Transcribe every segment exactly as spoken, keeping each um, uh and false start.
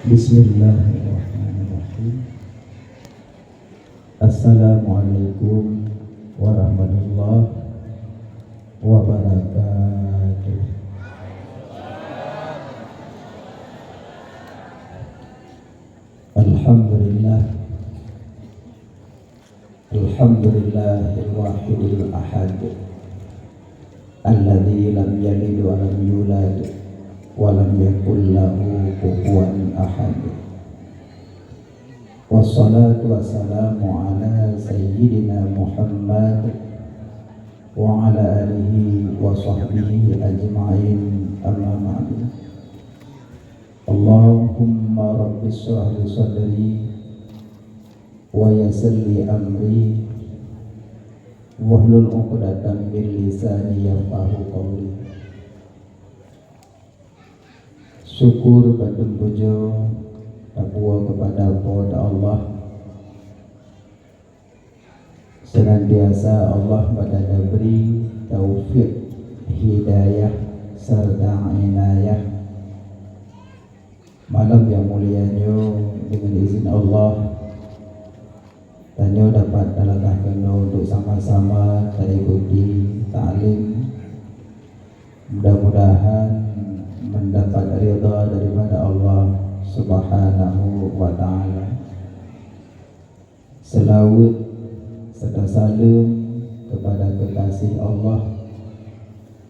Bismillahirrahmanirrahim. Assalamualaikum warahmatullahi wabarakatuh. Alhamdulillah. Alhamdulillahil wahidil ahad. Alladzi lam yalid wa lam yulad wa lam yakul lahu kufuwan ahad. Wassalatu wassalamu ala sayyidina Muhammad wa ala alihi wa sahbihi ajma'in, amma ba'du. Allahumma rabbi shrah li sadri wa yassir li amri wahlul 'uqdatam min lisani yafqahu qawli. Syukur bandum pujoe tapuwoe keupada Po teu Allah. Seunantiasa Allah bak gata bri taufik, hidayah, serta inayah. Malam nyang mulia nyoe, deungon izin Allah, tanyoe dapat talangkah keunoe untuk sama-sama taikuti taklim. Mudah-mudahan mendapat ridha daripada Allah Subhanahu wa Ta'ala. Seulaweuet serta saleuem keupada keukaséh Allah,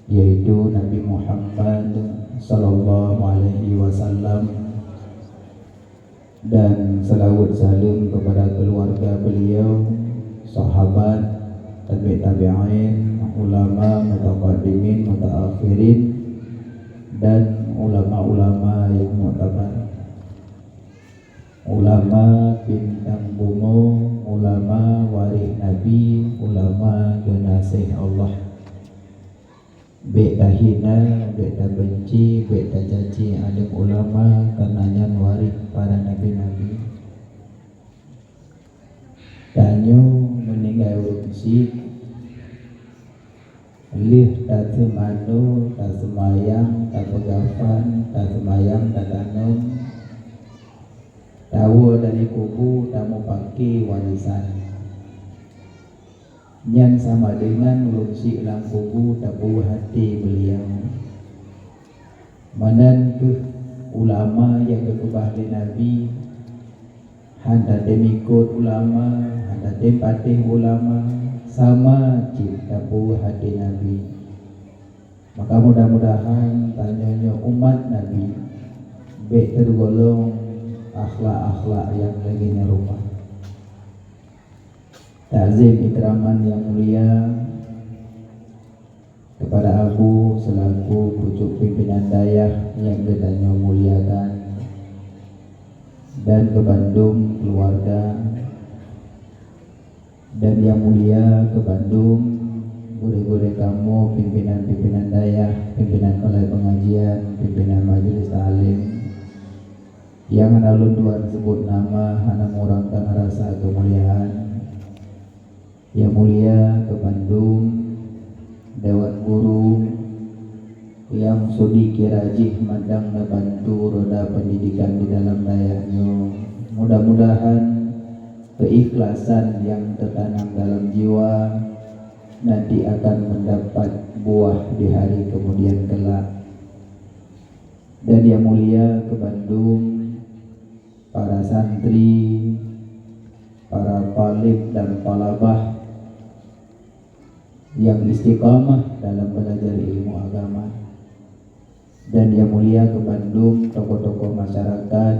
yaitu Nabi Muhammad sallallahu alaihi wasallam, dan seulaweuet saleuem keupada keuluwarga beliau, sahabat, tabi' tabi'in, ulama, mutaqaddimin, mutaakhirin, dan ulama-ulama nyang muktabar. Ulama bintang bumoe, ulama waréh Nabi, ulama geunaséh Allah. Bék tahina, bék tabeunci, bék tacaci alim ulama, kareuna nyan waréh para nabi-nabi. Tanyoe meuninggai ureuëng syiek, lheueh taseumanoe, taseumayang, tapeugafan, taseumayang, tatanom, tawoe dari kubu, tameupaké warisan. Nyan sama deungon ureuëng syiek lam kubu tapeue até beuliau. Meunan kheueh ulama nyang geukeubah lé Nabi, hana tem ikot ulama, hana tem patéh ulama, sama cit tapeue até Nabi. Maka mudah-mudahan tanyoe nyoe umat Nabi bék teugolong akhlak-akhlak nyang lagée nyan rupa. Takzim ikraman nyang mulia keupada Abu seulaku pucôk pimpinan dayah nyang geutanyoe muliakan, dan keu bandum keuluwarga, dan nyang mulia keu bandum gurée-gurée kamoe, pimpinan-pimpinan dayah, pimpinan balai peungajian, pimpinan majelis taklim, nyang hana lôn tuan seubut nama, hana meurangkang rasa keumuliaan. Nyang mulia keu bandum dewan guru nyang seudeukira jih mandang neubantu roda peundidikan di dalam dayah nyoe. Mudah-mudahan keuikhlasan nyang teutanam dalam jiwa nanti akan mendapat buah di hari kemudian kelak. Dan nyang mulia keu bandum para santri, para thalib dan thalabah nyang istiqamah dalam belajar ilmu agama. Dan nyang mulia keu bandum tokoh-tokoh masyarakat,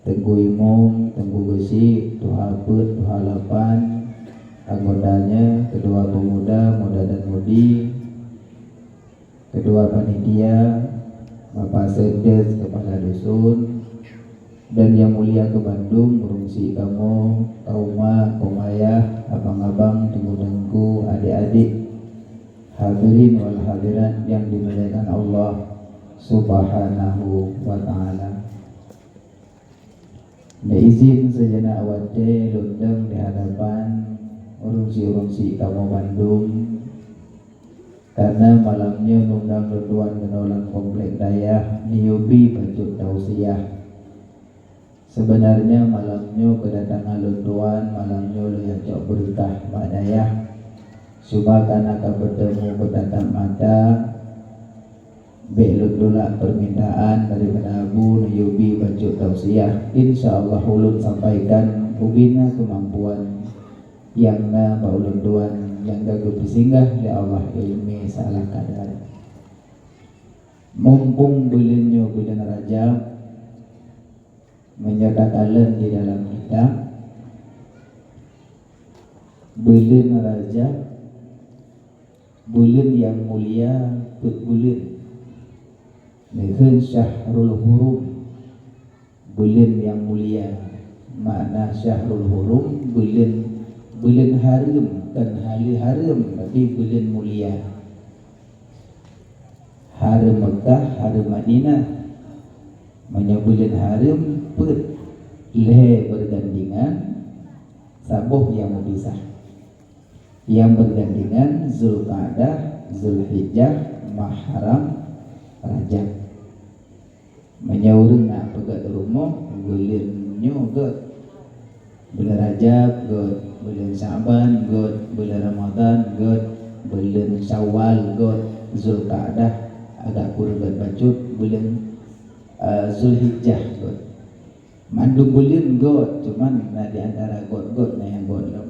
Teungku Imum, Teungku Geuchik, Tuha Peuet, Tuha Lapan, anggotanya, ketua pemuda, muda dan mudi, ketua panitia, Bapak Sekdes, kepala dusun, dan nyang mulia keu bandum ureuëng syiek kamoe, kaum mak, kaum ayah, abang-abang, teungku-teungku, adék-adék, hadirin wal hadirat nyang dimuliakan Allah Subhanahu wa Ta'ala. Neuizin seujeuneuh watée lôn dong di hadapan ureuëng syiek-ureuëng syiek kamoe bandum, kareuna malam nyoe undang lôn tuan keunoe lam komplek dayah neuyue bi bacut tausiah. Sebenarnya malam nyoe keudatangan lôn tuan, malam nyoe lôn nyang cok beureukah bak dayah. Cuma karena ka beutemu beutatap mata, bék lôn tulak permintaan daripada Abu Nayubi bacut tausiah. Insya Allah ulôn sampaikan ubena keumampuan nyang na bak ulôn tuan nyang ka geupeusinggah lé Allah ileumé salah kadar. Mumpung buleuen nyoe buleuen Rajab, meunyoe takalon di dalam kitab, buleuen Rajab, buleuen nyang mulia peuet buleuen, neukheun Syahrul Hurum, buleuen nyang mulia. Makna Syahrul Hurum, buleuen, buleuen hareuem, kon haleue hareuem, tapi buleuen mulia. Hareuem Meukah, hareuem Madinah. Meunyoe buleuen hareuem, peuet lhée beurgandingan, saboh nyang meupisah. Nyang beurgandingan Zulqa'dah, Zulhijjah, Muharram, Rajab. Meunyoe ureuëng na peugét rumoh, buleuen nyoe gét. Buleuen Rajab gét, buleuen Sya'ban gét, buleuen Ramadhan gét, buleuen Syawal gét, Zulqa'dah agak kureueng gét bacut, buleuen, eh, Zulhijjah gét. Mandum buleuen gét, cuman na di antara gét-gét na nyang gét lom.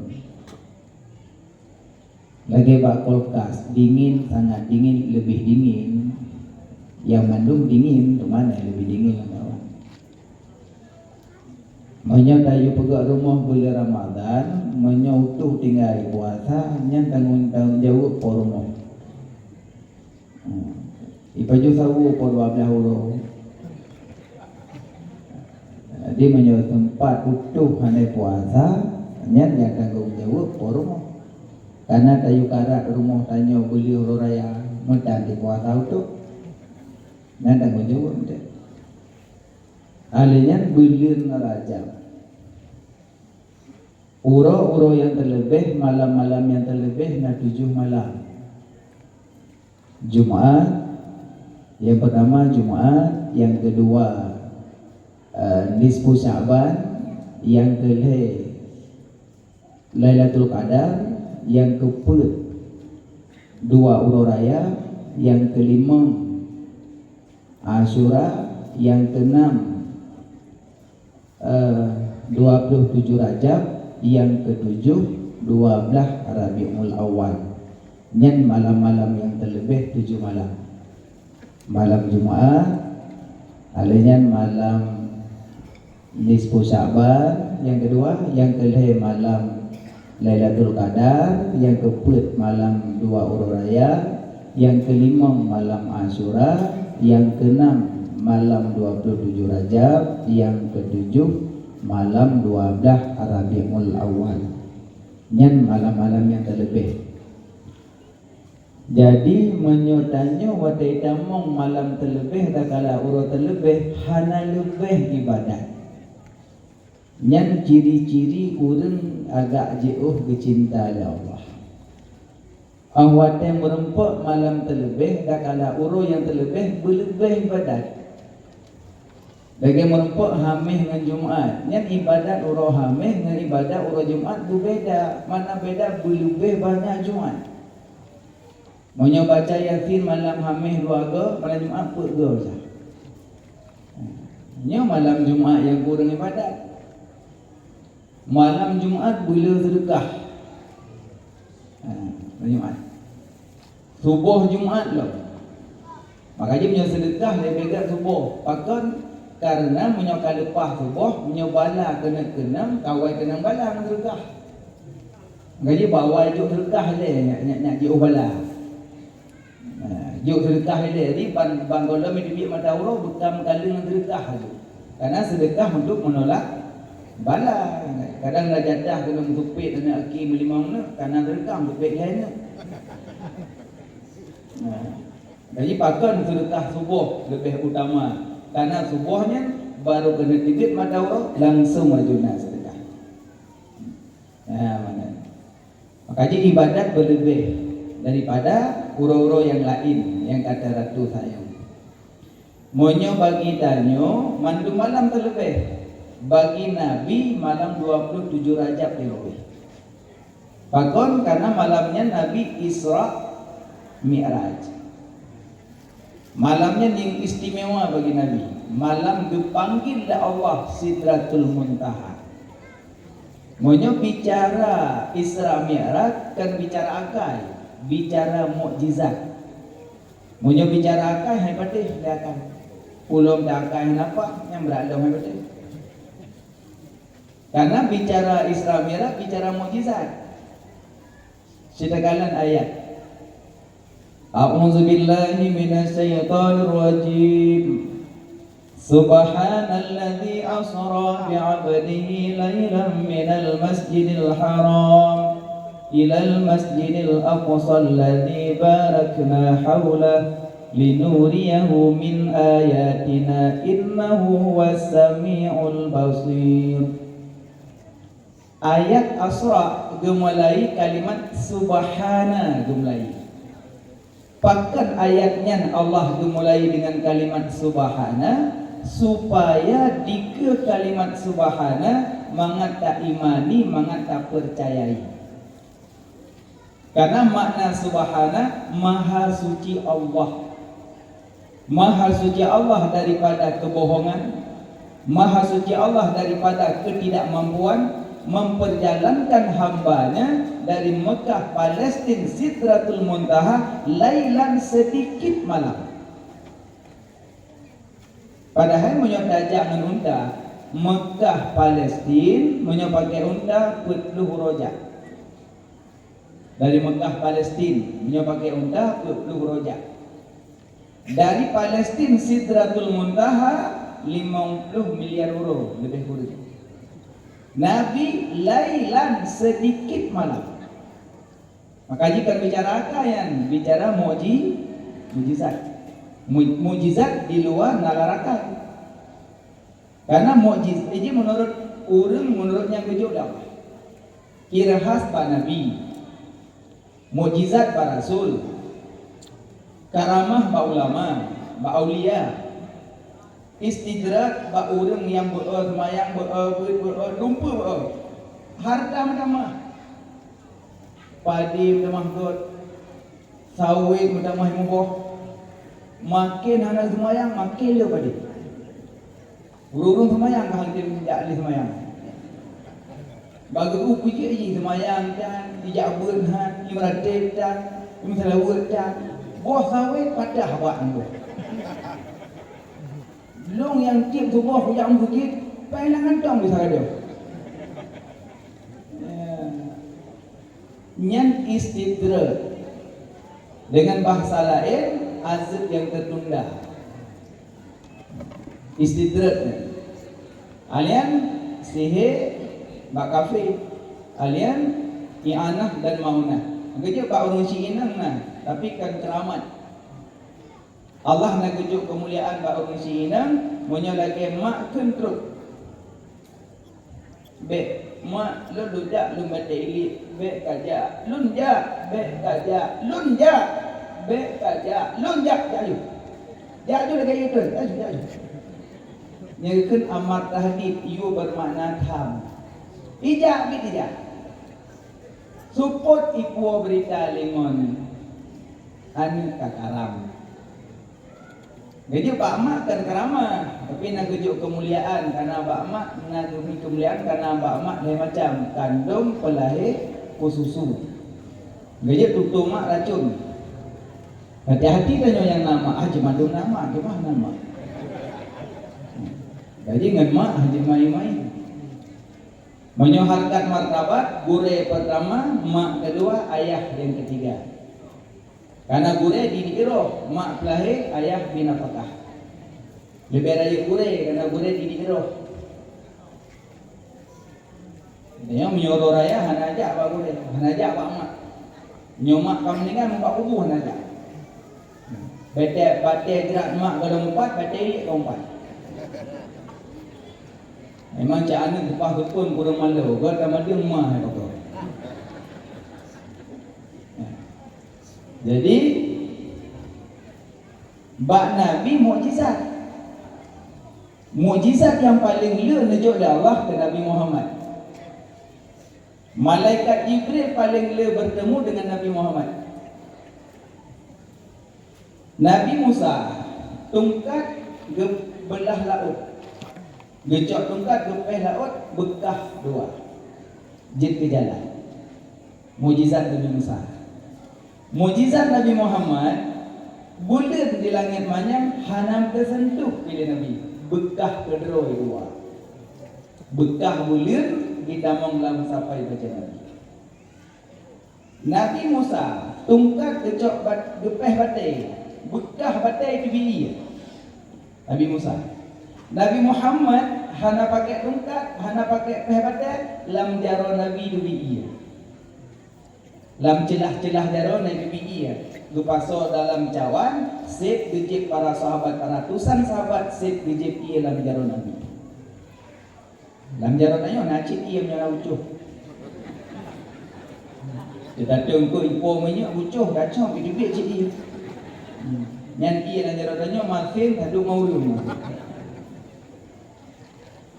Lagée bak kulkas, dingin, sangat dingin, leubeh dingin. Nyang mandum dingin, teuma na leubeh dingin lam awak. Meunyoe tayue peugét rumoh buleuen Ramadhan, meunyoe utoh tinggai puasa, nyan tanggong, tanggong jaweueb po rumoh. Hmm. Ipajoh sawoe po dua blaih uroe. Jadi, meunyoe teumpat utoh hana puasa, nyan nyang tanggong jaweueb po rumoh. Karena tayue karat rumoh tanyoe beuli uroe raya, meutan di puasa utoh. Nyan tanggong jaweueb meutan. Alèh nyan buleuen Rajab. Uroe-uroe nyang teuleubeh, malam-malam nyang teuleubeh na tujoh malam. Jumaat, nyang peutama Jumaat, nyang keudua, eh, nisfu Sya'ban, nyang keulhèe Lailatul Qadar, nyang keupeuet dua uroe raya, nyang keulimong Asyura, nyang keunam eh, dua puluh tujoh Rajab, nyang keutujoh dua blaih Rabiul Awal. Nyan malam-malam nyang teuleubeh tujoh malam. Malam Jumaat, alèh nyan malam nisfu Sya'ban, nyang keudua, nyang keulhèe malam Lailatul Qadar, nyang keupeuet malam dua uroe raya, nyang keulimong malam Asyura, nyang keunam malam dua puluh tujoh Rajab, nyang keutujoh malam dua blaih Rabiul Awal. Nyan malam-malam nyang teuleubeh. Jadi, meunyoe tanyoe watèe tamong malam teuleubeh, takalon uroe teuleubeh, hana leubeh ibadat. Nyan ciri-ciri ureuëng agak jiôh geucinta lé Allah. Óh watèe meurumpok malam teuleubeh, takalon uroe nyang teuleubeh, beuleubeh ibadat. Lagèe meurumpok Hamèh ngon Jumaat. Nyan ibadat uroe Hamèh ngon ibadat uroe Jumaat beubeda. Makna beda, beuleubeh banyak Jumaat. Meunyoe baca Yasin malam Hamèh dua go, malam Jumaat peuet go saja. Nyoe malam Jumaat nyang kureueng ibadat. Malam Jumaat beu le seudeukah. Ha, malam Jumaat. Suboh Jumaat lom. Maka jih meunyoe seudeukah leubeh gét suboh. Pakon? Karena meunyoe ka leupah suboh, meunyoe bala keuneuk keunong, ka awai keunong bala ngon seudeukah. Maka jih bak awai jok seudeukah ilèe, nyak, nyak, nyak jiôh bala. Nah, jok seudeukah ilèe. Jadi, ban, ban gohlom teubiet mata uroe, beukam kaleueng seudeukah laju. Karena seudeukah untuk menolak bala. Kadang na jatah keuneuk meutupet aneuk aki meulimong neuk, karena seudeukah meutupet lhèe neuk. Nah, jadi pakon seudeukah suboh leubeh utama. Karena suboh nyan baru keuneuk teubiet mata uroe, langsung laju na seudeukah. Nah, mana? Maka jih ibadat beuleubeh daripada uroe-uroe nyang laén nyang ka taratu sayang. Meunyoe bagi tanyoe, mandum malam teuleubeh. Bagi Nabi malam dua puluh tujuh Rajab lé leubeh. Pakon? Karena malam nyan Nabi Isra Mi'raj. Malam nyan nyang istimewa bagi Nabi. Malam geupanggil lé Allah Sidratul Muntaha. Meunyoe bicara Isra Mi'raj kan bicara akai, bicara mukjizat. Meunyoe bicara akai, hai patéh lé akai. Ulôn dak akai hana apa, nyang brat lom hai patéh. Karena bicara Isra Mi'raj bicara mukjizat. Sitakalon ayat. A'udzubillahi minasyaitonirrajim. Subhanalladzi asra bi'abdihi lailan minal masjidil haram ilal masjidil aqsal ladzi barakna haulah linuriyahu min ayatina innahu huwas samiul basir. Ayat Asra geumulai kalimat subhana geumulai. Pakon ayat nyan Allah geumulai deungon kalimat subhana, supaya dikeue kalimat subhana mangat taimani, mangat tapeucayai. Karena makna subhana, maha suci Allah. Maha suci Allah daripada kebohongan, maha suci Allah daripada ketidakmampuan memperjalankan hamba-Nya dari Mekah Palestin Sidratul Muntaha lailan sedikit malam. Padahai meunyoe tajak ngon unta, Mekah Palestin meunyoe pakai unta peuet ploh uroe jak. Dari Mekah Palestin, meunyoe pakai unta, peuet ploh uroe jak. Dari Palestin Sidratul Muntaha, limong ploh miliar uroe leubeh kureueng. Nabi lailan sedikit malam. Maka jih kan bicara akai nyan, bicara mukji-, mukjizat. Mu-, mukjizat di luwa nalar akai. Karena mukjiz-, iji menurut ureueng, menurut nyang geujok lam. Ciri khas bak nabi, mukjizat bak rasul, karamah bak ulama, bak aulia, istidraj bak ureueng nyang beu-e seumayang, beu-e beuet, beu-e dumpeue, beu-e hareuta meutamah, padé meutamah göt, sawét meutamah muboh. Maken hana seumayang, maken le padé. Ureueng-ureueng seumayang ka hana tem jak lé seumayang. Bak geuh peujeuet jih seumayang tan, ijak beuet han, imeuratéb tan, imeuseulaweuet tan. Boh sawét patah bak nyan. Lôn nyang tiep suboh kujak meuseujid, paih lam kantong bisa gadôh. Ya. Nyan istidraj. Dengan bahasa laén, azab yang tertunda. Istidraj nyan. Alian sihé bak kafé. Alian i'anah dan maunah. Geujok bak ureueng siinong na, tapi kan keuramat. Allah na geujok keumuliaan bak ureueng siinong, meunyoe lagèe mak kheun trok. Bèk, mak, lôn, lôn jak, lôn batèe ilèe, bèk kajak, lôn jak, bèk kajak, lôn jak, bèk kajak, lôn jak, jak aju. Jak aju lagèe ié treun, jak aju, jak aju. Nyang geukheun amar tahdid, yue bermakna tham. Ijak, bit ijak. Seupôt ipuwoe beurita lé ngon aneuk ka karam. Geujok bak mak kan keuramat, tapi na geujok keumuliaan, karena bak mak na geubri keumuliaan, karena bak mak lhèe macam, kandông, peulahé, peususu. Geujok tutoe mak racun. Hati-hati tanyoe nyang na mak, ah, jeuet mandum na mak, jeuet mandum na mak. Jadi ngon mak, ah, jeuet main-main. Meunyoe harkat martabat, gurèe pertama, mak kedua, ayah yang ketiga. Karena gurèe didik roh, mak peulahé, ayah bri nafakah. Leubeh rayeuk gurèe, karena gurèe didik roh. Nyoe meunyoe uroe raya hana jak bak gurèe, hana jak bak mak. Nyoe mak ka meuninggai, bak kubu hana jak. Batèe, batèe jrat mak gohlom meupat, batèe ilèe gohlom meupat. Memang cak aneuk teupah geupon kureueng malo, göt ka madeueng ma hai pakoe. Jadi, bak Nabi mukjizat. Mukjizat nyang paleng le neujok lé Allah keu Nabi Muhammad. Malaikat Jibril paleng le bertemu dengan Nabi Muhammad. Nabi Musa, tungkat geubeulah laôt. Geucok tungkat geupéh laôt, beukah dua. Jeuet keu jalan. Mukjizat Nabi Musa. Mukjizat Nabi Muhammad, buleuen di langét manyang hana teuseuntuh ilée Nabi, beukah keudroe dua. Beukah buleuen jitamong lam sapai bajée Nabi. Nabi Musa, tungkat geucok bat-, geupéh batée, beukah batée teubiet. Nabi Musa. Nabi Muhammad hana pakai tungkat, hana pakai péh batée, lam jaroe Nabi teubiet. Lam ceulah-ceulah jaroe na teubiet ié. Geupasoe dalam cawan, seb geujieb para sahabat, ratusan sahabat, seb geujieb ié lam jaroe Nabi. Lam jaroe tanyoe na cit ié meunyoe na ucoh. Teutateueng keu ipo minyeuk ucoh, gacok, teubiet cit ié. Hmm. Nyan ié lam jaroe tanyoe masen, taduek ngon ureueng.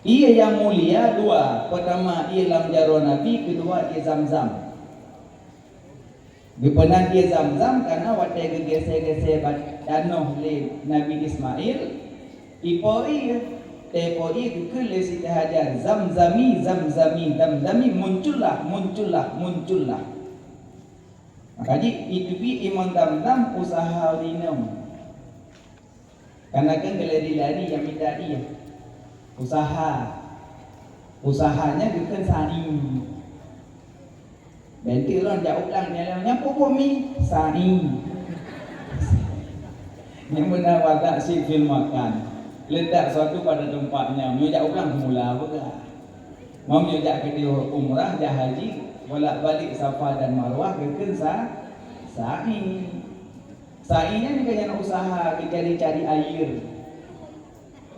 Ié nyang mulia dua, peutama ié lam jaroe Nabi, keudua ié Zamzam. Geupeunan ié Zamzam karna watée geugisée-gisée bat-, tanoh lé Nabi Ismail, ipo ié, teupo ié geukheun lé Siti Hajar, "Zamzami, Zamzami, Zamzami, muncullah, muncullah, muncullah." Maka jih, iteubiet imong Zamzam usaha ureueng inong. Karna kan geulari-lari nyang mita ié. Usaha. Usahanya geukheun sa'i. Bentuk lôn jak u blang nyan, nyan pupuk mi, sa'i. Nyang beuna watak si film makan. Letak sesuatu pada tempatnya. Meunyoe jak u blang semula peugah. Meunyoe jak keudeh umrah, jak haji, bolak-balik Safa dan Marwah geukheun sa-, sa'i. Sa'i nyan keuh nyang usaha geucari-cari air.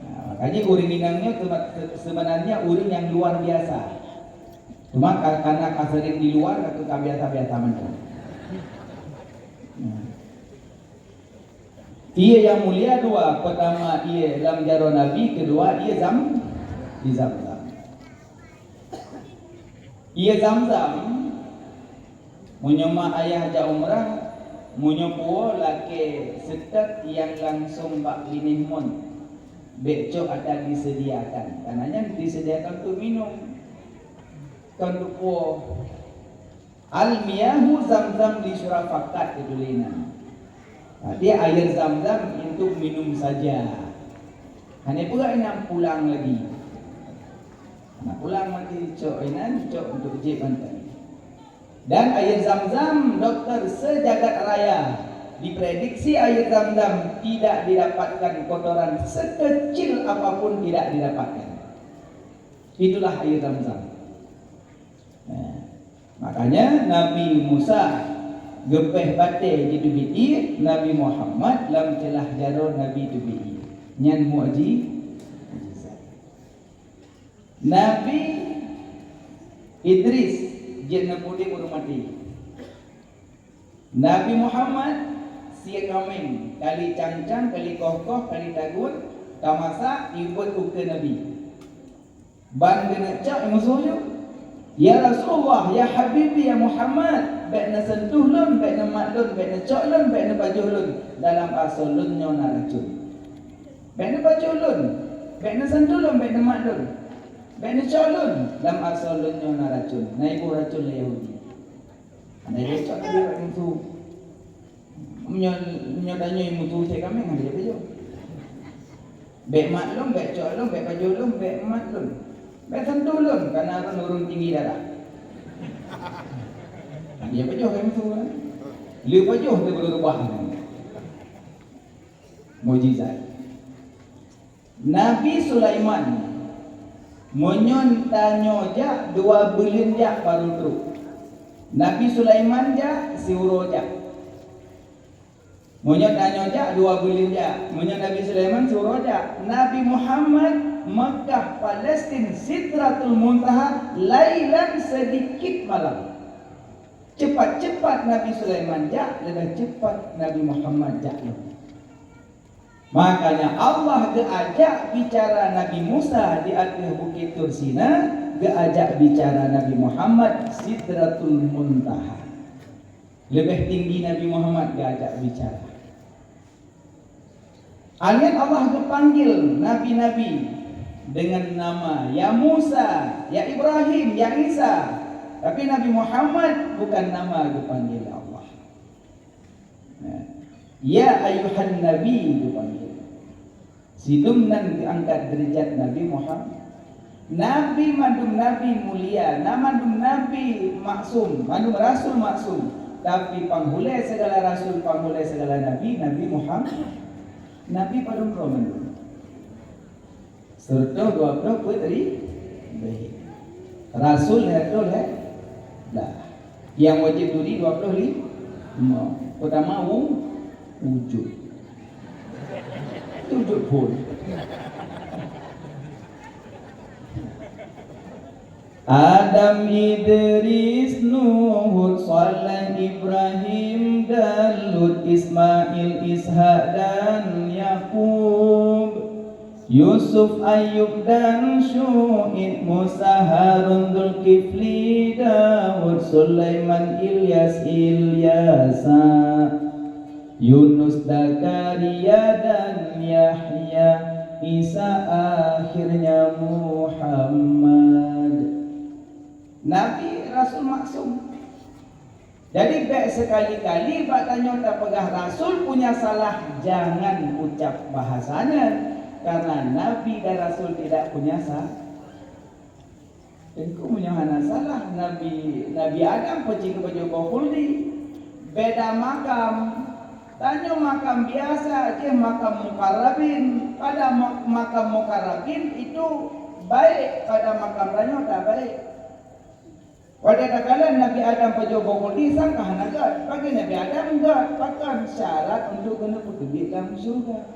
Nah, makanya ureueng inong nyoe seba-, se-, sebenarnya ureueng nyang luar biasa. Cuma ka-, karena ka sering di luar, ka, ka biasa-biasa mantong. Nah. Ié nyang mulia dua, pertama ié lam jaroe Nabi, kedua ié Zam-, di Zamzam. Ié Zamzam, meunyoe ma ayah jak umrah, meunyoe puwoe lakée seutôt nyang langsong bak binéh mon, bék cok ata disediakan. Karena nyan disediakan untuk minum, kon untuk puwoe. "Al-miyahu Zamzam li syurafakat," itu lé nan. Jadi, air Zamzam untuk minum saja. Hana peugah inan pulang lagi. Hana pulang lagi, cok inan, cok untuk jép bantai. Dan air Zamzam, dokter sejagat raya, diprediksi air Zamzam tidak didapatkan kotoran sekecil apapun tidak didapatkan. Itulah air Zamzam. Nah, makanya Nabi Musa geupéh batée jiteubiet ié, Nabi Muhammad lam ceulah jaroe Nabi teubiet ié. Nyan mukji-, mukjizat. Nabi Idris jeuet neupeuudeb ureueng maté. Nabi Muhammad sie kaméng, kali cang-cang, kali koh-koh, kali tagun, ka masak, ibeuet ukeue Nabi. Ban geuneuk cok musoh nyoe, "Ya Rasulullah, ya Habibi, ya Muhammad, bék neuseuntuh lôn, bék neumat lôn, bék neucok lôn, bék neupajoh lôn, dalam asoe lôn nyoe na racun. Bék neupajoh lôn, bék neuseuntuh lôn, bék neumat lôn, bék neucok lôn, lam asoe lôn nyoe na racun." Na iboh racun lé Yahudi. Hana jicok lé musoh. Meunyoe, meunyoe tanyoe musoh cit kaméng, hana jipajoh. "Bék mat lôn, bék cok lôn, bék pajoh lôn, bék mat lôn. Bék seuntuh lôn, kareuna lôn ureueng tinggi darah." Hana jipajoh lé musoh, kan? Lé pajoh lé beurubah. Mukjizat. Nabi Sulaiman, meunyoe tanyoe jak, dua buleuen jak baru trok. Nabi Sulaiman jak, siuroe jak. Meunyoe tanyoe jak, dua buleuen jak. Meunyoe Nabi Sulaiman siuroe jak. Nabi Muhammad, Mekah, Palestin, Sidratul Muntaha, lailan sedikit malam. Cepat-cepat Nabi Sulaiman jak, leubeh cepat Nabi Muhammad jak lom. Makanya Allah geuajak bicara Nabi Musa di ateueh Bukét Tur Sina, geuajak bicara Nabi Muhammad Sidratul Muntaha. Leubeh tinggi Nabi Muhammad geuajak bicara. Aneuk Allah geupanggil nabi-nabi dengan nama, "Ya Musa, ya Ibrahim, ya Isa." Tapi Nabi Muhammad bukan nama geupanggil Allah. Ya ayuhan nabi geupanggil. Sidum nan geuangkat deurajat Nabi Muhammad. Nabi mandum nabi mulia, na mandum nabi maksum, mandum rasul maksum. Tapi panghulée segala rasul, panghulée segala nabi, Nabi Muhammad. Nabi padum droe mandum. Seureutoh dua ploh peuet ri-, beh. Rasul lhée reutôh lhée blah. Nyang wajéb turi dua ploh lima. Peutama u-, wujud. Wujud phon. Adam, Idris, Nuh, Hud, Saleh, Ibrahim, dan Lut, Ismail, Ishak, dan Yakub, Yusuf, Ayub, dan Syu'aib, Musa, Harun, Zulkifli, Daud, Sulaiman, Ilyas, Ilyasa, Yunus, Zakaria, dan Yahya, Isa, akhirnya Muhammad. Nabi, rasul maksum. Jadi, bék sekali-kali bak tanyoe tapeugah rasul punya salah, jangan ucap bahasa nyan, karena nabi dan rasul tidak punya salah. Teungku meunyoe hana salah, Nabi, Nabi Adam peucit keu pajoh boh khuldi. Beda makam. Tanyoe makam biasa, jih makam mukarrabin. Pada ma-, makam mukarrabin itu baik, pada makam tanyoe tak baik. Watée takalon Nabi Adam pajoh boh khuldi, sangka hana gét. Bagi Nabi Adam gét, pakon syarat untuk keuneuk peuteubiet lam syeuruga.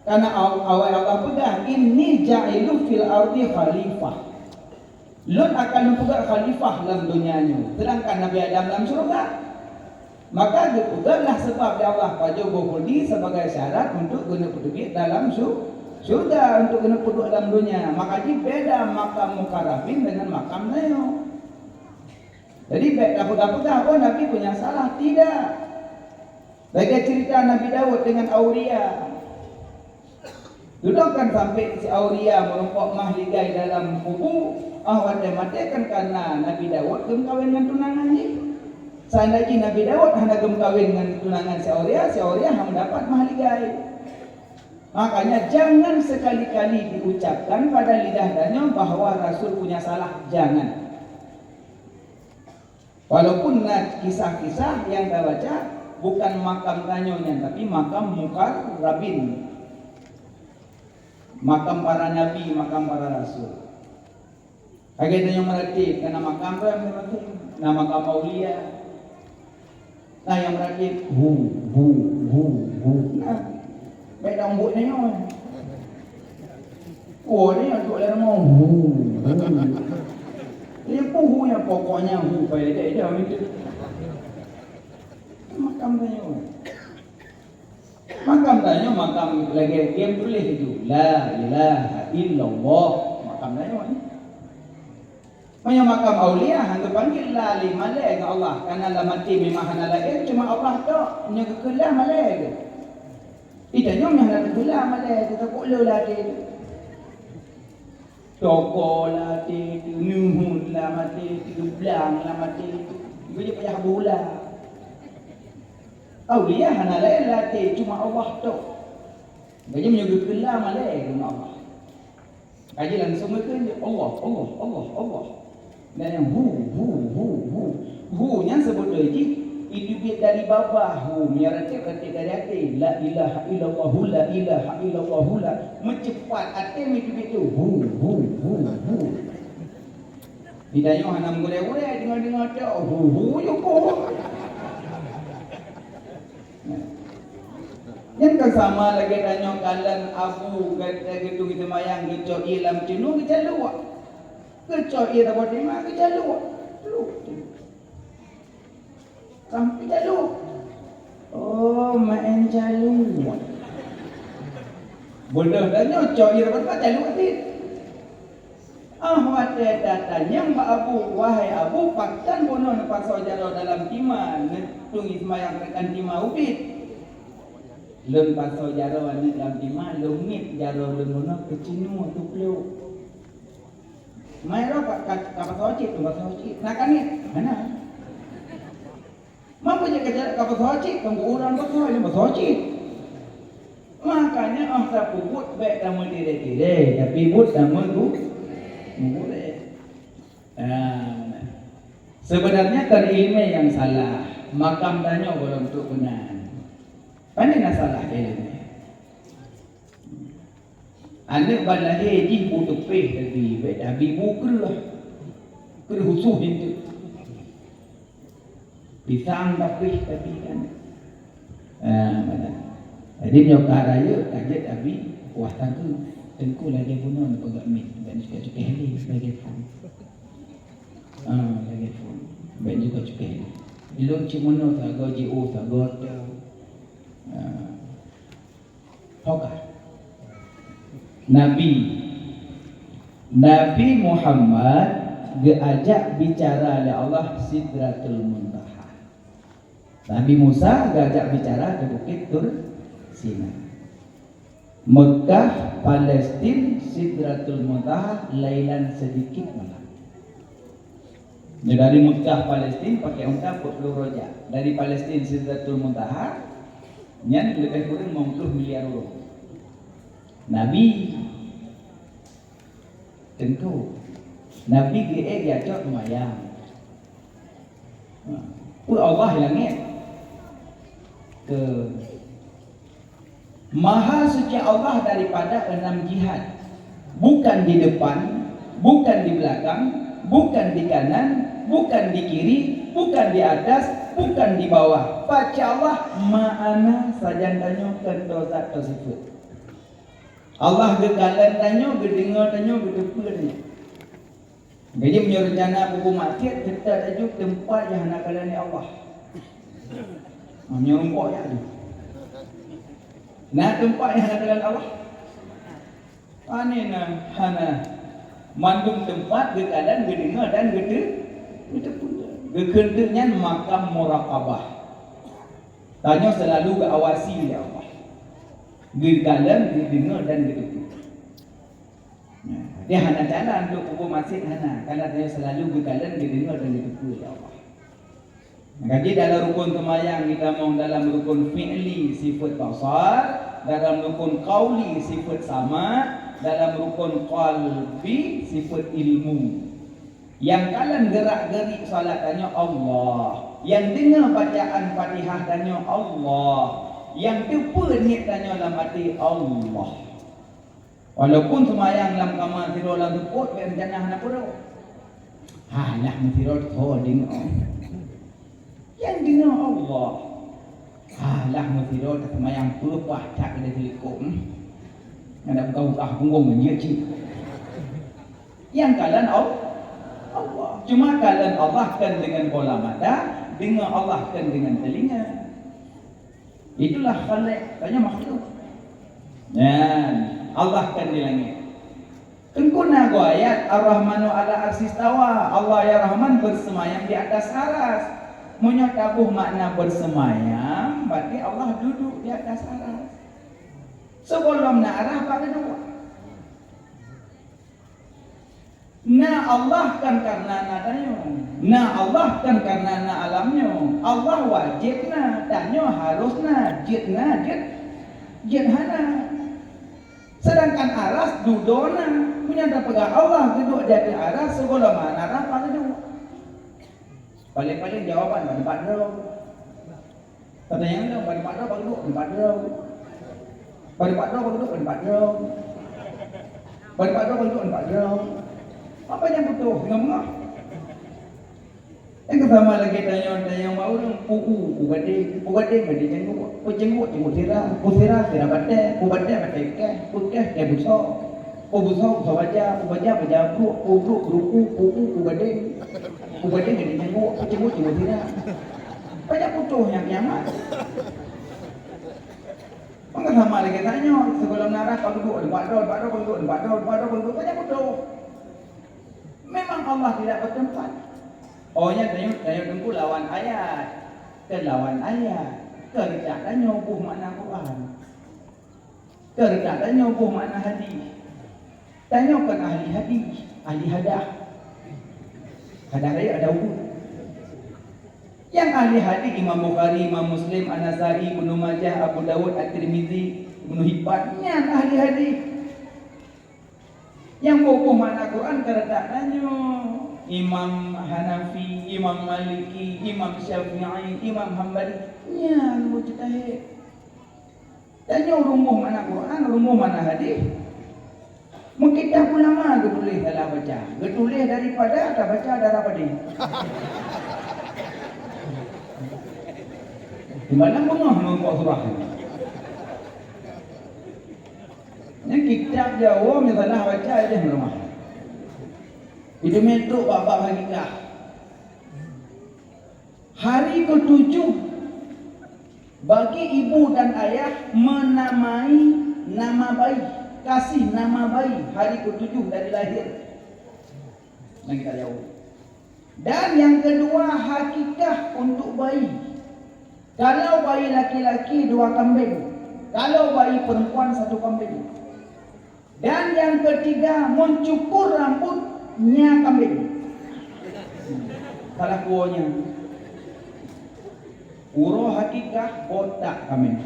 Karena aw-, awai Allah peugah, "Inni ja'ilun fil ardi khalifah." Lôn akan neupeugét khalifah lam donya nyoe, sedangkan Nabi Adam lam syeuruga. Maka geupeugétlah seubab lé Allah pajoh boh khuldi sebagai syarat untuk keuneuk peuteubiet dalam syu-, syeuruga, untuk keuneuk peuduek lam donya. Maka jih beda makam mukarrabin dengan makam tanyoe. Jadi, bék tapeugah-peugah, "Oh, Nabi punya salah." Tidak. Lagée cerita Nabi Daud dengan Auria. Dudoe kan sampai si Auria meurumpok Mahligai dalam kubu, ah, watée maté kan karena Nabi Daud geumeukawen ngon tunangan jih. Seandai jih Nabi Daud hana geumeukawen ngon tunangan si Auria, si Auria hana dapat Mahligai. Makanya jangan sekali-kali diucapkan pada lidah tanyoe bahwa Rasul punya salah, jangan. Walaupun na kisah-kisah nyang tabaca, bukan makam tanyoe nyan, tapi makam mukarrabin. Makam para nabi, makam para rasul. Lagée tanyoe meuratéb, kan na makam tu nyang meuratéb, na makam aulia. Nah, nyang meuratéb, hu, hu, hu, hu. Nah, bék dak buet nyoe. Oh, ni yang tu dalam hu, hu. Ni pun hu yang pokoknya hu, pai dah, dah, dah. Makam tanyoe. Makam tanyoe, makam lagée game tuléh itu. La ilaha illallah. Makam tanyoe ni. Meunyoe makam aulia, hana geupanggil la lé malée ngon Allah. Karena lam até memang hana laén, cuma Allah tok. Meunyoe geukheun la malée geuh. Ita nyoe meuh hana geukheun la malée geuh, takot le la até. Toko la até, neuheun la até, blang la até. Ibu je payah bola. Aulia hana laén la até, cuma Allah tok. Bagi meunyoe geukheun la malée ngon Allah. Kaji langsung geukheun, Allah, Allah, Allah, Allah. Dan yang hu, hu, hu, hu. Hu nyan sebetul jih itu biet dari babah hu, meunyoe ratéb-ratéb dari até. La ilaha illallah, la ilaha illallah, la. Meucepat até itu biet tu. Hu, hu, hu, hu. Di tanyoe hana meugurée-gurée, deungoe-deungoe tok, hu, hu, yue poh. Nyan kan sama lagée tanyoe kalon abu gata geutu geuseumayang geucok ié lam cunu geucalok. Geucok ié saboh teuma geucalok. Luk. Sampai geucalok. Oh, maén calok. Beudôh tanyoe cok ie rebat-rebat taluek cit. Ah, watée tatanyong bak Abu, "Wahai Abu, pakon bunoe neupasoe jaroe dalam tima, neutueng ie seumayang reukan tima ubit?" "Lôn pasoe jaroe aneuëk lam tima, lôn miet jaroe lôn bunoe keucinoe teuplok." "Mai roh ka, ka, ka pasoe cit, ka pasoe cit." "Na ka niet?" "Hana." "Mampu jeuet ka, ka pasoe cit, ka ureuëng pasoe, nyang pasoe cit." Makanya óh tapeubuet bék tameutiré-tiré, tapi buet tameugu-, meugurée. Ah, sebenarnya kan ileumé nyang salah, makam tanyoe gohlom trok keunan. Pane na salah ileumé? Aneuëk ban lahé jih bu teupéh tadi, bék tabi bu kreueh. Kreueh usoh itu. Pisang tapéh tadi kan. Ah, mana? Jadi meunyoe ka rayeuk ka jeuet tabi, wah tageue. Teungku lagée bunoe neupeugah miet, bék neucukéh-cukéh lé lagée phon. Ah, lagée phon. Bék neucukéh-cukéh lé. Ilôn cit meunoe sagoe jiôh sagoe teuh. Ah. Ho ka. Nabi, Nabi Muhammad geuajak bicara lé Allah Sidratul Muntaha. Nabi Musa geuajak bicara di Bukit Tur Sina. Meukah, Palestin, Sidratul Muntaha, lailan sedikit malam. Nyoe dari Meukah, Palestin, pakai unta peuet ploh rojak. Dari Palestin, Sidratul Muntaha, nyan leubeh kureueng limong ploh miliar uroe. Nabi, teungku, Nabi geuék geujak seumayang. Peue Allah di langét? Keu Maha suci Allah daripada enam jihad. Bukan di depan, bukan di belakang, bukan di kanan, bukan di kiri, bukan di atas, bukan di bawah. Pacé Allah, ma'ana sajan tanyoe keu zat atau sifeut. Allah geukalon tanyoe, geudeungoe tanyoe, geuteupeue tanyoe. Jadi, meunyoe reuncana peubuet maksiet, teutab taju teumpat nyang hana kalon lé Allah. Meunyoe rumpok nyan. Na teumpat nyang hana kalon Allah? Pane na, hana. Mandum teumpat geukalon, geudeungoe dan geuteu-, geuteupeue. Geukheun teuk nyan makam muraqabah. Tanyoe seulalu geuawasi lé Allah. Geukalon, geudeungoe dan geuteupeue. Nah, dia hana jalan untuk peubuet maksiet hana, karena dia selalu geukalon, geudeungoe dan geuteupeue lé Allah. Jadi dalam rukun seumayang geutamong dalam rukun fi'li sifat basar, dalam rukun qauli sifat sama, dalam rukun qalbi sifat ilmu. Nyang kalon geurak-geurik salat tanyoe Allah, nyang deungoe bacaan Fatihah tanyoe Allah, nyang teupeue niet tanyoe lam até Allah. Walaupun seumayang lam kama sidroe lam seupôt, bék reuncana hana peureuet. Halah meusidroe tho deungoe. Nyang deungoe Allah. Halah meusidroe taseumayang peue paih that keu seulikok. Nyan buka-buka punggong ngon jeuet cit. Nyang kalon Al-, Allah. Cuma kalon Allah kon deungon bola mata, deungoe Allah kon deungon teulinga. Itulah Khaliq, tanyoe makhluk. Nyan, Allah kon di langét. Teungku na goe ayat, "Ar-Rahmanu 'alal 'arsy istawa." Allah nyang Rahman beuseumayang di atas aras. Meunyoe taboh makna beuseumayang, berarti Allah duduek di atas aras. Sigohlom na aras bak geuduek. Na Allah kon karena na tanyoe. Na Allah kon karena na alam nyoe. Allah wajéb na, tanyoe harôh na, jeuet na, jeuet, jeuet hana. Sedangkan aras dudoe na. Meunyoe tapeugah Allah geuduek di ateueh aras, sigohlom na aras bak geuduek. Paléng-paléng jawaban bak teumpat droe. Tatanyong lom, bak teumpat droe, bak geuduek, teumpat droe. Bak teumpat droe, bak geuduek, teumpat droe. Bak teumpat droe, bak geuduek, teumpat droe. Apa nyang putôh singoh beungoh? Nyang keusama lagèe tanyong-tanyong bak ureueng, peue u, peue gadeng, peue gadeng, gadeng janggut, peue janggut, janggut sira, peue sira, sira batèe, peue batèe, batèe kèh, peue kèh, kèh beusoe, peue beusoe, beusoe baja, peue baja, baja bruek, peue bruek, bruek u, peue u, peue gadeng, peue gadeng, gadeng janggut, peue janggut, janggut sira. Banyak putôh nyang kiamat. Maka sama lagèe tanyoe, sigohlom na rhah ka geuduek, teumpat droe, teumpat droe ka geuduek, teumpat droe, teumpat droe ka geuduek, banyak beutôi. Memang Allah tidak bertempat. Oh, nyan tanyoe, tanyoe teungku lawan ayat. Keu lawan ayat. Keu reutak tanyoe boh makna Quran. Keu reutak tanyoe boh makna hadis. Tanyoe kon ahli hadis, ahli hadah. Hadah rayeuk ada ubeut. Nyang ahli hadis Imam Bukhari, Imam Muslim, An-Nasai, Ibnu Majah, Abu Dawud, At-Tirmizi, Ibnu Hibban, nyan ahli hadis. Nyang boh-boh makna Quran keu reutak tanyoe, Imam Hanafi, Imam Maliki, Imam Syafi'i, Imam Hambali, nyan mujtahid. Tanyoe rumoh makna Quran, rumoh makna hadis. Meukitab ulama geutuléh salah baca. Geutuléh daripada tabaca darah padé. Di mana beungoh meurumpok surah? Nyan kitab Jawoe meusalah baca, jih meureumpok. Itu meutrok bak-bak hakikah. Hari ketujuh bagi ibu dan ayah menamai nama bayi, kasih nama bayi hari ketujuh dari lahir. Nyan kitab Jawoe. Dan yang kedua, hakikah untuk bayi. Kalau bayi laki-laki, dua kambing. Kalau bayi perempuan, satu kambing. Dan yang ketiga, mencukur rambutnya kambing. Salah kuonya. Uroe hakikah botak kambing.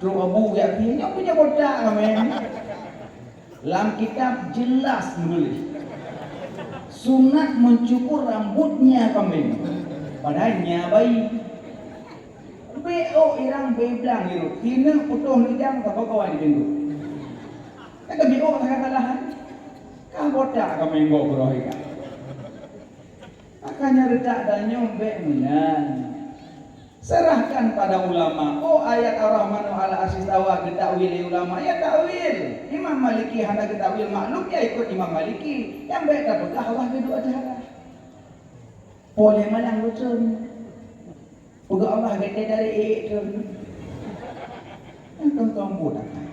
Trok abu geujak, "Nyoe punya botak kambing." Lam kitab jelas meutuléh, sunat mencukur rambutnya kambing, padahai nya bayi. Beu ôk irang beu blang irot, sineuk putôh neujang saboh kawan di pintoe. Kan ka beu ôk salah-salah, kan? Ka botak kambing gob uroe ka. Makanya reutak tanyoe bèk meunan. Serahkan pada ulama. Oh, ayat Ar-Rahmanu 'alal 'arsy istawa geutakwil lé ulama, ya takwil. Imam Maliki hana geutakwil, maklum ya ikot Imam Maliki. Nyang bèk tapeugah Allah geuduek di darat. Poleh malang lucu. Peugah Allah gèt dari ék tu. Nyang tong-tong buet akai.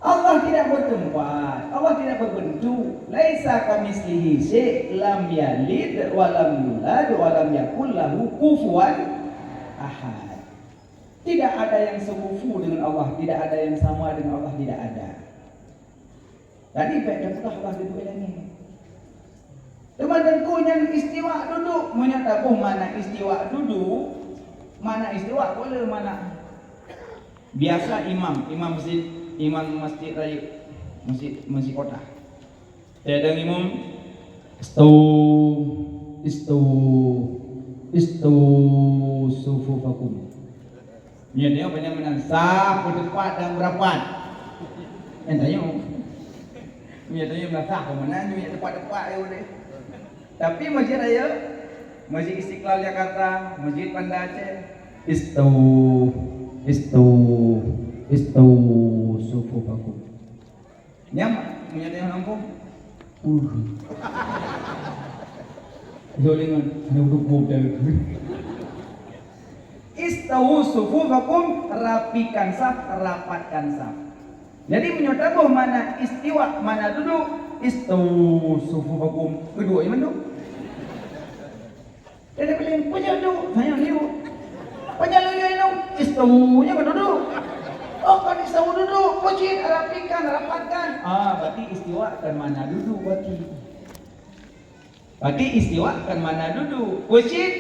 Allah tidak bertempat, Allah tidak berbentuk. Laisa kamitslihi syai', lam yalid wa lam yulad wa lam yakul lahu kufuwan ahad. Tidak ada yang sekufu dengan Allah, tidak ada yang sama dengan Allah, tidak ada. Jadi, bèk tapeugah Allah geuduek lam langèt. Teuma teungku nyan istiwa dudu. Meunyoe taboh makna istiwa dudu, makna istiwa boleh makna biasa imam, imam masjid, imam masjid rayeuk, masjid, masjid kota. Teudeung imam, "Istu, istu, istu sufufakum." Meunyoe tanyoe panyang meunan sah, beuteupat dan beurapat. Nyan tanyoe. Meunyoe tanyoe meunan sah, keu meunan nyoe teupat-teupat ya udeh. Tapi Masjid Raya, Masjid Istiqlal Jakarta, Masjid Banda Aceh, "Istu, istu, istu sufufakum." Nyan, meunyoe tanyoe nampung. Uh. Zolingan, ada huruf modal. "Istawu sufufakum", rapikan saf, rapatkan saf. Jadi, meunyoe taboh makna istiwa, makna dudu, "Istawu sufufakum", geuduek iman tu. Jadi, paléng, "Peue nyang duek?" Tanyong liwuek. "Peue nyang lôn yue nyoe?" "Istawu," nyan ka dudu. Oh, kon istawu dudu, peue cit, rapikan, rapatkan. Ah, berarti istiwa kon makna dudu berarti. Berarti istiwa kon makna dudu. Peue cit?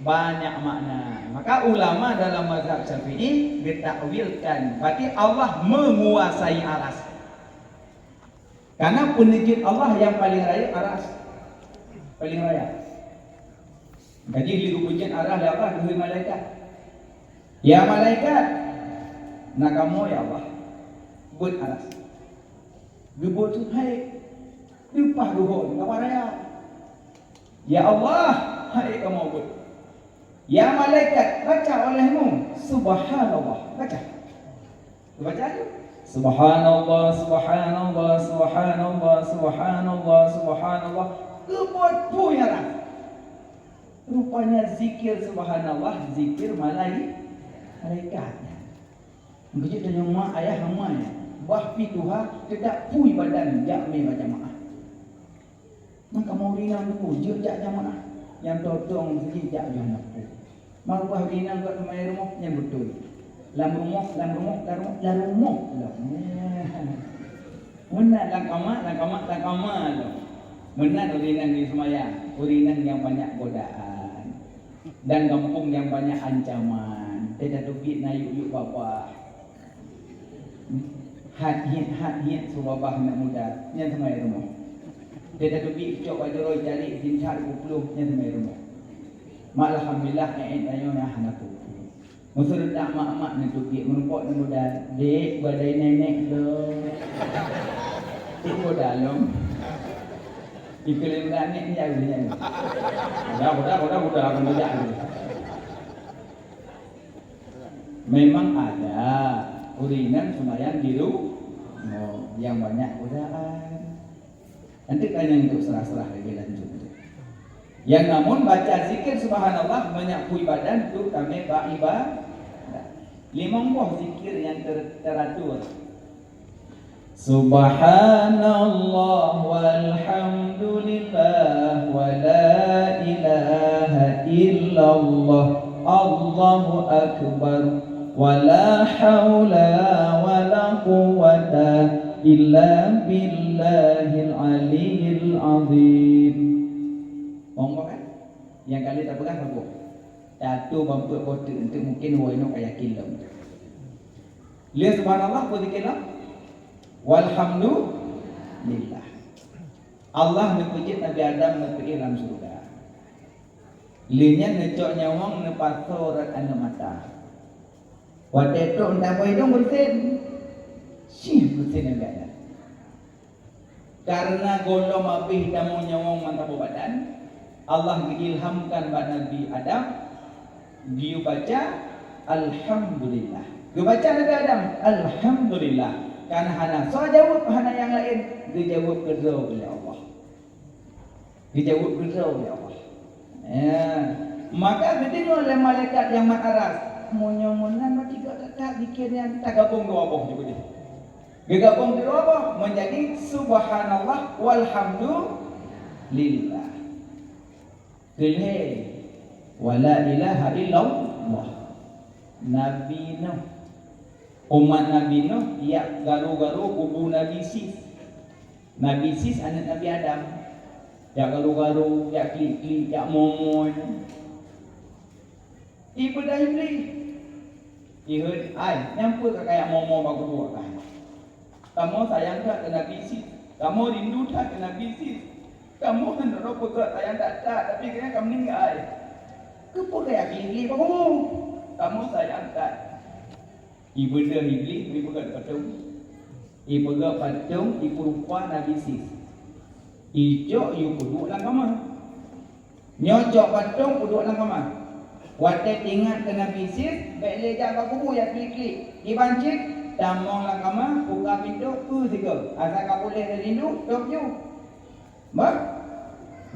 Banyak makna. Maka ulama dalam mazhab Syafi'i geutakwilkan, berarti Allah menguasai aras. Karena peuneujeuet Allah nyang paleng rayeuk aras. Paleng rayeuk. Jadi, lheueh geupeujeuet aras lé Allah, geuhôi malaikat. "Ya malaikat, na kamoe ya Allah, beuet aras." Geubeuet tu hai, leupah geuhôi, ka baraya. "Ya Allah, hai kamoe beuet." "Ya malaikat, baca olehmu, 'Subhanallah.'" Baca. Baca tu. "Subhanallah, subhanallah, subhanallah, subhanallah, subhanallah." Geubeuet pui aras. Rupanya zikir subhanallah, zikir malai-, malaikat. Beujeuet tanyoe mak ayah hama nyan, bah pih tuha teudak pui badan jak mé bak jamaah. Maka mau rinang tu jeuet jak jamaah, nyang totong siji jak jamaah. Mau bah rinang kat mé rumoh nyan beutôi. Lam rumoh, lam rumoh, lam rumoh, lam rumoh, lam rumoh. Meunan lam kama, lam kama, lam kama tu. Meunan ureueng inong di seumayang, ureueng inong nyang banyak godaan dan gampông nyang banyak ancaman. Teuka teubiet na yuk-yuk babah. Hat hiet, hat hiet su babah aneuk muda, nyan teuma i rumoh. Teuka teubiet cok bak jaroe cari sincat peuet ploh, nyan teuma i rumoh. Mak alhamdulillah, ék-ék tanyoe nyang hana peue. Meuseurutak mak-mak neuteubiet meurumpok neumuda, "Dek, badai nenek lom." Cit boda lom. Ikeuleum nenek ni jauh nyan. Boda, boda, boda, boda, akan boda. Memang ada ureueng inong seumayang di rumoh nyang banyak godaan. Nanti tanyong untuk serah-serah lagi lanjut. Yang namun baca zikir subhanallah banyak pui badan tu tamé bak ibadah. Limong boh zikir yang ter-, teratur. Subhanallah walhamdulillah wa la ilaha illallah, Allahu akbar, wa la haula wa la quwwata illa billahil aliyyil azim. Monggo kan? Nyang kali tapeugah saboh. Tatu bampeuk boh teuk, enteuk mungkin woe nyoe ka yakin lom. Lheueh subhanallah, peue zikir lom? Walhamdulillah. Allah neupeujeuet Nabi Adam neupeuéh lam syeuruga. Lheueh nyan neucok nyawöng neupasoe rot aneuk mata. Watèe trok meutamong idông beureusen. Sih beureusen Nabi Adam. Karena gohlom abéh tamong nyawöng mantong bak badan, Allah geuilhamkan bak Nabi Adam geuyue baca Alhamdulillah. Geubaca Nabi Adam, "Alhamdulillah." Karena hana soe jaweueb, hana nyang laén, geujaweueb keudroe lé Allah. Geujaweueb keudroe lé Allah. Ya. Maka geudeungoe lé malaikat nyang mat aras, "Meunyoe meunan, bah tiga that-that zikir nyan tagabong dua boh ju keudéh." Geugabong dua boh menjadi subhanallah walhamdulillah. Keulhèe, wala ilaha illallah. Nabi Nuh. Umat Nabi Nuh jak garu-garu kubu Nabi Sis. Nabi Sis aneuk Nabi Adam. Jak garu-garu, jak klik-klik, jak momoi. Ipeugah Iblih, "Iheuet, ai, nyan peue ka kajak momo bak kubu akai? Kamoe sayang that keu Nabi Sis, kamoe rindu that keu Nabi Sis. Kamoe hana droe peugah sayang that-that, tapi keunan ka meuninggai. Keupeue kajak klik-klik bak kubu? Kamoe sayang that." Ibeudôh Iblih, ipeugah patong. Ipeugah patong, ipeurupa Nabi Sis. Icok, ipeuduek lam kama. Nyoe cok patong, peuduek lam kama. Watèe teuingat keu Nabi Sis, bèk lé jak bak kubu jak klik-klik. Iban cit, tamong lam kama, buka pintoe, eu sigoe. Asai ka puléh dari rindu, tôb ju. Bah?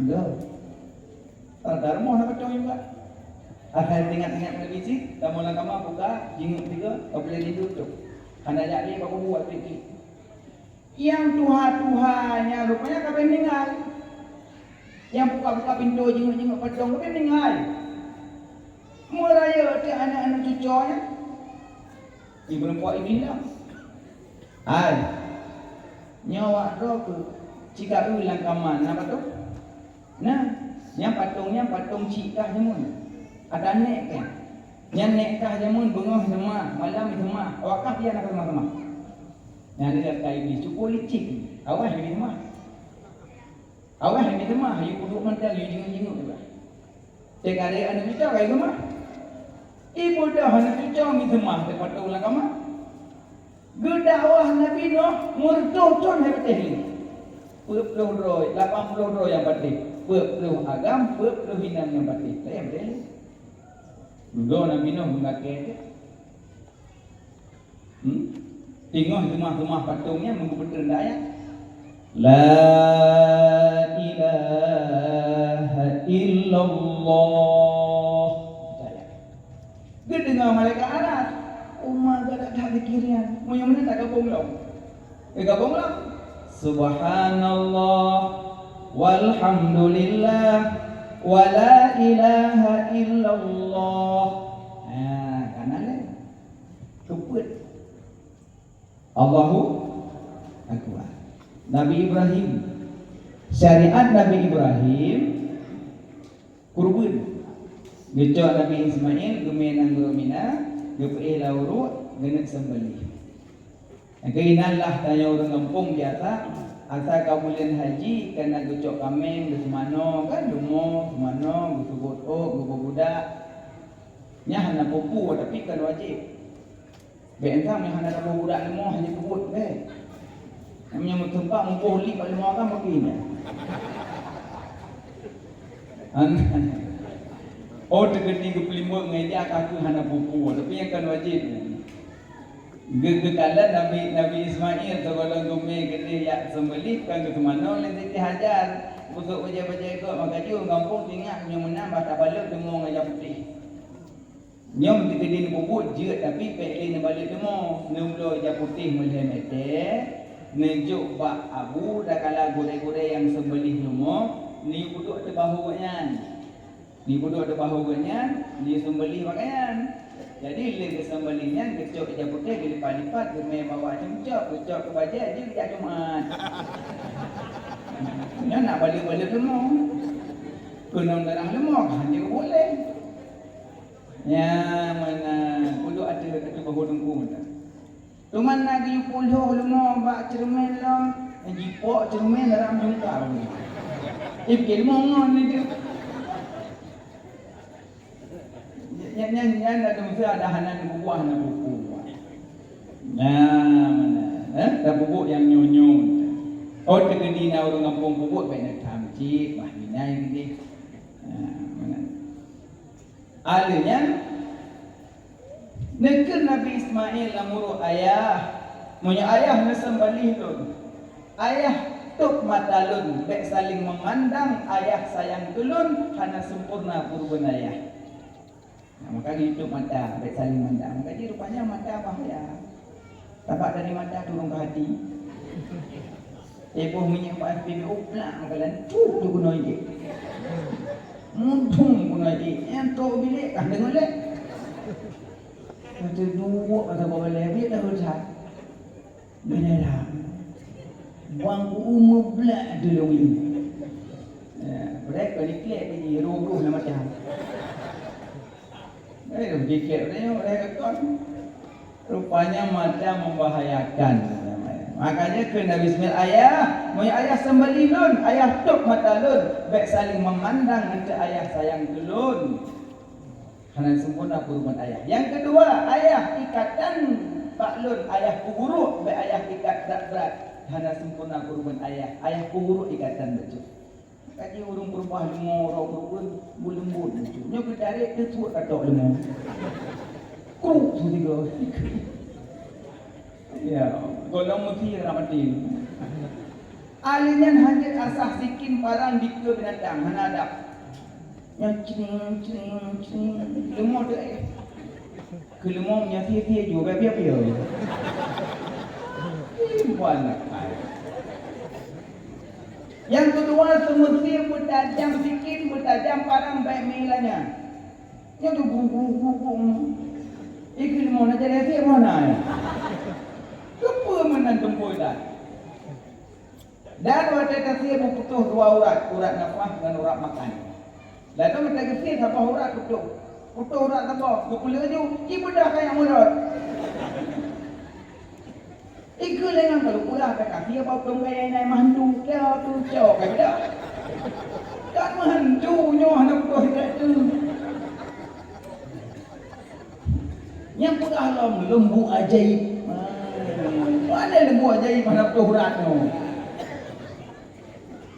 Enggak. Rata rumoh na pacong juga. Asai teuingat-ingat Nabi Sis, tamong lam kama, buka, jinguk sigoe, ka puléh rindu, tôb. Hana jak lé bak kubu jak klik-klik. Nyang tuha-tuha nyan rupanya ka bèk meuninggai. Nyang buka-buka pintoe jinguk-jinguk padong ka bèk meuninggai. Meurayeuk teuk aneuk-aneuk cucoe nyan. Ibu nampak Iblih dah. Hai. Nyoe awak droe keuh cit ka eu lam kama na patong. Nah, nyang patong nyan patong cit kah jameun. Ada nèk kah. Nyan nèk kah jameun beungoh seumah, malam seumah. Awak kah pian akan seumah-seumah. Nyan dia kata Iblih, cukup licik. Awas Iblih seumah. Awas Iblih seumah, yue peuduek mantong, yue jinguk-jinguk juga. Teuka lé aneuk cucoe ka seumah. Ibeudôh aneuk cucoe mi seumah teupatong lam kama. Geudakwah Nabi Nuh meureutoh thon hai patéh lé. Peuet ploh droe, lapan ploh droe nyang patéh. Peuet ploh agam, peuet ploh inong nyang patéh. Laén patéh lé. Dudoe Nabi Nuh meulakèe teuh. Hmm? Teungoh seumah-seumah patong nyan meugeupeutreun ayat. La ilaha illa illallah. Geudeungoe malaikat aras, "Uma gata that zikir nyan." Meunyoe meunan, tagabong lom. Geudeungoe lom, "Subhanallah, walhamdulillah, wa la ilaha illallah." Ha, kana lé. Keupeuet. Allahu Akbar. Nabi Ibrahim. Syariat Nabi Ibrahim, kurban. Geucok Nabi Ismail, geumè nanggroe Mina, geupeuéh lam uruek, geuneuk seumbeuléh. Keuinan lah tanyoe ureueng gampông biasa, asai ka buleuen haji, kana geucok kaméng, geuseumanoe, kan, leumo, seumanoe, geuseubot ôk, geupeubeudak. Nyan hana peue-peue, tapi kan wajéb. Bèk entan nyang hana saboh budak leumo hana peubuet, bèk. Nyang meuteumpat muboh li bak leumo agam bagi nyan. An-, oh, teukeudi geupeulimbot ngon ija ka kheueh hana peue-peue, tapi nyan kan wajéb nyan. Geu-, geukalon Nabi, Nabi Ismail sigohlom geumè keudéh jak seumbeuléh, kan geuseumanoe lé Siti Hajar. Beusôk bajèe-bajèe gob, maka jih ureueng gampông teuingat meunyoe meunan bah tabalot leumo ngon ija putéh. Nyoe teukeudi neupeubuet jeuet, tapi bèk lé neubalot leumo, neubloe ija putéh meulhèe mètè, neujok bak abu, takala gurèe-gurèe nyang seumbeuléh leumo, neuyue peuduek ateueh bahô gobnyan. Neuyue peuduek ateueh bahô gobnyan, neuyue seumbeuléh bak gobnyan. Jadi, lé geuseumbeuléh nyan, geucok ija putéh, geulipat-lipat, geumè bak ceuncok, geucok keu bajèe, jeuet jak Jumat. Nyan nak balot-balot leumo. Keunong darah leumo, kan jeuet boleh. Nyan meunan, peuduek ateueh, ateueh bahô teungku mantong. Teuma na geuyue pulôh leumo bak ceureumen lom, jipok ceureumen dalam jungkar. Ih, pike leumo ngon ni tu. Nyan, nyan, nyan ladôm seuhat dah hana neububuah, hana buku. Nah, meunan, eh, tapeubuet nyang nyoe-nyoe. Oh, teukeudi na ureueng gampông peubuet, bèk neutham cit, bah, minai geudeh. Nah, meunan. Alèh nyan, neukheun Nabi Ismail lam uruek, "Ayah, meunyoe ayah neuseumbeuléh lôn, ayah tôb mata lôn, bèk saléng meumandang, ayah sayang keu lôn, hana sempurna peuruban ayah." Nah, maka geutôb mata, bèk saléng mandang. Maka jih rupanya mata bahaya. Sabab dari mata turun ke hati. Eh, boh minyeuk bak S P B U plak makalan, tuh, tuh keunoe jih. Mudong keunoe jih. Nyang trok bilék kan deungon lé. Kata duek kata bawah lé, biar dah ucap. Benar dah. Buang ku umur belak dulu ini. Ya, mereka diklek ini, rogoh nama dah. Eh, dikit tengok, eh, kon. Rupanya mata membahayakan. Makanya kheun Nabi Ismail, "Ayah, meunyoe ayah seumbeuléh lôn, ayah tôb mata lôn, bèk saléng meumandang, nyan keuh ayah sayang keu lôn. Hana sempurna peuruban ayah." Nyang keudua, ayah ikatan bak lôn, ayah peugurôk, bèk ayah ikat brat-brat. Hana sempurna peuruban ayah, ayah peugurôk ikatan bacut. Ka jih ureueng peurubah leumo rot ureueng, beuleumbot lucu. Nyoe geutarek teusuet katok leumo. Kruk, su tiga. Ya, gohlom meusi rot maté. Alèh nyan hana asah sikin parang dikeue binatang, hana adab. Nyan cring, cring, cring. Leumo teuh, eh. Keu leumo meunyoe sie-sie ju, bèk piôh-piôh. Ih, bukan akai. Nyang keudua, seumeusie beutajam sikin, beutajam parang bèk meuilanyan. Nyan tu gru, gru, gru, gru. Ikeu leumo na jadi sie meunan. Keupeue meunan tumpôi that? Dan watèe tasie beuputôh dua urat, urat nafah ngon urat makan. Lalu watèe geusie saboh urat putôh. Putôh urat saboh, geupeuleuju, jipeudah keu nyang meurot. Ikeu lé ngon kalu pula ka tasie bak utông kayèe nyan meuhantu, keu tu cok ka jeuet. Kan meuhantu nyoe hana putôh sigaréh tu. Nyang peugah lom lembu ajaib. Ha. Mana lembu ajaib hana putôh urat nyoe?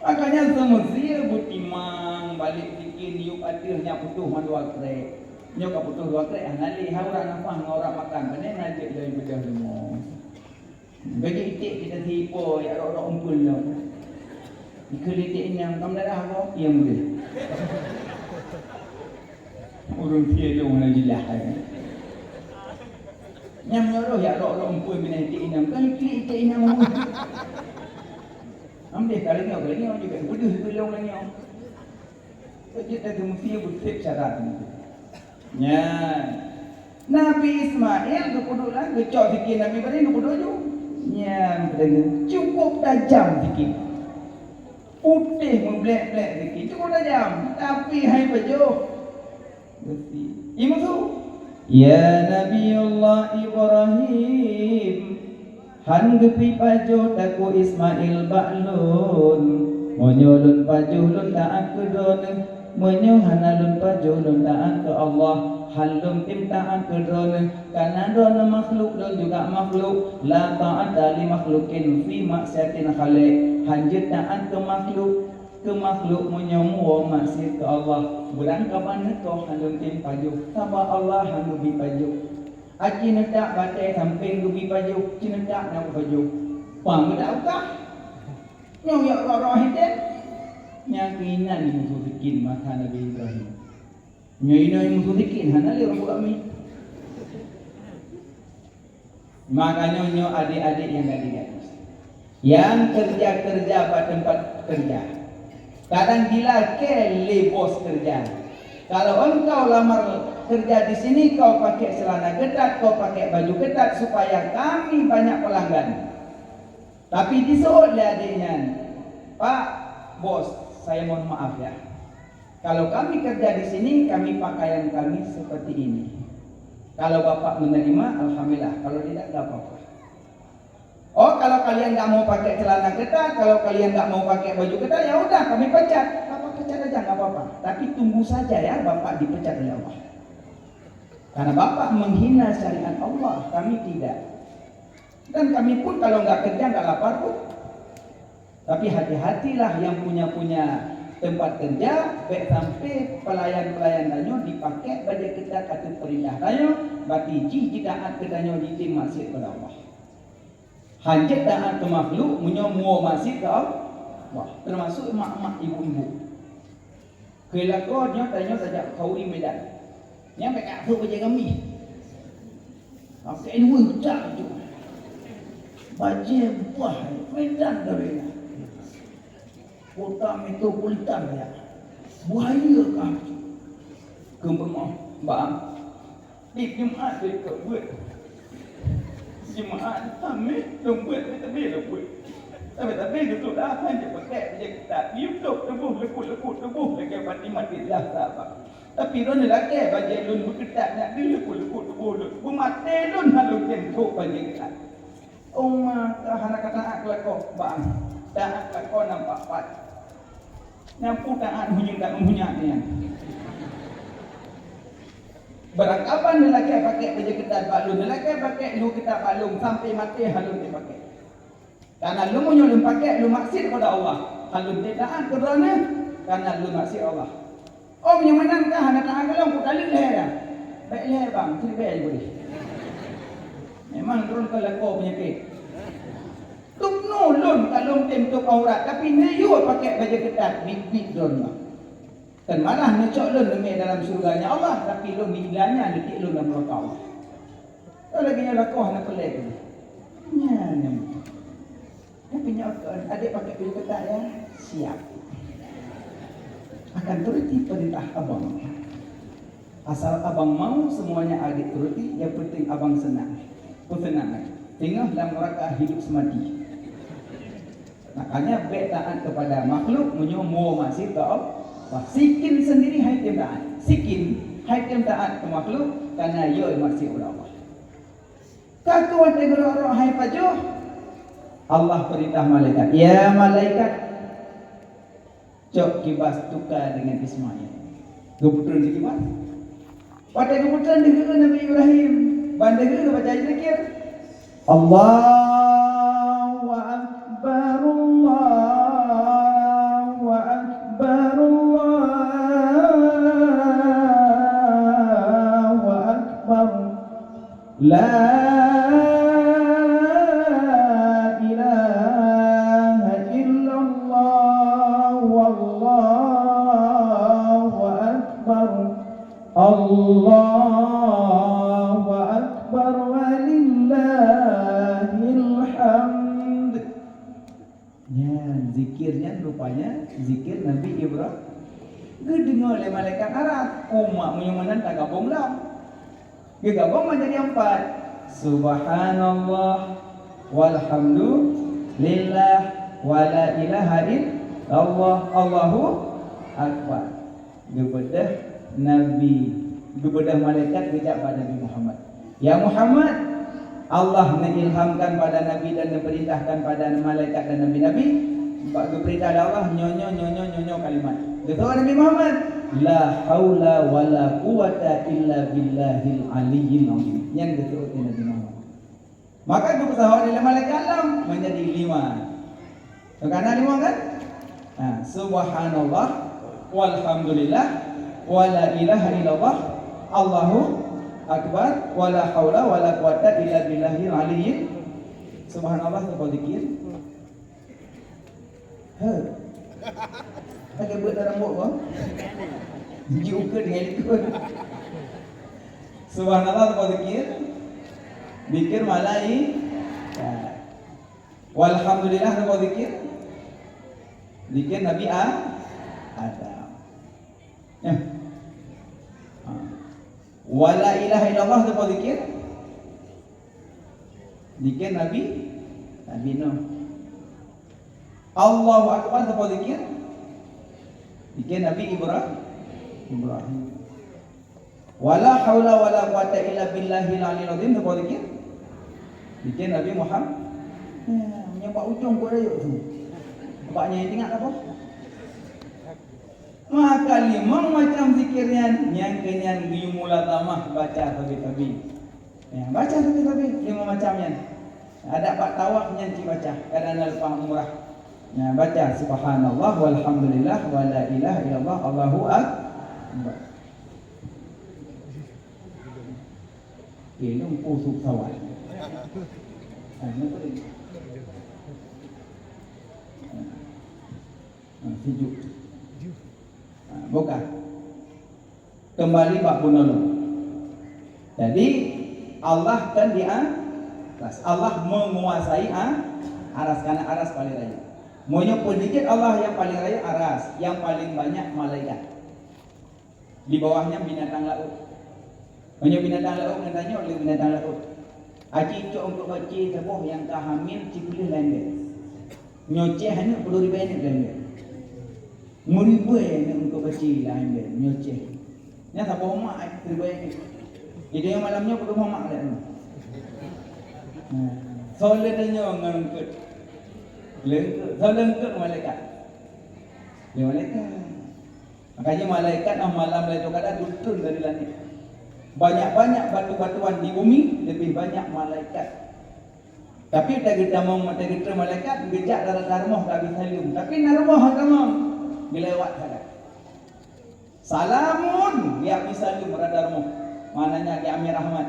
Makanya seumeusie beutimang balek sikin yub ateueh nyak putôh mandua krek. Nyoe ka putôh dua krek hana lé, ha urat nafah ngon urat makan, pane na jeuet lom beudôh leumo. Gaji iték kita sipo, ya rok-rok umpul nyoe. Ikeu iték nyang kam darah ko, iya mudah. Ureueng sie lôn hana jeulaih. Nyang meunyoe roh jak rok-rok empeue binéh iték inong, kan klik iték inong. Am deh ka lanyok, ka lanyok juga beudeuh keu lôn lanyok. Keu jeuet dah geumeusie beuseb cara tu. Nyan. Nabi Ismail geupeuduek lah, geucok sikin Nabi Ibrahim geupeuduek ju. Nyan, cukup tajam sikin. Putéh meublek-blek sikin, cukup tajam, tapi hai pajoh. Beusi. Ié musu. Ya Nabiullah Ibrahim, han geupeupajoh takue Ismail bak lôn. Meunyoe lôn pajoh, lôn taát keu Droeneueh. Meunyoe hana lôn pajoh, lôn taát keu Allah. Han lôn tem taát keu Droeneueh, kareuna Droeneueh makhluk, lôn juga makhluk. La ta'ata li makhlukin fi maksiatil khaliq. Han jeuet taát keu makhluk. Keu makhluk meunyoe muwoe maksiet keu Allah, beurangkaban neukoh han lôn tem pajoh, sabab Allah han geubri pajoh. Aci neutak batée sampéng geubri pajoh, ci neutak na pajoh. Pang geudak ukah? Nyoe jak rot-rot hitén. Nyang keuinan musoh sikin masa Nabi Ibrahim. Nyoe inoe musoh sikin hana lé ureueng buet mi. Makanya nyoe adik-adik nyang gadis-gadis, nyang kerja-kerja bak tempat kerja, kadang dilakée lé bos kerja. Kalau engkau lamar kerja di sini, kau pakai celana ketat, kau pakai baju ketat supaya kami banyak pelanggan. Tapi disebut lé adik nyan, "Pak Bos, saya mohon maaf ya. Kalau kami kerja di sini, kami pakaian kami seperti ini. Kalau Bapak menerima, alhamdulillah. Kalau tidak, nggak apa-apa." "Oh, kalau kalian nggak mau pakai celana ketat, kalau kalian nggak mau pakai baju ketat, ya udah, kami pecat." "Bapak pecat aja, nggak apa-apa. Tapi tunggu saja ya, Bapak dipecat oleh Allah. Karena Bapak menghina syariat Allah, kami tidak. Dan kami pun kalau nggak kerja, nggak lapar pun." Tapi hati-hatilah nyang punya-punya tempat kerja, bék sampai pelayan-pelayan tanyoe dipakai bajée ketat ateueh peurintah tanyoe, berarti jih jitaát keu tanyoe jitem maksiet keu Allah. Han jeuet taát keu makhluk meunyoe muwoe maksiet keu Allah, termasuk mak-mak, ibu-ibu. Keu lakoe nyoe tanyoe tajak khauri Medan. Nyan bèk ka sôk bajèe gami. Pakai dua juta tu. Bajèe buah Medan dari na. Kota metropolitan ya. Buaya kah tu. Keu peurumoh, bang. Di Jumat lé ka buet. Jumat, Khamis, lôn buet, tapi lôn buet. Tapi, tapi dudoe dah, han jeuet pakèk bajèe keutat. Di YouTube tuboh, leuput-leuput tuboh lagèe Fatimah Zahra. Tapi droeneuh lakèe bajèe lôn beukeutat, nyak di leuput-leuput tuboh lôn. Beumaté lôn, han lôn tem trôk bajèe keutat. Oma ka hana ka taát keu lakoe, bang. Taát keu lakoe nampak pat. Nyan peue taát hunyueng tak hunyat nyan. Barangkaban neulakèe pakèk bajèe keutat bak lôn, neulakèe pakèk lu keutat bak lôn, sampai maté han lôn tém pakèk. Karena lôn meunyoe lôn pakèk, lôn maksiet kepada Allah. Han lôn tém taát keu droeneuh, karena lôn maksiet Allah. Oh, meunyoe meunan kah hana taát keu lôn, kutaleuek lhèe dah. Bèk lhèe bang, siribèe je boleh. Memang droeneuh ka lakoe peunyakét. Tupnu lôn ka lôn tem tôp aurat, tapi neuyue pakèk bajèe keutat, biet-biet droeneuh. Kan malah neucok lôn leumèe dalam syeuruga nyan Allah, tapi lôn di inan nyan neutiek lôn lam neuraka Allah. Lagèe nyan lakoe hana peulèe keuh. Nyan nyang. Tapi nyoe kon, adek pakai baju ketat ya, siap. Akan turuti perintah abang. Asal abang mau, semuanya adek turuti, yang penting abang senang. Pun senang kan? Tengok dalam neraka hidup semati. Makanya bèk taat kepada makhluk meunyoe mo maksiat keu Allah. Sikin sendiri hai tem taat. Sikin hai tem taat keu makhluk karena yo maksiat keu Allah. Ka keuh watèe geurok-rok hai pajoh, Allah peurintah malaikat, "Ya malaikat, cok kibas tuka dengan Ismail." Geupeutrön di kibas. Watèe geupeutrön di keu Nabi Ibrahim, ban deuh geubaca zikir. Allahu Akbar, Allahu Akbar, Allahu Akbar. La ilaha illallah, wallahu akbar. Allah Zikir nyan rupanya zikir Nabi Ibrahim. Geudeungoe lé malaikat aras, umat meunyoe meunan tagabong lom. Geugabong manjadi ampat. Subhanallah, walhamdulillah, wala ilaha illallah, Allahu akbar. Geubeudôh Nabi, geubeudôh malaikat geujak bak Nabi Muhammad. Ya Muhammad, Allah mengilhamkan pada Nabi dan memerintahkan pada malaikat dan nabi-nabi, bak geupeurintah lé Allah nyoe, nyoe, nyoe, nyoe, nyoe, nyoe kalimat. Geuseuôt Nabi Muhammad, "La haula wala quwwata illa billahil aliyyil azim." Nyan geuseuôt Nabi Muhammad. Maka geupeusahoe lé malaikat lom menjadi lima. Ka na lima kan? Ha, subhanallah, walhamdulillah, wala ilaha illallah, Allahu akbar, wala haula wala quwwata illa billahil aliyyil. Subhanallah tu zikir. He. Pakai buet dalam bok ko. Ji ukeue dengan likot. Subhanallah tu zikir. Zikir malaikat. Walhamdulillah tu zikir. Zikir Nabi A-, Adam. Ya. Ha. Wala ilaha illallah tu zikir. Zikir Nabi, Nabi Nuh. Allahu Akbar, sapa zikir? Zikir Nabi Ibra-, Ibrahim. Wala haula wala quwwata illa billahil aliyil azim, sapa zikir? Zikir Nabi Muhammad. Ya, meunyoe bak ujong kok rayeuk tu. Bak nyan ingat apa? Maka limong macam zikir nyan, nyang keu nyan geuyue mula tamah baca sabe-sabe. Ya, baca sabe-sabe limong macam nyan. Adak bak tawaf nyan cit baca, kadang na leupah umrah. Ya, baca subhanallah walhamdulillah wala ilaha illallah Allahu akbar. Okey, lôn poh su pesawat. Ha, ni apa tadi? Ha, sejuk. Ha, buka. Kembali bak bunoe lom. Jadi, Allah kan di aras. Allah menguasai a-, aras, karena aras paling rayeuk. Meunyoe peudikit Allah nyang paling rayeuk aras, nyang paling banyak malaikat. Di bawahnya binatang laut. Meunyoe binatang laut, ngon tanyoe lé binatang laut. Aci cok eungkôt bacé saboh nyang ka hamil, siplôh laén bèe. Nyoe céh aneuk peureulèe ribèe aneuk laén bèe. Meuribèe aneuk eungkôt bacé laén bèe, nyoe céh. Nyan saboh mak ribèe aneuk. Jadi nyang malam nyoe peureulèe mak lé. Nah, soe lé tanyoe ngon eungkôt. Lé eungkôt, soe lé eungkôt malaikat. Lé malaikat. Makanya malaikat ah malam Lailatul Qadar turun dari langit. Banyak-banyak batu-batuan di bumi, lebih banyak malaikat. Tapi teugeuteumeung, teugeuteumeung malaikat geujak dalam rumoh Nabi Salim. Tapi na rumoh hana tamong, geulewat sagai. Salamun di Abi Salim rada rumoh, maknanya di Amir Ahmad.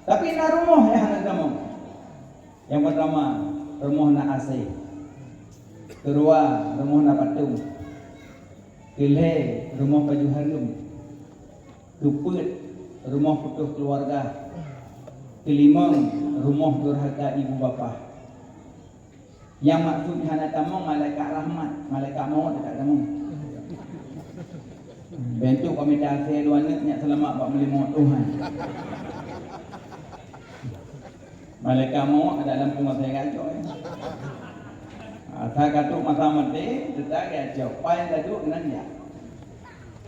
Tapi na rumoh nyang hana tamong. Nyang pertama, rumoh na asèe. Keudua, rumoh na patong. Keulhèe, rumoh baju hareuem. Keupeuet, rumoh putôh keuluwarga. Keulimong, rumoh durhaka ibu bapa. Nyang maksud hana tamong malaikat rahmat, malaikat mawöt ka tamong. Bentuk komite asèe dua neuk nyak seulamat bak meulimong Tuhan. Malaikat mawöt ka dalam peunguasa gajok, eh. Asai ka trok masa maté, teuta gajok, pai ka duek nan jak.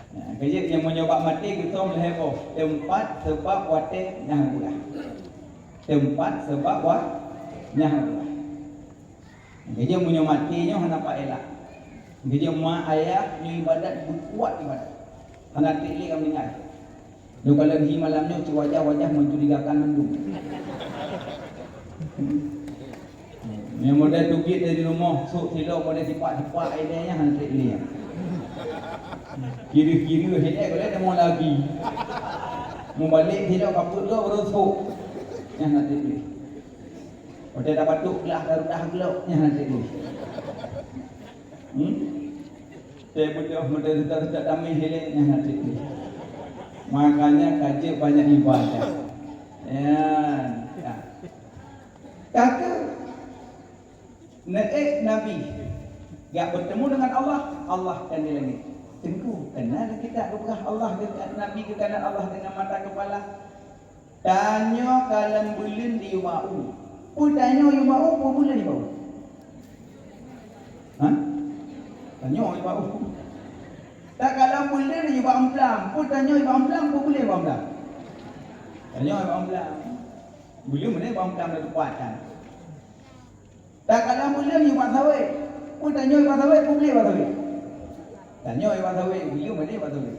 Nah, keujeuet nyang meunyoe bak maté geusöm lhèe boh, teumpat, seubab, watèe, nyang beurah. Teumpat, seubab, wa-, nyang beurah. Geujeuet meunyoe maté nyoe hana paéla. Geujeuet ma ayah nyoe ibadat beukuat ibadat. Hana trép lé ka meuninggai. Lôn kalon hi malam nyoe cit wajah-wajah mencurigakan mandum. Nyang model teubiet dari rumoh, sôk silop model sipak-sipak ilèe nyan hana trép lé. Kira-kira ilèe goleh teumo lagi. Mubalek silop kapot lom baru sôk. Nyan hana trép lé. Watèe tabatuk glah tarudah glok, nyan hana trép lé. Hmm? Teubeudôh model seutôt-seutôt tamé hilek, nyan hana trép lé. Makanya ka jeuet banyak ibadah. Ya, ya. Ka keuh neuék Nabi. Jak bertemu dengan Allah, Allah kan di langit. Teungku, kenal kita geupeugah Allah deungon Nabi geukalon Allah dengan mata kepala. Tanyoe kalon buleuen di yumak u. Peue tanyoe yumak u, peue buleuen yumak u? Ha? Tanyoe yumak u. Takalon buleuen yumak amplam. Peue tanyoe yumak amplam, peue buleuen yumak amplam? Tanyoe yumak amplam. Buleuen mana yumak amplam dah teupatan. Takalon buleuen yumak sawét. Peue tanyoe yumak sawét, peue buleuen yumak sawét? Tanyoe yumak sawét, buleuen mana yumak sawét?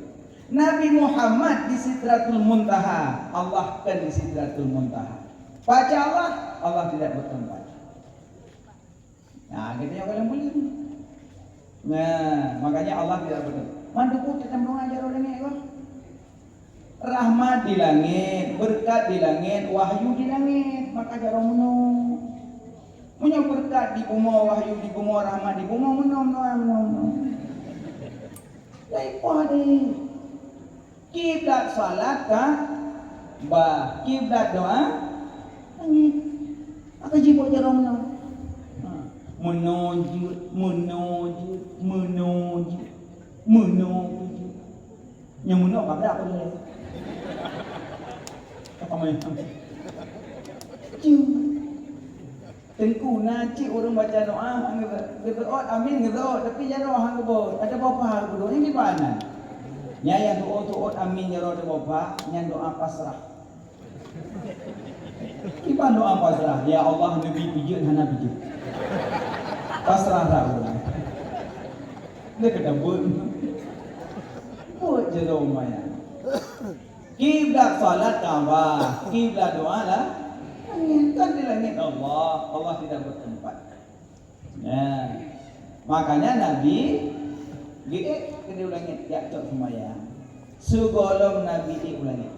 Nabi Muhammad di Sidratul Muntaha, Allah kan di Sidratul Muntaha. Paca Allah, Allah tidak bertempat. Nah, kita yang paling buleuen. Nah, makanya Allah tidak bertempat. Mandum teuk tam doa jaroe langét kah? Rahmat di langét, beureukat di langét, wahyu di langét, maka jaroe meunoe. Meunyoe beureukat di bumoe, wahyu di bumoe, rahmat di bumoe, meunoe, meunoe, meunoe, meunoe. Laén poh deh. Kiblat salat Ka'bah, kiblat doa langét. Maka jibuet jaroe meunoe. Ha. Meunoe jeuet, meunoe jeuet, meunoe jeuet, meunoe jeuet. Nyang meunoe ka brat peue lé? Apa main? Cium. Teungku, na cit ureueng baca doa, han geu-, geuseuôt amin, geuseuôt, tapi jaroe han geuboh, ada boh paha geudoa, nyan kiban nan? Nyan nyang seuôt-seuôt amin jaroe ada boh paha, nyan doa pasrah. Kiban doa pasrah, "Ya Allah, neubi pijeut hana pijeut." Pasrah that ureueng. Dia kata buet. Buet jaroe maya. Kiblat salat Ka'bah, kiblat doa lah langét. Kan di langét Allah, Allah tidak bertempat. Nah, makanya Nabi geuék keu di langét jak cok seumayang. Sigohlom Nabi ék u langét.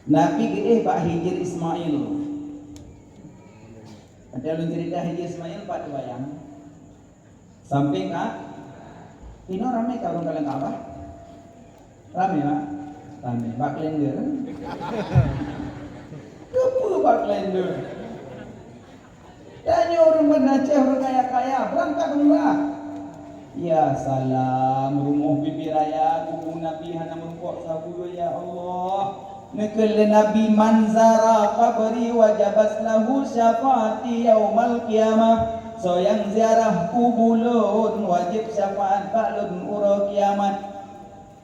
Nabi geuék bak Hijir Ismail. Ada ulun cerita Hijir Ismail pat seumayang. Sampéng ka, inoe ramé ka ureueng kalon Ka'bah? Ramé, Mak? Ramé. Bak kalender? Keupeue bak kalender? Tanyoe ureueng Banda Aceh, ureueng kaya-kaya, beurangkat umrah. Ya salam, rumoh bibi raya, kubu Nabi hana meurumpok sapeue, ya Allah. Neukheun lé Nabi, "Man zara qabri wajabat lahu syafaati yaumal qiyamah." Soe nyang ziarah kubu lôn, wajéb syafaat bak lôn uroe kiamat.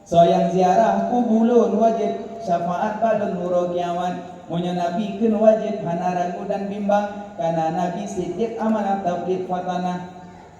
Soe nyang ziarah kubu lôn, wajéb syafaat bak lôn uroe kiamat. Meunyoe Nabi kheun wajéb, hana ragu dan bimbang, kareuna Nabi siddiq, amanah, tabligh, fatanah.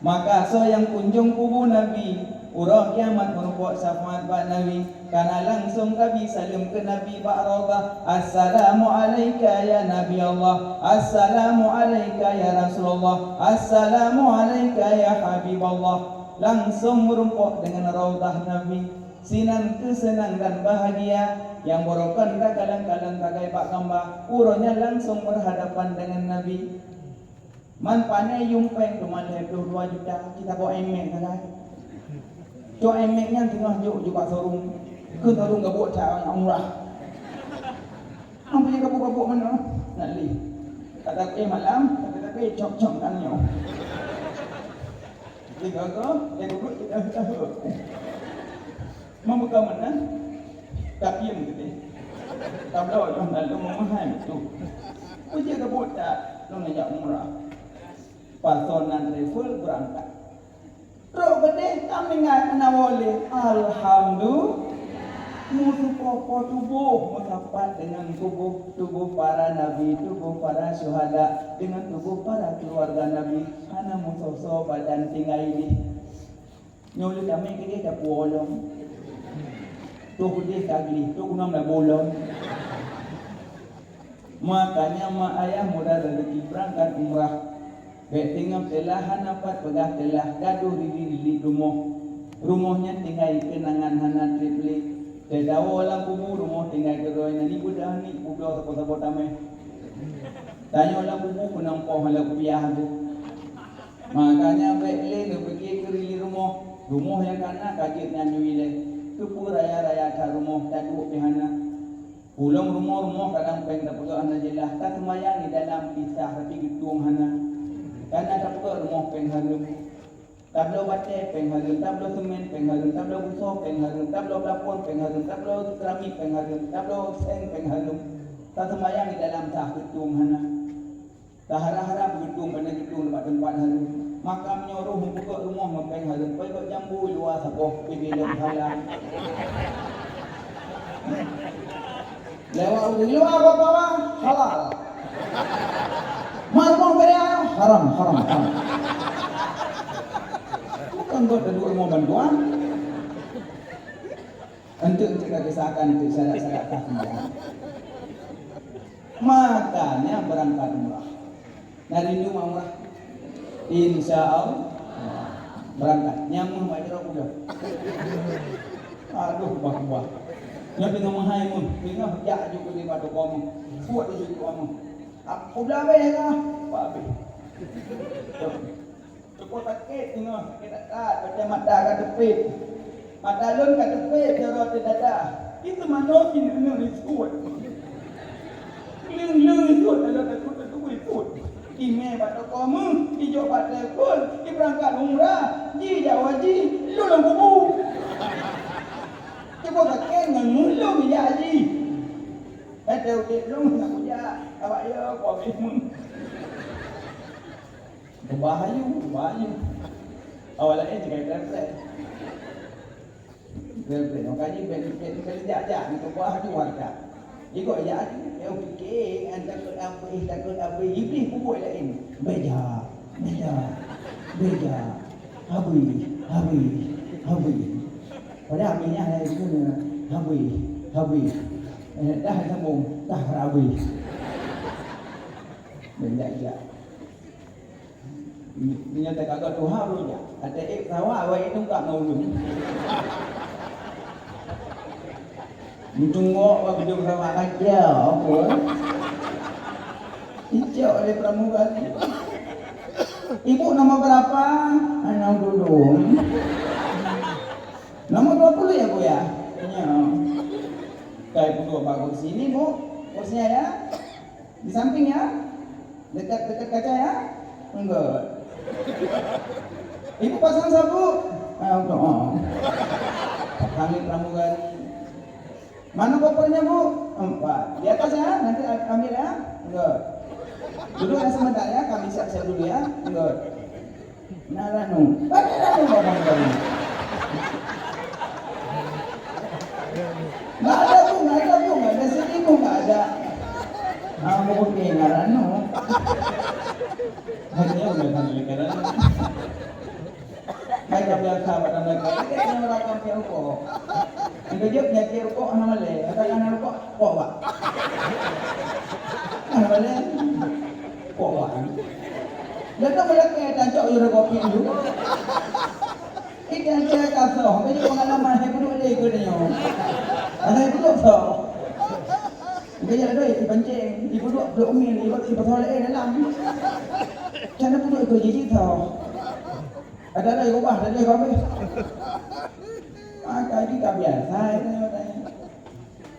Maka soe nyang kunjong kubu Nabi, uroe kiamat meurumpok syafaat bak Nabi, kana langsong tabi saleuem keu Nabi bak Raudhah, "Assalamu alaika ya Nabi Allah, assalamu alaika ya Rasulullah, assalamu alaika ya Habib Allah." Langsong meurumpok deungon Raudhah Nabi. Sinan keuh seunang dan bahagia, nyang barokon takalon-kalon sagai bak gamba, uroe nyan langsong beuhadapan deungon Nabi. Man pané yuem péng teuma lhèe ploh dua juta, kita bawa emek sagai. Cok emek nyan teungoh jok, jok bak showroom. Keu showroom gabuk that nyang murah. Ampai gabuk-gabuk meunoe. Nak lé. Kata, "Eh, malam," kata, "tapi cok-cok kan nyoe." Tiga ke, dia duduk, kita tahu. Meumeuka meunan, tapi yang gede. Tabloe nyoe lalu meumahai tu. Uji gabuk that, lôn jak umrah. Pasonan travel beurangkat. Trok keudeh ka meuingat hana woe lé. Alhamdulillah. Meusupoh po tuboh, meusapat deungon tuboh, tuboh para nabi, tuboh para syuhada, deungon tuboh para keuluwarga nabi. Hana meusoe-soe badan tinggai jih. Nyoe lé damé keudeh tapuwoe lom. Toh keudeh ka gleh, toh gunong dah bolong. Makanya mak ayah mudah rezeki beurangkat umrah. Bék teungoh teulah hana pat peugah teulah, gadoh rili-rili rumoh. Rumoh nyan tinggai keunangan hana treb lé. Teudawa lam kubu rumoh tinggai keudroe, na nibeuet dah ni kubloe sapo-sapo tamé. Tanyoe lam kubu keunong poh lam kupiah tu. Makanya bék lé neupiké keu rili rumoh. Rumoh nyang kana ka jeuet nyan nyang ilée. Keupeue raya-raya that rumoh, taduek pih hana. Pulang rumoh-rumoh kadang péng tapeugah hana jeulaih, taseumayang di dalam pisah tapi geutueng hana. Kana tapeugöt rumoh péng hareuem. Tabloe batèe péng hareuem, tabloe seumén péng hareuem, tabloe busoe péng hareuem, tabloe plafon péng hareuem, tabloe keramik péng hareuem, tabloe seng péng hareuem. Taseumayang di dalam sah geutueng hana. Tahara-hara beugeutueng, pane geutueng bak teumpat hareuem. Maka meunyoe roh meupeugöt rumoh ngon péng hareuem, peugöt jambu luwa saboh, pibi lom halal. Lewat ureueng luwa bak bawah, halal. Mak rumoh geurian, haram, haram, haram. Bukan buat kedua rumoh bantuan. Enteuk, enteuk ka kisahkan enteuk syarat-syarat tahiyat. Makanya berangkat umrah. Na rindu mak umrah? Insya Allah. Berangkat. Nyang meuh mak jroh pulang. Aduh, bah, bah. Nyoe teungoh meuhai meuh. Teungoh jak ju keu batu komo. Buet ju keu komo. Aku dah habéh dah. Bah, habéh. Teupeu sakét teungoh, sakét that-that, macam mata ka teupéb. Mata lôn ka teupéb, jaroe teuh dada. Itu manoe sineuk-neuk risuet. Gleueng-gleueng risuet, dalam takot-takot risuet. Imè bak toko meuh, ijok bak telepon, ibeurangkat umrah, jijak haji, lôn lam kubu. Teupeu sakét ngon meuh lôn ijak haji. Watèe udép lôn hana kujak, awak yo, kok habéh meuh. Keubah ayu, keubah ayu. Awak laén jih kai preh-preh. Preh-preh. Makajih bèk, bèk, bèk jak-jak, keubah ayu warga. Jikok jak, eh, pikir, kan takot abéh, takot abéh. Iblih peubuet laén. Bèk jak, bèk jak, bèk jak. Habéh, habéh, habéh. Padahal abéh nyan hai keuneuk habéh, habéh. Eh, dah sambung, dah habéh. Bèk jak-jak. Meunyoe teuka tuha ulôn jak. Até ék pesawat awak ék tungkak ngon ulôn. Meutungok bak bijôh pesawat kaca, apa? Icok lé pramugari. Ibu nomor berapa? Anak dulu. Nomor dua puluh ya, Bu, ya? Ya. Kai peuduek bak kursi ni, Bu. Kursinya ya. Di samping ya. Dekat, dekat kaca ya. Enggak. Ibu pasang sabuk. Ah, udah. Oh. Kami pramugari. Mana kopernya, Bu? Empat. Di atas ya, nanti a-, ambil ya. Enggak. Duduk yang sebentar ya, kami siap-siap dulu ya. Enggak. Nak ranu. Banyak ranu abang tadi. Nggak ada, Bu, nggak ada, Bu, nggak ada sini, Bu, nggak ada. Ah, mau pakai nggak ranu. Hanya udah kan mereka ranu. Hai ka biasa bak tanda kau. Ini kan orang kampung rukok. Yang kejut nyakit rukok hana malai. Kata hana rukok, kok bak. Hana malai. Kok bak. Dah tak malai ke tancok yu kopi dulu. Ikan saya kasoh. Banyak pengalaman saya pun boleh ikut dia. Ada ikut tu. Banyak ada ikut pancing. Ikut tu, dua umil, ikut, ikut soal eh dalam. Cara pun ikut jadi tau. Ada lagi ubah, ada lagi habis. Maka kita biasa, ya, tanya.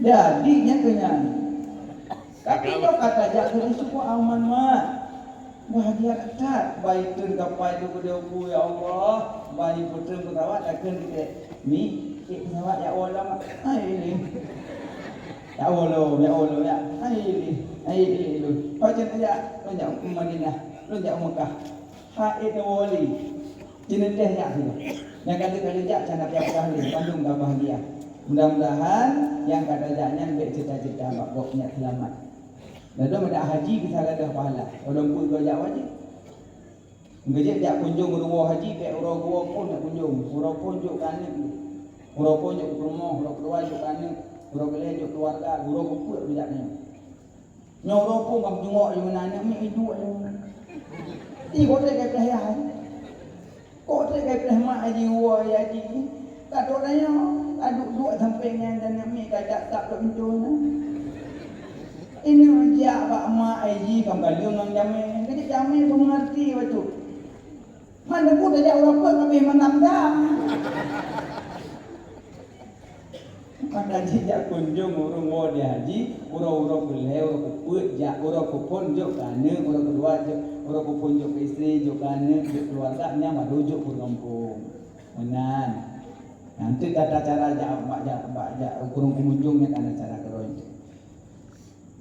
Jadi, nyan keu nyan. Tapi, nyoe ka tajak keu syukur aman, mak. Bahagia that. Bayi treun kapai tu keudeh bu, ya Allah. Bayi peutrön pesawat, takheun kita. Mi, cek pesawat, ya Allah, mak. Hai, ini. Ya Allah, ya Allah, ya. Hai, ini. Hai, ini, lu. Pajan aja, lu jak Madinah. Lu jak Mekah. Hai, itu wali. Cina teh nyak tu. Nyang kali-kali jak cana tiap kali, bandum ka bahagia. Mudah-mudahan nyang ka tajak nyan bèk cita-cita bak gob nyak seulamat. Lalu meudak haji bisa gadôh pahala. Ulôn pun geuh jak wajéb. Geujak jak kunjong ruwoe haji, bèk uroe geuwoe pun jak kunjong. Uroe pun jok keu aneuk. Uroe pun jok keu peurumoh, uroe keudua jok keu aneuk, uroe keulhèe jok keuluwarga, uroe keupeuet geujak nyan. Nyoe uroe phôn ka meujungok lé meunan, aneuk miet iduek lé meunan. Ih, kok trép ka ipreh yah, kok trép ka ipreh mak jih, woe yah jih. Ka trok tanyoe, ka duek-duek sampéng nyan dan aneuk miet ka jak sab lom pintoe na. Ineuk jak bak mak jih ka meukaleueng ngon jamé. Keuneuk jamé peumeugarti bacut. Man teungku tajak uroe peuet ka abéh mandam dam. Maka jih jak kunjong ureuëng woe di haji, uroe-uroe keulhèe, uroe keupeuet jak, uroe keuphon jok keu aneuk, uroe keudua jok, uroe keuphon jok keu istri, jok keu aneuk, jok keuluwarga, nyan baru jok keu gampông. Meunan. Nyan teuk tata cara jak, bak jak, bak jak ureuëng pengunjung nyan, tata cara keudroe.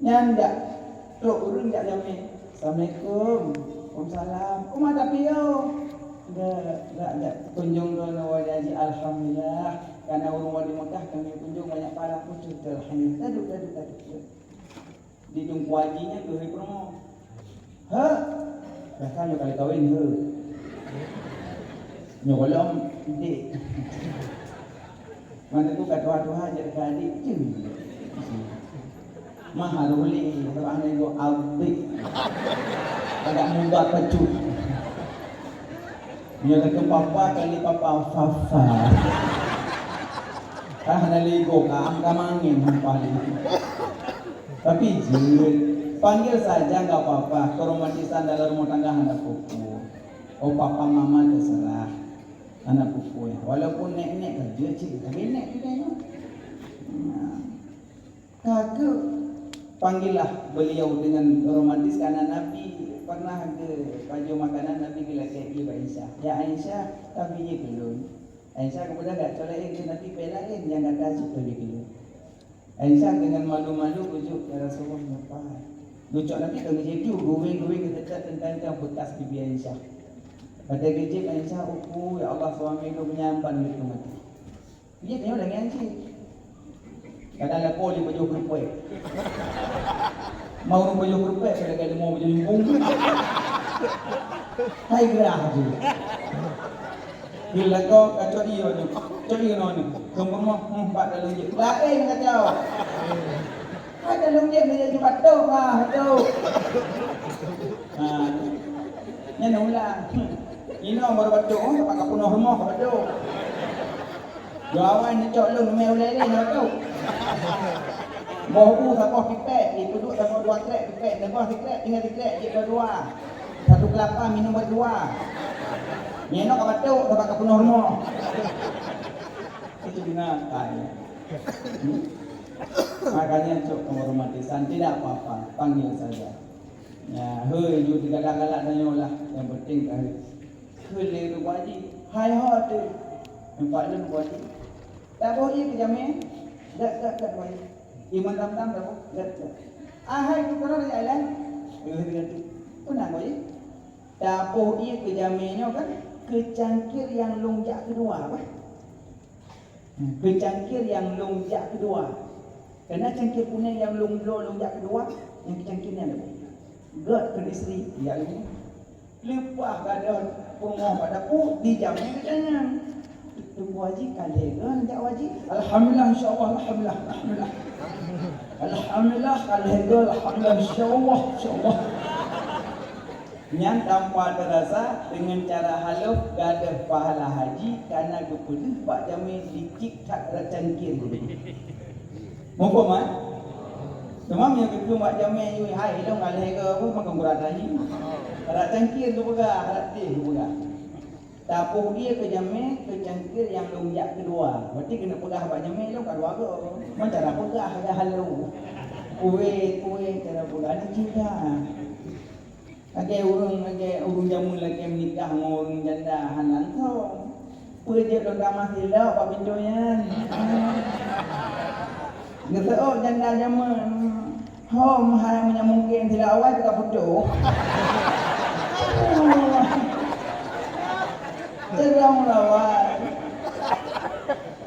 Nyan jak trok ureuëng jak jamé. "Assalamualaikum." "Waalaikumsalam." "Peue mata piôh?" "Dak, dak, dak kunjong droeneuh woe di haji, alhamdulillah. Kana ureuëng woe di Mekah, kami kunjong banyak pahala." "Beutôi, alhamdulillah. Taduek, taduek, taduek." Di Teungku Haji nyan keuhai peurumoh. "Heuh?" "Dah ka nyoe kali kawin, heuh." "Nyoe gohlom, dek." Mantong ka tuha-tuha jak keu adik tu. Mah harôh lé, sabab hana igoe abéh. Agak muda kecut. Nyoe kata papa kali papa, fafa. Ah, hana lé igoe ka, am ka mangén hampa lé. Tapi jeuet, panggil saja enggak apa-apa. Keromantisan dalam rumah tangga hana fokus. Oh, papa mama terserah. Aneuk pupui. Walaupun nek-nek ka jeuet cit, tapi nek kita nyoe. Nah. Ka keuh panggillah beliau dengan romantis, karena Nabi pernah geupajoh makanan, Nabi geulakée ié bak Aisyah. "Ya Aisyah, tabi ié keu lôn." Aisyah geupeugah, "Gak colek ié keu Nabi, bela ié nyang gata cit tabi keu lôn." Aisyah dengan malu-malu geujok, "Ya Rasulullah, nyoe pat." Geucok Nabi ka geujép ju, geuwéng-geuwéng geuteutap teuntang bekas bibi Aisyah. Watée geujép Aisyah, "Uku, ya Allah, suami lôn meunyan ban lôn maté." Jép nyoe lagée nyan cit. Kadang lakoe lé pajoh keurupai. Mau ureuëng pajoh keurupai, ka lagée leumo pajoh limpung. Hai geurah tu. Di lakoe ka cok ié nyoe. Cok ié nyoe ni. Keu peurumoh, hmm, bak daleueng jép. Laén ka cok. Hai daleueng jép ni jadi batok mah, batok. Ha. Nyan ulang. Inong baru batok, oh, dapat ka peunoh rumoh ka batok. Dua awai neucok lôn mé ulée lé na batok. Boh u saboh pipék, ipeuduek saboh dua krek pipék, neuboh sikrek, tinggai sikrek, jép dua-dua. Satu kelapa minum berdua. Nyenok ka batuk, sabab ka peunoh rumoh. Itu binatang. Hmm? Makanya cok penghormati san tidak apa-apa, panggil saja. Ya, hei, ju digalak-galak tanyoe lah. Yang penting ka hei. Kheun lé Teungku Haji, hai ho teuh. Nampak lé Teungku Haji. Taboh ié keu jamé? Dak, dak, dak, Teungku Haji. Ié mantong-mantong taboh? Dak, dak. Ahai keu keunan jak ilée? Lheueh teuka tu. Peue na Teungku Haji? Taboh ié keu jamé nyoe kan keu cangkir nyang lôn jak keudua, bah. Keu cangkir nyang lôn jak keudua. Kana cangkir kunéng nyang lôn bloe lôn jak keudua, nyang keu cangkir nyan lôn. Gét keu istri, ya lôn. Leupah gadôh pungoh bak dapu, dijamé geutanyan. Teungku Haji ka lhèe goe jak Haji. Alhamdulillah, insya Allah, alhamdulillah, alhamdulillah. Alhamdulillah, ka lhèe goe, alhamdulillah, insya Allah, insya Allah. Nyan tanpa terasa, dengan cara halus, gadôh pahala haji, karena geupeudeuh bak jamé licik that rot cangkir. Muphom, eh? Teuma meunyoe geukheun bak jamé, "Yui, hai, ilong ka lhèe goe," apa makam beurata nyan? Rot cangkir geupeugah, rot deh geupeugah. Taboh ié keu jamé, keu cangkir nyang lôn jak keudua. Berarti keuneuk peugah bak jamé, "Ilong ka dua goe." Nyan cara peugah, cara halus. Kuwét, kuwét, cara peugah ni cinta. Lagèe ureueng, lagèe ureueng jameun lagèe meunikah ngon ureueng janda hana langsông. Peue jeuet lôn tamah silop bak pintoe nyan? Geuseuôt janda jameun. Hom hai meunyoe mungken silop awai teuka putôh. Teuka meulawan.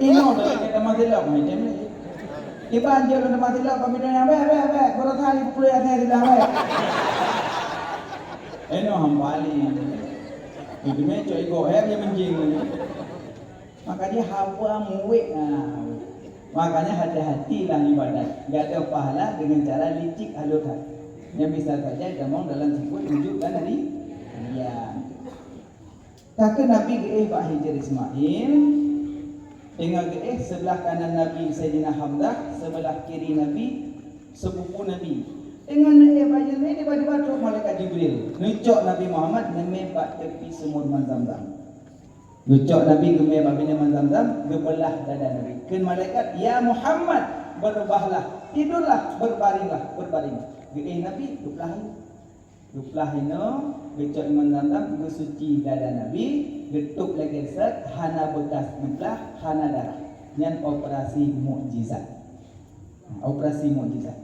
Inoe lagèe tamah silop macam ni. Iban jeuet lôn tamah silop, pami donya, bèk, bèk, bèk. Baroesa lhèe ploh asèe silop, bèk. Inoe hamba lé. Itu meh cok igoe, eh, dia menjing. Maka dia haba muwek, ah. Makanya hati-hati dalam ibadat. Gak ada pahala dengan cara licik halus. Yang bisa saja ditamong dalam sifat wujud dan hari. Ya. Ka keuh Nabi geuéh bak Hijr Ismail, teungoh geuéh, seubeulah kanan Nabi Saidina Hamzah, seubeulah kiri Nabi, seupupu Nabi. Teungoh neuéh bak Hijr Ismail, tiba-tiba trok malaikat Jibril, neucok Nabi Muhammad neumè bak tepi sumur Zamzam. Geucok Nabi geumè bak binéh Zamzam, geupeulah dada Nabi. Kheun malaikat, "Ya Muhammad, berrebahlah, tidurlah, berbaringlah, berbaring." Geuéh Nabi, geupeulah. Geupeulah inoe, geucok iman Zamzam, geusuci dada Nabi, geutôb lagèe sèt, hana beukas neupeulah, hana darah. Nyan operasi mukjizat. Operasi mukjizat.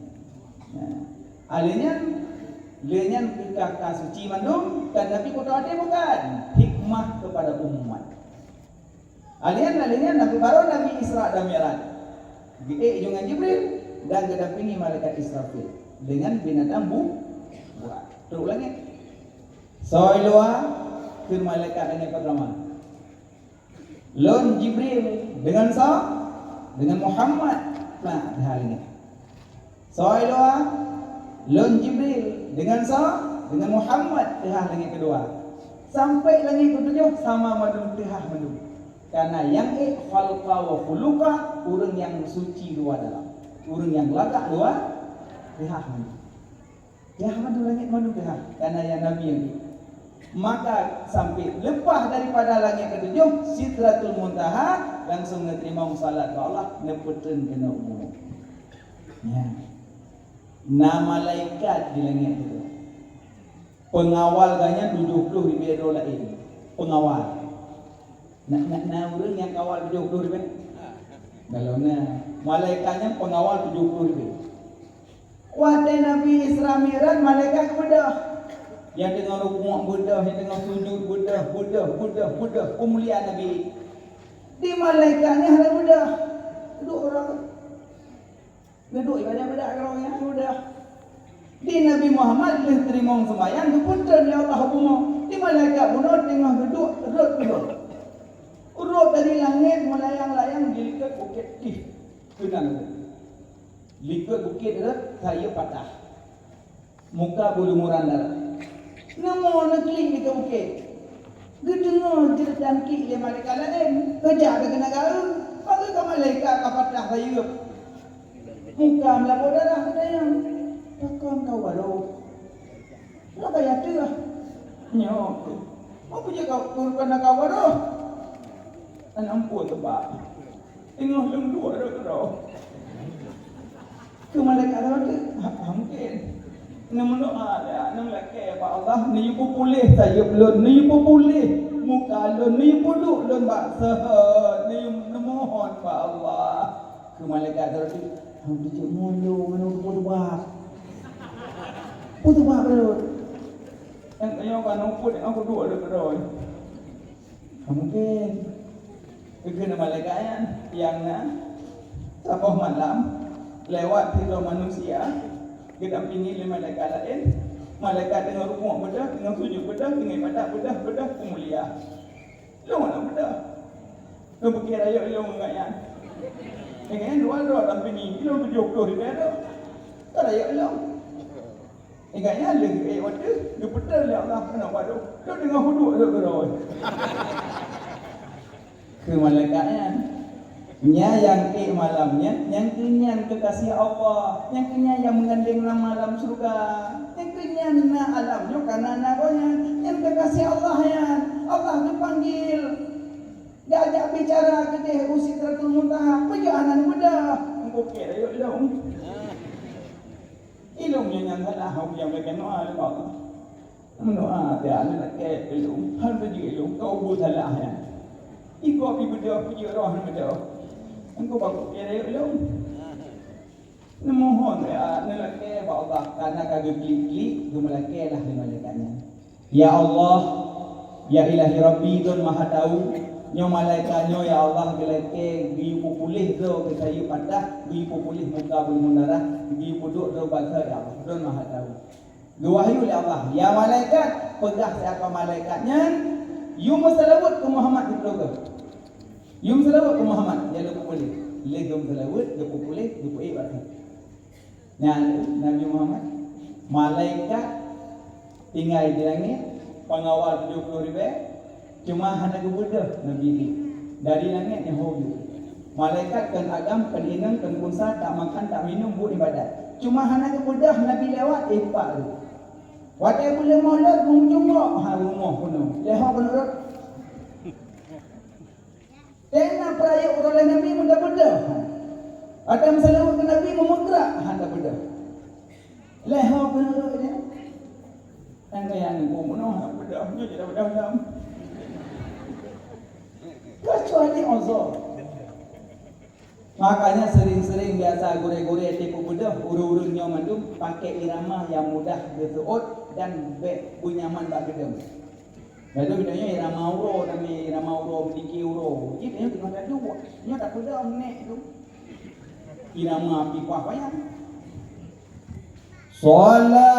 Nah, lheuh nyan, lheuh nyan ka, ka suci mandum, kan Nabi kutoh até bukan? Hikmah kepada umat. Lheuh nyan, lheuh nyan Nabi, baru Nabi Isra dan Mi'raj. Geuék jungan Jibril dan geudampingi malaikat Israfil dengan binatang bu-, burak. Trok langèt. Soe luwa keu malaikat langèt pertama. Lôn Jibril dengan sa-, dengan Muhammad. Nah, teuhah langèt. Soe luwa, lôn Jibril dengan sa-, dengan Muhammad teuhah langèt keudua. Sampai langèt keutujoh sama mandum teuhah mandum. Karena nyang ék khalqa wa khuluqa, ureueng nyang suci luwa dalam. Ureueng nyang lagak luwa teuhah mandum. Teuhah mandum langèt mandum teuhah, karena nyang Nabi nyang ék. Maka sampai leupah daripada langèt keutujoh, Sidratul Muntaha, langsung neuteurimong salat bak Allah, neupeutrön keunoe bumoe. Nyan. Na malaikat di langèt tu. Peungawal geuh nyan tujoh ploh ribèe droe laén. Peungawal. Na, na, na ureueng nyang kawal tujoh ploh ribèe? Kalau na, malaikat nyan peungawal tujoh ploh ribèe. Watèe Nabi Isra Mi'raj, malaikat geubeudôh. Nyang teungoh rukuk beudôh, nyang teungoh sujud beudôh, beudôh, beudôh, beudôh. Peumulia Nabi. Di malaikat nyan hana beudôh. Duek ureueng. Geuduek ibadah beudak keudroe nyang mudah. Di Nabi Muhammad lheueh teurimong seumayang, geupeutrön lé Allah u bumoe. Di malaikat bunoe teungoh geuduek rhot keudroe. Rhot dari langèt meulayang-layang di likot bukét pih. Keunong likot bukét rhot, sayeuep patah. Muka beulumuran darah. Neumoe neuklik di bukét. Geudeungoe jeuet dan klik lé malaikat laén, geujak keu keuneugara, bagaih ka malaikat ka patah sayeuep. Muka meulaboh darah geutanyong, "Pakon kau baroe?" Lagèe ateueh. Nyoe. Apa jeuet kau, kau keuneugara baroe? Hana amphon teubak. Teungoh lôn duek rot keudroe. Keu malaikat rot, ha, ha mungken. Neumeudoa, ya, neumeulakèe bak Allah, neuyue peupuléh sayeuep lôn, neuyue peupuléh muka lôn, neuyue peuduek lôn bak seuhat, neuyue neumohon bak Allah. Keu malaikat rot, "Hana teucok ngon lôn, hana teupeue-teupeue." Peue teupeue lôn? Nyang tanyoe ka neupeuet, nyang kuduek lôn keudroe. Mungken. Geukheun malaikat nyan, nyang na saboh malam lewat sidroe manusia, geudampingi lé malaikat laén. Malaikat teungoh rukuk beudôh, teungoh sujud beudôh, teungoh ibadat beudôh, beudôh peumulia. Lôn hana beudôh. Lôn piké rayeuk lôn ngon nyan. Ngon nyan dua droe dampingi, lôn tujoh ploh ribèe droe. Ka rayeuk lôn. Ingat nyan lé, eh, watèe geupeutrön lé Allah keunoe bak lôn, lôn teungoh kuduek lôn keudroe. Keu malaikat nyan, nyan nyang ék malam nyan, nyang keu nyan kekasih Allah, nyang keu nyan nyang meugandeng nama lam syeuruga, nyang keu nyan na alam nyoe ka na, na gobnyan, nyan kekasih Allah nyan. Allah geupanggil, geujak bicara keudéh u Sidratul Muntaha, peue jeuet hana neubeudôh? Engkukée rayeuk lôn. Ilôn nyang, nyang salah, hana nyang lagèe meudoa lé Allah. Meudoa, ya, aneuk lakèe ilôn, hana beujeuet ilôn, keu buet salah nyan. Iko pih beudôh, peujeuet roh hana beudôh. Engkau baku kira ilôn. Neumohon, ya, aneuk lakèe bak Allah, karena ka geuklik-klik, geumeulakèe lah lé malaikat nyan. Ya Allah, ya Ilahi Rabbi, Droen Maha Tahu, nyoe malaikat nyoe, ya Allah, geulakèe geuyue peupuléh droe, geusayeup patah, geuyue peupuléh muka beuleumun darah, geuyue peuduek droe basa, ya Allah, Droen Maha Tahu. Geuwahyu lé Allah, "Ya malaikat, peugah siapa malaikat nyan, yue meuseulaweuet keu Muhammad di syeuruga." Yue meuseulaweuet keu Muhammad, ya lôn peupuléh. Lheuh geumeuseulaweuet, geupeupuléh, geupeuék bak Nyan Nabi Muhammad, malaikat tinggai di langét, peungawal tujoh ploh ribèe, cuma hana geubeudôh Nabi nyan. Dari langét nyoe ho geuh. Malaikat kon agam, kon inong, kon unsa, tak makan, tak minum, buet ibadat. Cuma hana geubeudôh Nabi lewat, eh, pat tu. Watèe buleuen Maulud, meujungok, ha, rumoh keunoe. Lé ho keunoe rot. Watèe meuseulaweuet keu Nabi, meumeugrak, hana beudôh. Lhèe ho keuneuk rhot nyan. Nyang kaya nyoe, bunoe hana beudôh, nyoe jeuet beudôh lom. Keucuali uzur. Makanya sering-sering biasa gurèe-gurèe tipu beudôh ureueng-ureueng nyoe mandum pakai irama yang mudah geuseuôt dan bèk beunyaman bak geudong. Lalu bidang nyoe irama uroe, nami irama uroe, meudiki uroe. Jadi nyoe teungoh taduek, nyoe tapeudong nèk tu. Irama pipah wayang. Salatullah.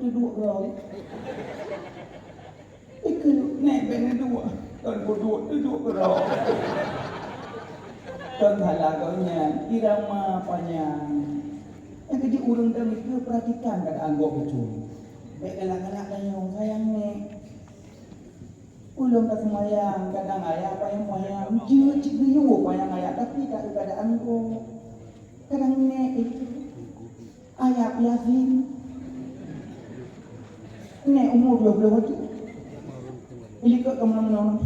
Teuduek keudroe. Ikeu nèk bèk neuduek. Kon peuduek teuduek keudroe. Kon salah gobnyan, irama panyang. Nyang keuh jih ureueng dang ikeu peuratikan keuadaan gobnyan. Bèk galak-galak tanyoe, sayang nèk. Ulôn ka seumayang, kadang ayah panyang-panyang, jeuet cit geuyue panyang ayah, tapi tak keuadaan gob. Kadang nèk itu. Ayat Yasin. Nèk umur dua puluh satu. Ilikot ka meunoe-meunoe.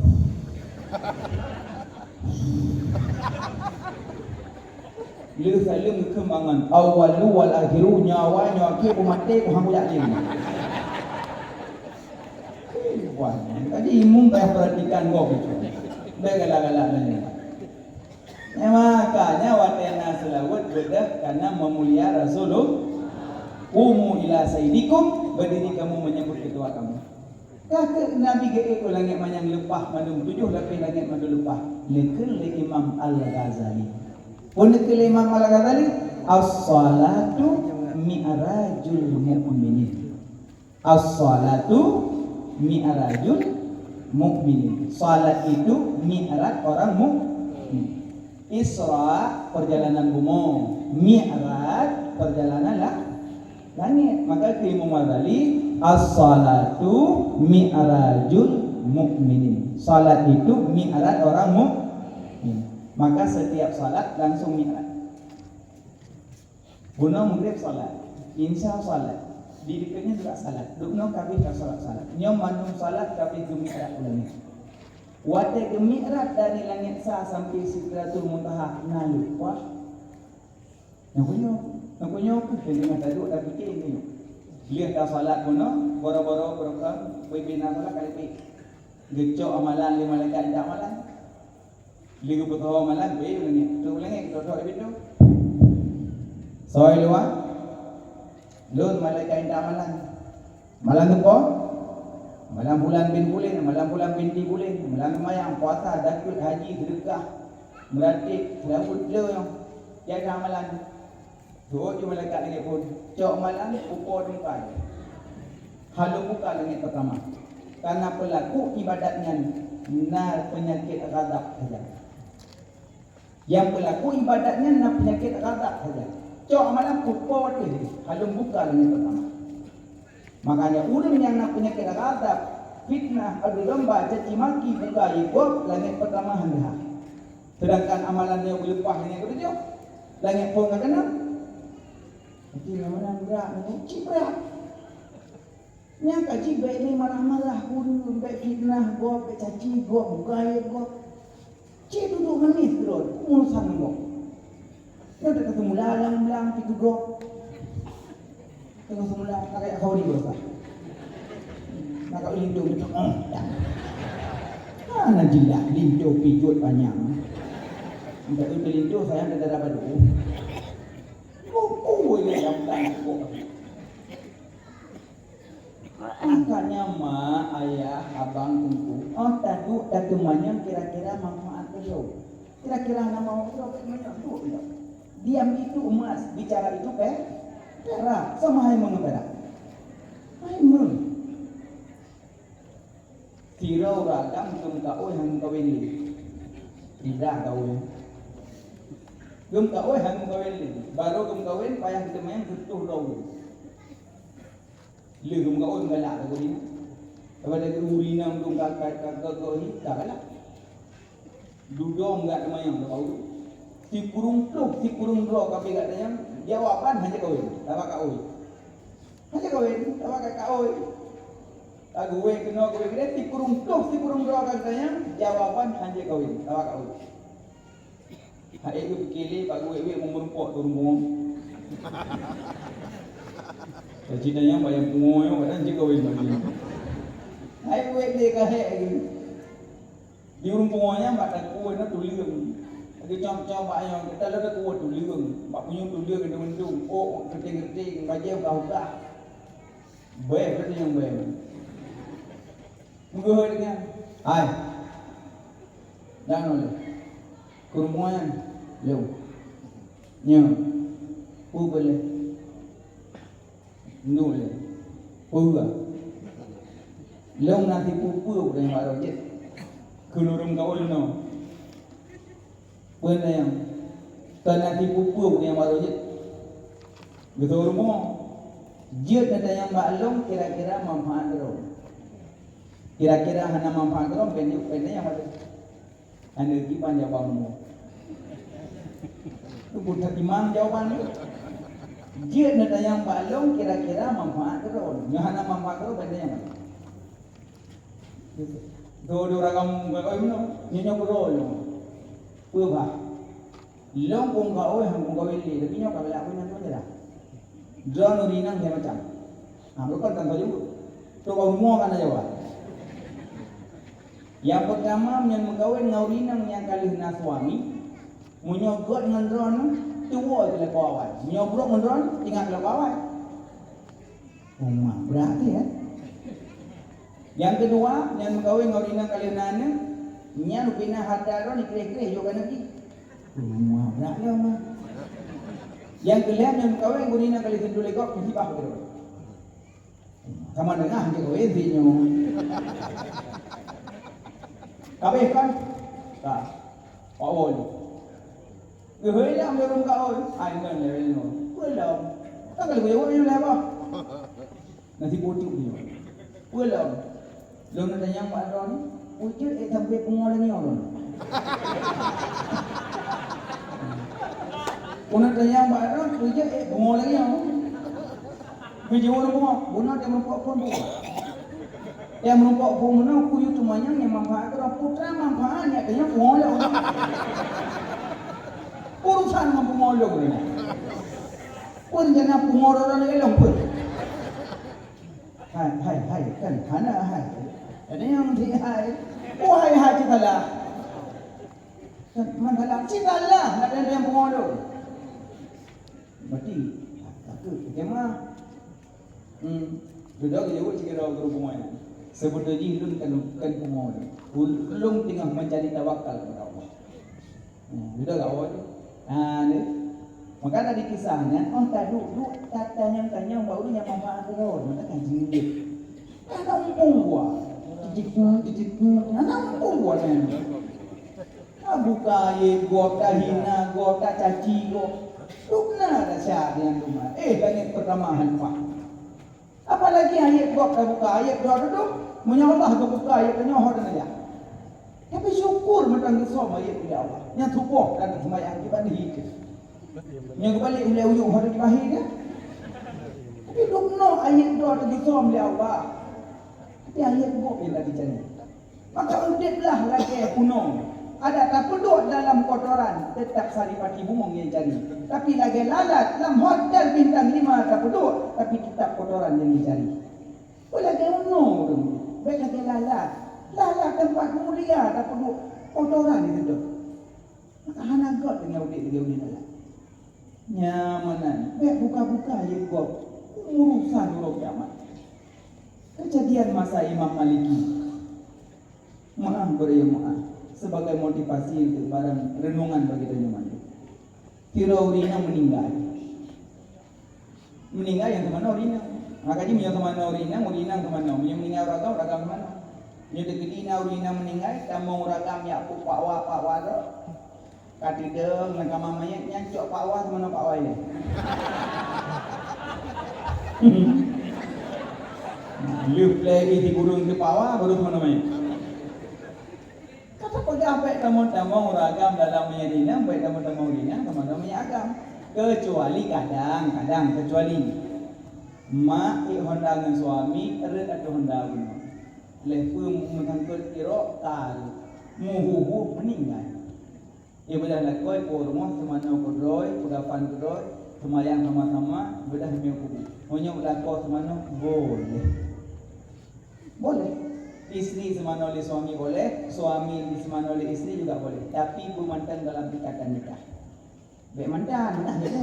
Le saleuem geukheun mangat. Awwalu wal akhiru, nyoe awai, nyoe akhé, peumaté, peuhang kujak jih. Eh, wah, jadi imum payah perhatikan gob itu. Bèk galak-galak nyan. Makanya watèe na seulaweuet beudôh kana meumulia Rasulullah. Qumu ila sayyidikum, berdiri kamu menyambut ketua kamu. Ka keuh Nabi geuék u langèt manyang leupah mandum, tujoh lapéh langèt mandum leupah. Neukheun lé Imam Al-Ghazali. Peue neukheun lé Imam Al-Ghazali? As-salatu mi'rajul mu'minin. As-salatu mi'rajul mu'minin. Salat itu mi'raj orang mukmin. Isra, perjalanan bumoe. Mi'raj, perjalanan la-, langit. Maka keu Imam Ghazali, as-salatu mi'rajul mu'minin. Salat itu mi'raj orang mukmin. Maka setiap salat langsung mi'raj. Bunoe Maghrib salat, Isya salat, di dikeue nyan juga salat. Duek noe ka abéh ka salat-salat. Nyoe mandum salat ka abéh geumi'raj u langèt. Watèe geumi'raj dari langèt sa sampai Sidratul Muntaha na leupah. Nyoe keuh nyoe, nyoe keuh nyoe keuh nyang teungoh taduek tapike nyoe. Lheueh ka salat bunoe, boro-boro beureukan, bubena salat ka leupah. Geucok amalan lé malaikat intat amalan. Lheueh geupeusaho malam, beu langèt. Trok u langèt, geutôk-tôk di pintô. Soe luwa? Lôn malaikat intat amalan. Malam teupo? Malam bulan bin buleuen, malam bulan binti buleuen, malam seumayang, puasa, zakeuet, haji, seudeukah, meuratéb, seulaweuet, lôn nyang intat amalan. Seuôt ju malaikat langèt phôn, cok malam, pupo tungkai. Hana buka langèt peurtama. Karena peulaku ibadat nyan na peunyakét ghadab saja. Nyang peulaku ibadat nyan na peunyakét ghadab saja. Cok malam, pupo ateueh, hana buka langèt peurtama. Makanya ureueng nyang na peunyakét ghadab, fitnah, adu domba, caci maki, buka aib gob, langèt peurtama hana. Seudangkan amalan nyoe geuleupah langèt keutujoh, langèt phôn ka keunoe. Tapi nyang meunan brat, nyoe cit brat. Nyang ka jih bèk lé marah-marah ureueng, bèk fitnah gob, bèk caci gob, buka aib gob. Cit dudoe manéh keudroe, peue urusan ngon gob. Nyoe ka seumula lam-lam pih keu gob. Teungoh seumula, pakai khauri beurasa. Maka linto gitu, oh, dah. Hana jilah linto pijôt panyang. Minta tu linto sayang ke darah badu. Buku ini yang tak cukup. Angkatnya mak, ayah, abang, teungku, oh, taduek tateumanyong kira-kira manfaat beliau. Kira-kira nama orang tu apa namanya? Duit dia. Diam itu emas, bicara itu pe-, perak. Sama hai meuperak. Hai meuh. Sidroe ureueng agam geumeukawen han geumeukawen lé. Tidak kawen. Geumeukawen han geumeukawen lé. Baru geumeukawen payah geuteumanyong seutoh droe. Lheueh geumeukawen galak lagoe nyan. Daripada ureueng inong dong ka, ka, ka, ka, ka, ka galak. Dudoe gak teumanyong, tahu. Sikureueng ploh, sikureueng droe ka pi gak teumanyong, jawaban hana kawen, tabakat oi. Hana kawen, tabakat oi. Taguwe keunoe, guwe keudeh, sikureueng ploh, sikureueng droe ka teumanyong, jawaban hana kawen, tabakat oi. Hai, geupiké lé, bak guwe-guwe meureumpok tu rumoh. Jadi teumanyong bak nyang pungo nyoe, kadang jeuet kawen bagi. Hai, guwe lé ka hek lagi. Di ureueng pungo nyan bak takue na tuleueng. Lagi cok-cok bak nyoe, kita lagi takue tuleueng. Bak punyueng tuleueng itu mendung. Oh, keriting-keriting, bajée udah-udah. Bèe, berarti nyang bèe. Meugoe dengan, "Hai. Dan oleh. Keu ureueng pungo nyan. Lom. Nyoe. Peue boleh?" Nyoe lé. Peue? Lôn na sipeue-peue ureueng bak droe jeuet. Keu ureueng kawen nyoe. Peue na nyang? Keu na sipeue-peue ureueng bak droe jeuet. Beutôi rumoh. Jeuet na tanyong bak lôn kira-kira manfaat droe. Kira-kira hana manfaat droe, pendek, pendek nyang bak droe. Aneuk jiban jawaban mu. Tu pun that imam jawaban tu. Jeuet neutanyong bak lôn kira-kira manfaat keudroe. Nyoe hana manfaat keudroe, ban tanyong. Dua-dua ragam, oi, meunoe. Nyoe, nyoe keudroe lôn. Peue bah? Lôn phon ka oi, han phon kawin lé, tapi nyoe ka galak kawin nyan tu je lah. Droeneuh rinang lhèe macam. Ha, bukan kan kau jemput. Tu kau mua kan jawaban. Nyang peutama, meunyoe meukawen ngon ureueng inong nyang ka lheueh na suami, meunyoe gèt ngon droeneuh, tuwoe keu lakoe awai. Meunyoe brok ngon droeneuh, ingat keu lakoe awai. Uma, brat ya. Nyang keudua, nyang meukawen ngon ureueng inong ka lheueh na aneuk, nyan rupina hareuta droeneuh kreh-kreh jok keu aneuk jih. Uma, brat ya, uma. Nyang keulhèe, nyang meukawen ngon ureueng inong ka lheueh sintu lé gob, musibah beutôi. Sama dengan hana kawin si nyoe. Kabeh kan? Ka. Awai. Geuhôi lam lôn ka oi. Ai ngon lé nyoe. Peue lom? Kan kalau geuhôi lé bah. Nanti pucuk nyoe. Peue lom? Lôn na tanyong bak droeneuh, peue jeuet ék sampoe pungo lagèe nyoe lôn? Lôn na tanyong bak droeneuh, peue jeuet ék pungo lagèe nyoe? Meujeuet pungo, bunoe teuh meurumpok phon bunoe. Teuh meurumpok phon bunoe, kuyue teumanyong nyang manfaat keudroe, peue manfaat nyan keu nyoe pungo lôn. Urusan ngon pungo lôn nyoe. Peue rencana pungo droeneuh lagèe lôn peue? Hai, hai, hai, kan hana hai. Ada nyang meusti hai. Oh, hai, hai, cit salah. Kan man salah, cit salah, nak ada nyang pungo lôn. Berarti, takut, kita mah. Hmm, sudah ke jawab cik kira guru pungo nyan. Sebetulnya lôn kan, kan pungo lôn. Lôn tengah mencari tawakal kepada Allah. Hmm, udah lah, awak tu. Ha, ni. Maka dari kisah nyan, oh, taduek-duek, tatanyong-tanyong, baru nyang manfaat keudroe, maka kan jeuet. Hana muphom gua. Tijik-tijik, hana muphom gua nyan. Tabuka aib gob, tahina gob, tacaci gob. Dum na dasar nyan dum. Eh, langét pertama han paih. Apalagi ayat gob tabuka, ayat droe dudoe, meunyoe Allah geubuka ayat tanyoe ho dan ayat. Tapi syukur mantong geusöm ayat ulèe Allah. Nyang tuboh dan seumayang kiban hi. Nyang geubalek ulèe uyueng ho dan kiban hi dah. Tapi dum noe ayat droe teugeusöm lé Allah. Tapi ayat gob nyang ka geucari. Maka udeblah lagèe bunoe. Adak tapeuduek dalam kotoran, teutap saripati bungöng nyang jicari. Tapi lagèe lalat lam hotel bintang lima tapeuduek, tapi teutap kotoran nyang jicari. Peue lagèe bunoe tu, bèk lagèe lalat. Lalat teumpat mulia tapeuduek, kotoran di situ. Maka hana göt deungon udeb lagèe ulèe lalat. Nyan meunan, bèk buka-buka aib gob, urusan uroe kiamat. Keujadian masa Imam Maliki. Meu'ah, beureueu meu'ah, sebagai motivasi untuk barang renungan bagi tanyoe mandum. Sidroe ureueng inong meuninggai. Meuninggai nyang teumanoe ureueng inong. Maka jih meunyoe teumanoe ureueng inong, ureueng inong teumanoe. Meunyoe meuninggai ureueng agam, ureueng agam teumanoe. Meunyoe teukeudi na ureueng inong meuninggai, tamong ureueng agam jak peuet pakwa, pakwa droe. Ka teudong lam kama manyét nyan, cok pakwa teumanoe pakwa ilèe. Lheueh plè jih sikureueng teupakwa, baru teumanoe manyét. Ka tapeugah bèk Tamong-tamong ureueng agam dalam manyét inong, bèk tamong-tamong ureueng inong tamong-tamong manyét agam. Keucuali kadang-kadang, keucuali mak ék honda ngon suami, rhët ateueh honda bunoe. Lheuh peue meusangkot irok ka rhët, meuhu-hu meuninggai. Ibadah lakoe po rumoh seumanoe keudroe, peugafan keudroe, seumayang sama-sama, ibadah miyueb kubu. Meunyoe lakoe seumanoe boleh. Boleh. Istri seumanoe lé suami boleh, suami seumanoe lé istri juga boleh. Tapi beumantan dalam ikatan nikah. Bèk mantan, nah, jadi.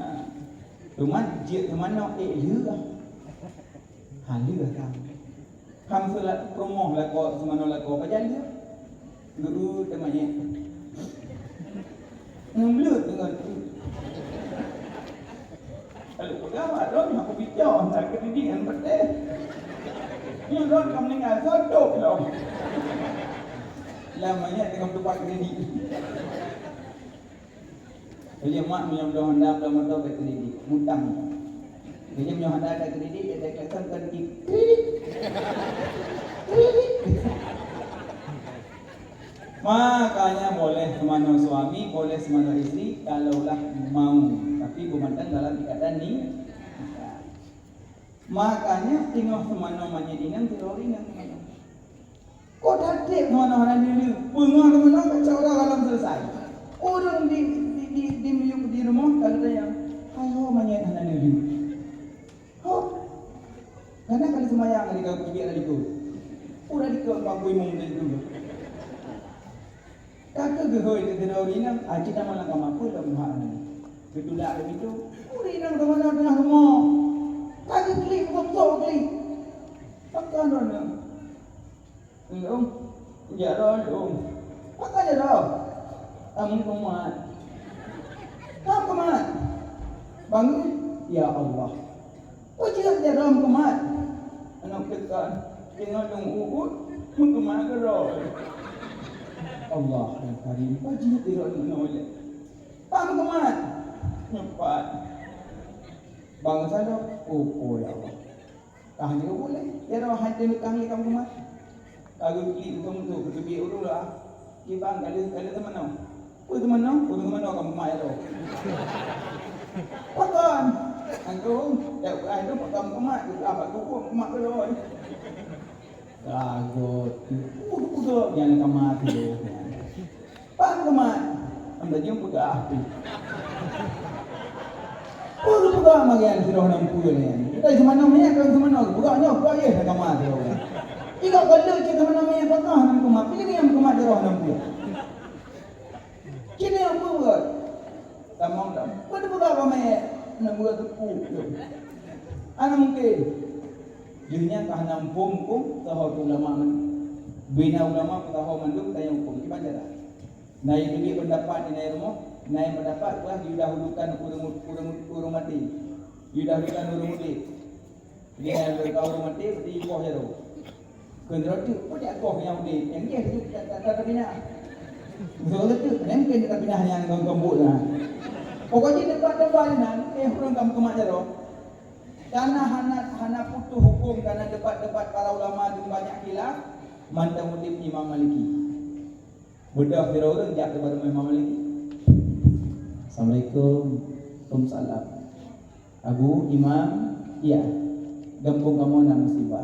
Ha. Cuman jeuet seumanoe ék lheueh. Ha, lheueh kan. Kham seulat peurumoh lakoe seumanoe lakoe pajan lheueh. Geu teumanyét. Ngon meuleut deungon. Lalu peugah bak droe, "Aku picok, tak keudidik ngon peuteh. Nyoe droe ka meuninggai, sodok lom." Lam manyét teungoh tupat keudidik. Jadi mak meunyoe bloe honda, bloe moto ka keudidik, mutang. Jadi meunyoe honda ka keudidik, dia klakson kan di keudidik. Keudidik. Makanya boleh seumanoe suami, boleh seumanoe istri, kalaulah mau. Tapi beumantan dalam ikatan ni-, nikah. Makanya teungoh seumanoe manyét inong, sidroe inong seumanoe. Kok taték seumanoe hana lheueh-lheueh? Peungoh seumanoe ka cara alam selesai. Ureueng di, di, di, di miyueb di rumoh ka geutanyong, "Hai ho manyét hana lheueh-lheueh?" Ho. Karena ka lheueh seumayang di kampung biek tadi tu. Udah dikeue bak imum tadi tu. Ka keuh geuhôi keu sidroe ureueng inong, "Aci tamong lam kama peue lom hak nyan?" Geutulak lé pintoe. Ureueng inong teumanoe teungoh rumoh. Ka geuklik, geutok klik. Pakon droeneuh? "Lôn, jaroe lôn." "Pakon jaroe?" "Tameukumat." "Tameukumat?" "Bangai." "Ya Allah." "Peue jeuet jaroe meukumat?" "Aneuk teuka, teungoh lôn uet, meukumat keudroe." "Allah Karim, peue jeuet jaroe meunoe lé?" "Pat meukumat?" "Nyoe pat." "Bangai saboh." "Oh, oh, ya Allah." Ka hana geubulée, jaroe hai teuneukang lé ka meukumat. Ka geuklik beutôi-beutôi, geuteubiet ureueng lah. "Kiban ka lheueh, ka lheueh teumanoe?" "Peue teumanoe?" "Ureueng teumanoe ka meukumat jaroe." "Pakon?" "Anggong, jak beuai dum ka meukumat, geukah bak kuku meukumat keudroe." Ka göt, peugah-peugah nyang ka maté. Pat meukumat? Am laju peugah tu. Peue geupeugah Marian sidroe nam peue nyan? Kita seumanoe manyét, kan seumanoe geupeugah nyoe, peugah yeh dah kama sidroe. Ingat ka lheueh cit seumanoe manyét peugah nam kumat, pilih nyang kumat sidroe nam peue. Cit nyang peue buet? Tamong lam. Peue geupeugah bak manyét? Nam peue teupeu. Hana mungken. Lheueh nyan ka hana muphom hukôm, teuhôi keu ulama man-, bina ulama peutahôi mandum tanyong hukôm. Kiban cara? Na nyang keubiet peundapat di nai rumoh, na nyang peundapat bah jidahulukan ureueng, ureueng, ureueng maté. Jidahulukan ureueng udép. Jadi, na nyang ka ureueng maté, berarti jipoh jaroe. Kheun droe teuk, peue jak poh nyang udép? Nyang jih teuk ka, ka, ka tapinah. Beutôi teuk, nyang mungken tapinah nyang gom-gom buet na. Pokok jih debat-debat inan, eh, ureueng ka meukumat jaroe. Karena hana, hana putôh hukôm, karena debat-debat para ulama dan banyak khilaf, mantong udép Imam Maliki. Beudôh sidroe ureueng jak keu baroe Imam Maliki. "Assalamualaikum." "Waalaikumsalam." "Abu Imam, iya, gampông kamoe na musibah."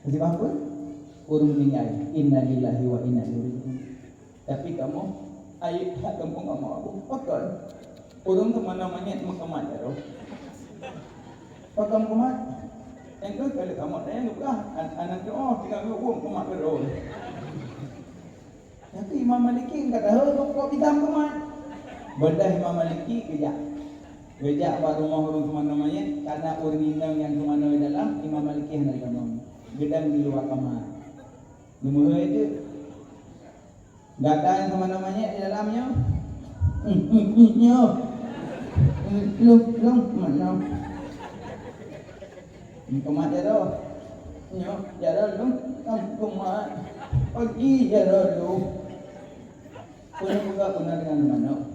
"Musibah peue?" "Ureueng meuninggai." "Inna lillahi wa inna ilaihi raji'un." "Tapi kamoe, aib that gampông kamoe, Abu." "Pakon?" "Ureueng teumanoe manyét meukumat jaroe." "Pakon meukumat?" "Nyang keuh ka lheueh kamoe tanyong geupeugah, an-, aneuk nyoe tinggai geuhukôm meukumat keudroe." Tapi Imam Maliki ka tahu kok bisa meukumat. Beudôh Imam Maliki geujak. Geujak bak rumoh ureueng teumanoe manyét, karena ureueng inong nyang teumanoe dalam, Imam Maliki hana jitamong. Geudong di luwa kama. Geumeuhôi teuk. Gata nyang teumanoe manyét di dalam nyoe. Nyoe. Lôn, lôn, manoe. Meukumat jaroe. Nyoe, jaroe lôn, ka meukumat. Pagi jaroe lôn. Peue neupeugah keunan deungon manoe?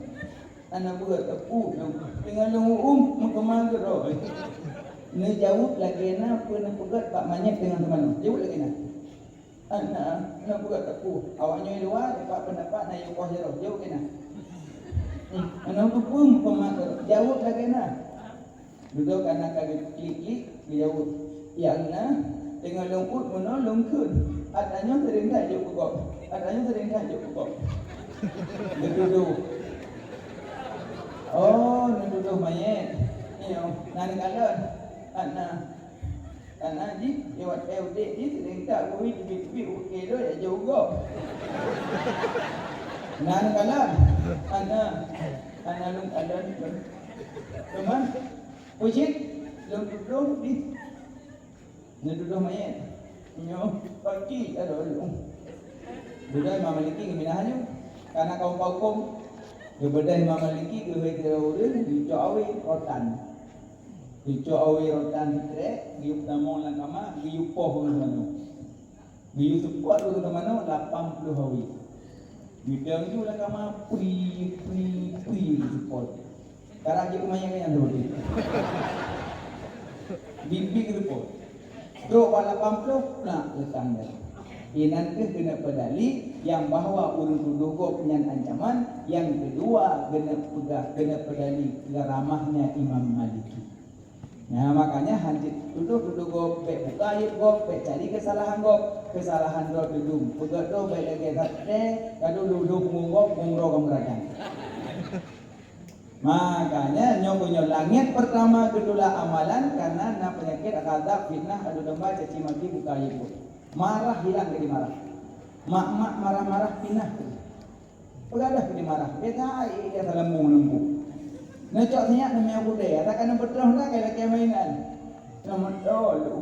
Hana peugah teupeu lôn. Deungon lôn uum, meukeumang keudroe. Neujaweueb lagèe na peue neupeugah bak manyét deungon teumanoe. Jaweueb lagèe na. Hana, hana peugah teupeu. Awak nyoe luwa, dapat pendapat na yue poh jaroe. Jaweueb keunan. Hmm, hana teupeu mupeumah jaroe. Jaweueb lagèe na. Dudoe kana ka geuklik-klik, geujaweueb. Nyang na, teungoh lôn uet meunoe lôn kheun. Atra nyoe seuring that jok keu gob. Atra nyoe seuring that jok keu gob. Geutudoh. Oh, neutudoh manyét. Nyoe, na neukalon. Hana. Kana jih, lewat udép jih, seudeuntak bui teubiet-teubiet, oke lôn jak jok gob. Na neukalon? Hana, hana lôn kalon. Teuma, peue cit? Lôn tudoh jih. Neutudoh manyét. Nyoe, paki ada lôn. Dudoe Imam Maliki geuminah laju. Kana ka muphom hukôm. Geubeudôh Imam Maliki geuhôi sidroe ureueng, geucok awé rotan. Geucok awé rotan sikrek, geuyue peutamong lam kama, geuyue poh ngon manoe. Geuyue seupôt ngon manoe lapan ploh awé. Geudong ju lam kama, pui, pui, pui, geuseupôt. Karab jeuet keu manyét nyan seperti itu. Biet-biet geuseupôt. Trok bak lapan ploh, plak, leutang darah. Inan kheueh keuneuk peudali nyang bahwa ureueng tudoh gob nyan ancaman, nyang keudua keuneuk peugah, keuneuk peudali keuramahnya Imam Maliki. Nah, makanya hanjeuet tudoh-tudoh gob, bèk buka aib gob, bèk cari keusalahan gob. Keusalahan droe teudum. Peugah droe bèk lagèe that teuh, ka dulu-dulu punggong gob, punggong droe ka meuradang. Makanya nyoe keuh nyoe langèt peurtama geutulak amalan, karena na peunyakét, ghadab, fitnah, adu domba, caci maki, buka aib gob. Marah hilang jadi marah. Mak-mak marah-marah pinah. Peugah dah keu dia marah. Biasa ai dia salah mu lembu. Neucok sinyak neumiyah budaya, atakan neubeutroh na kai lakèe mainan. Neumeutol.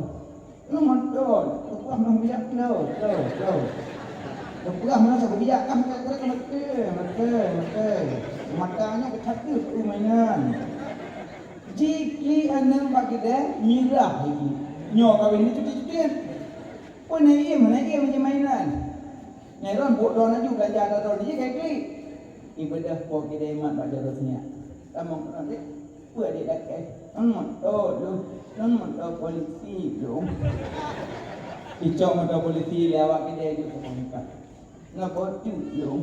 Neumeutol. Peugah nang bijak klo, klo, klo. Peugah mana satu bijak kah, kah, kah, mati, mati, mati. Matanya kecatu tu mainan. Jikli aneuk bak geude mirah lagi. Nyoe kawin ni cuti-cuti. Pun na iem, na iem je mainan. Nairon buet droe laju beulanja droe jih kai klik. Ibeudôh po kidai mat bak jaroe sinyak. Tamong keunoe dek, peue dek lakèe? Ngon moto lôn, ngon moto polisi lôn. Icok moto polisi lé awak kidai ju teumangkat. Ngon botu lôn.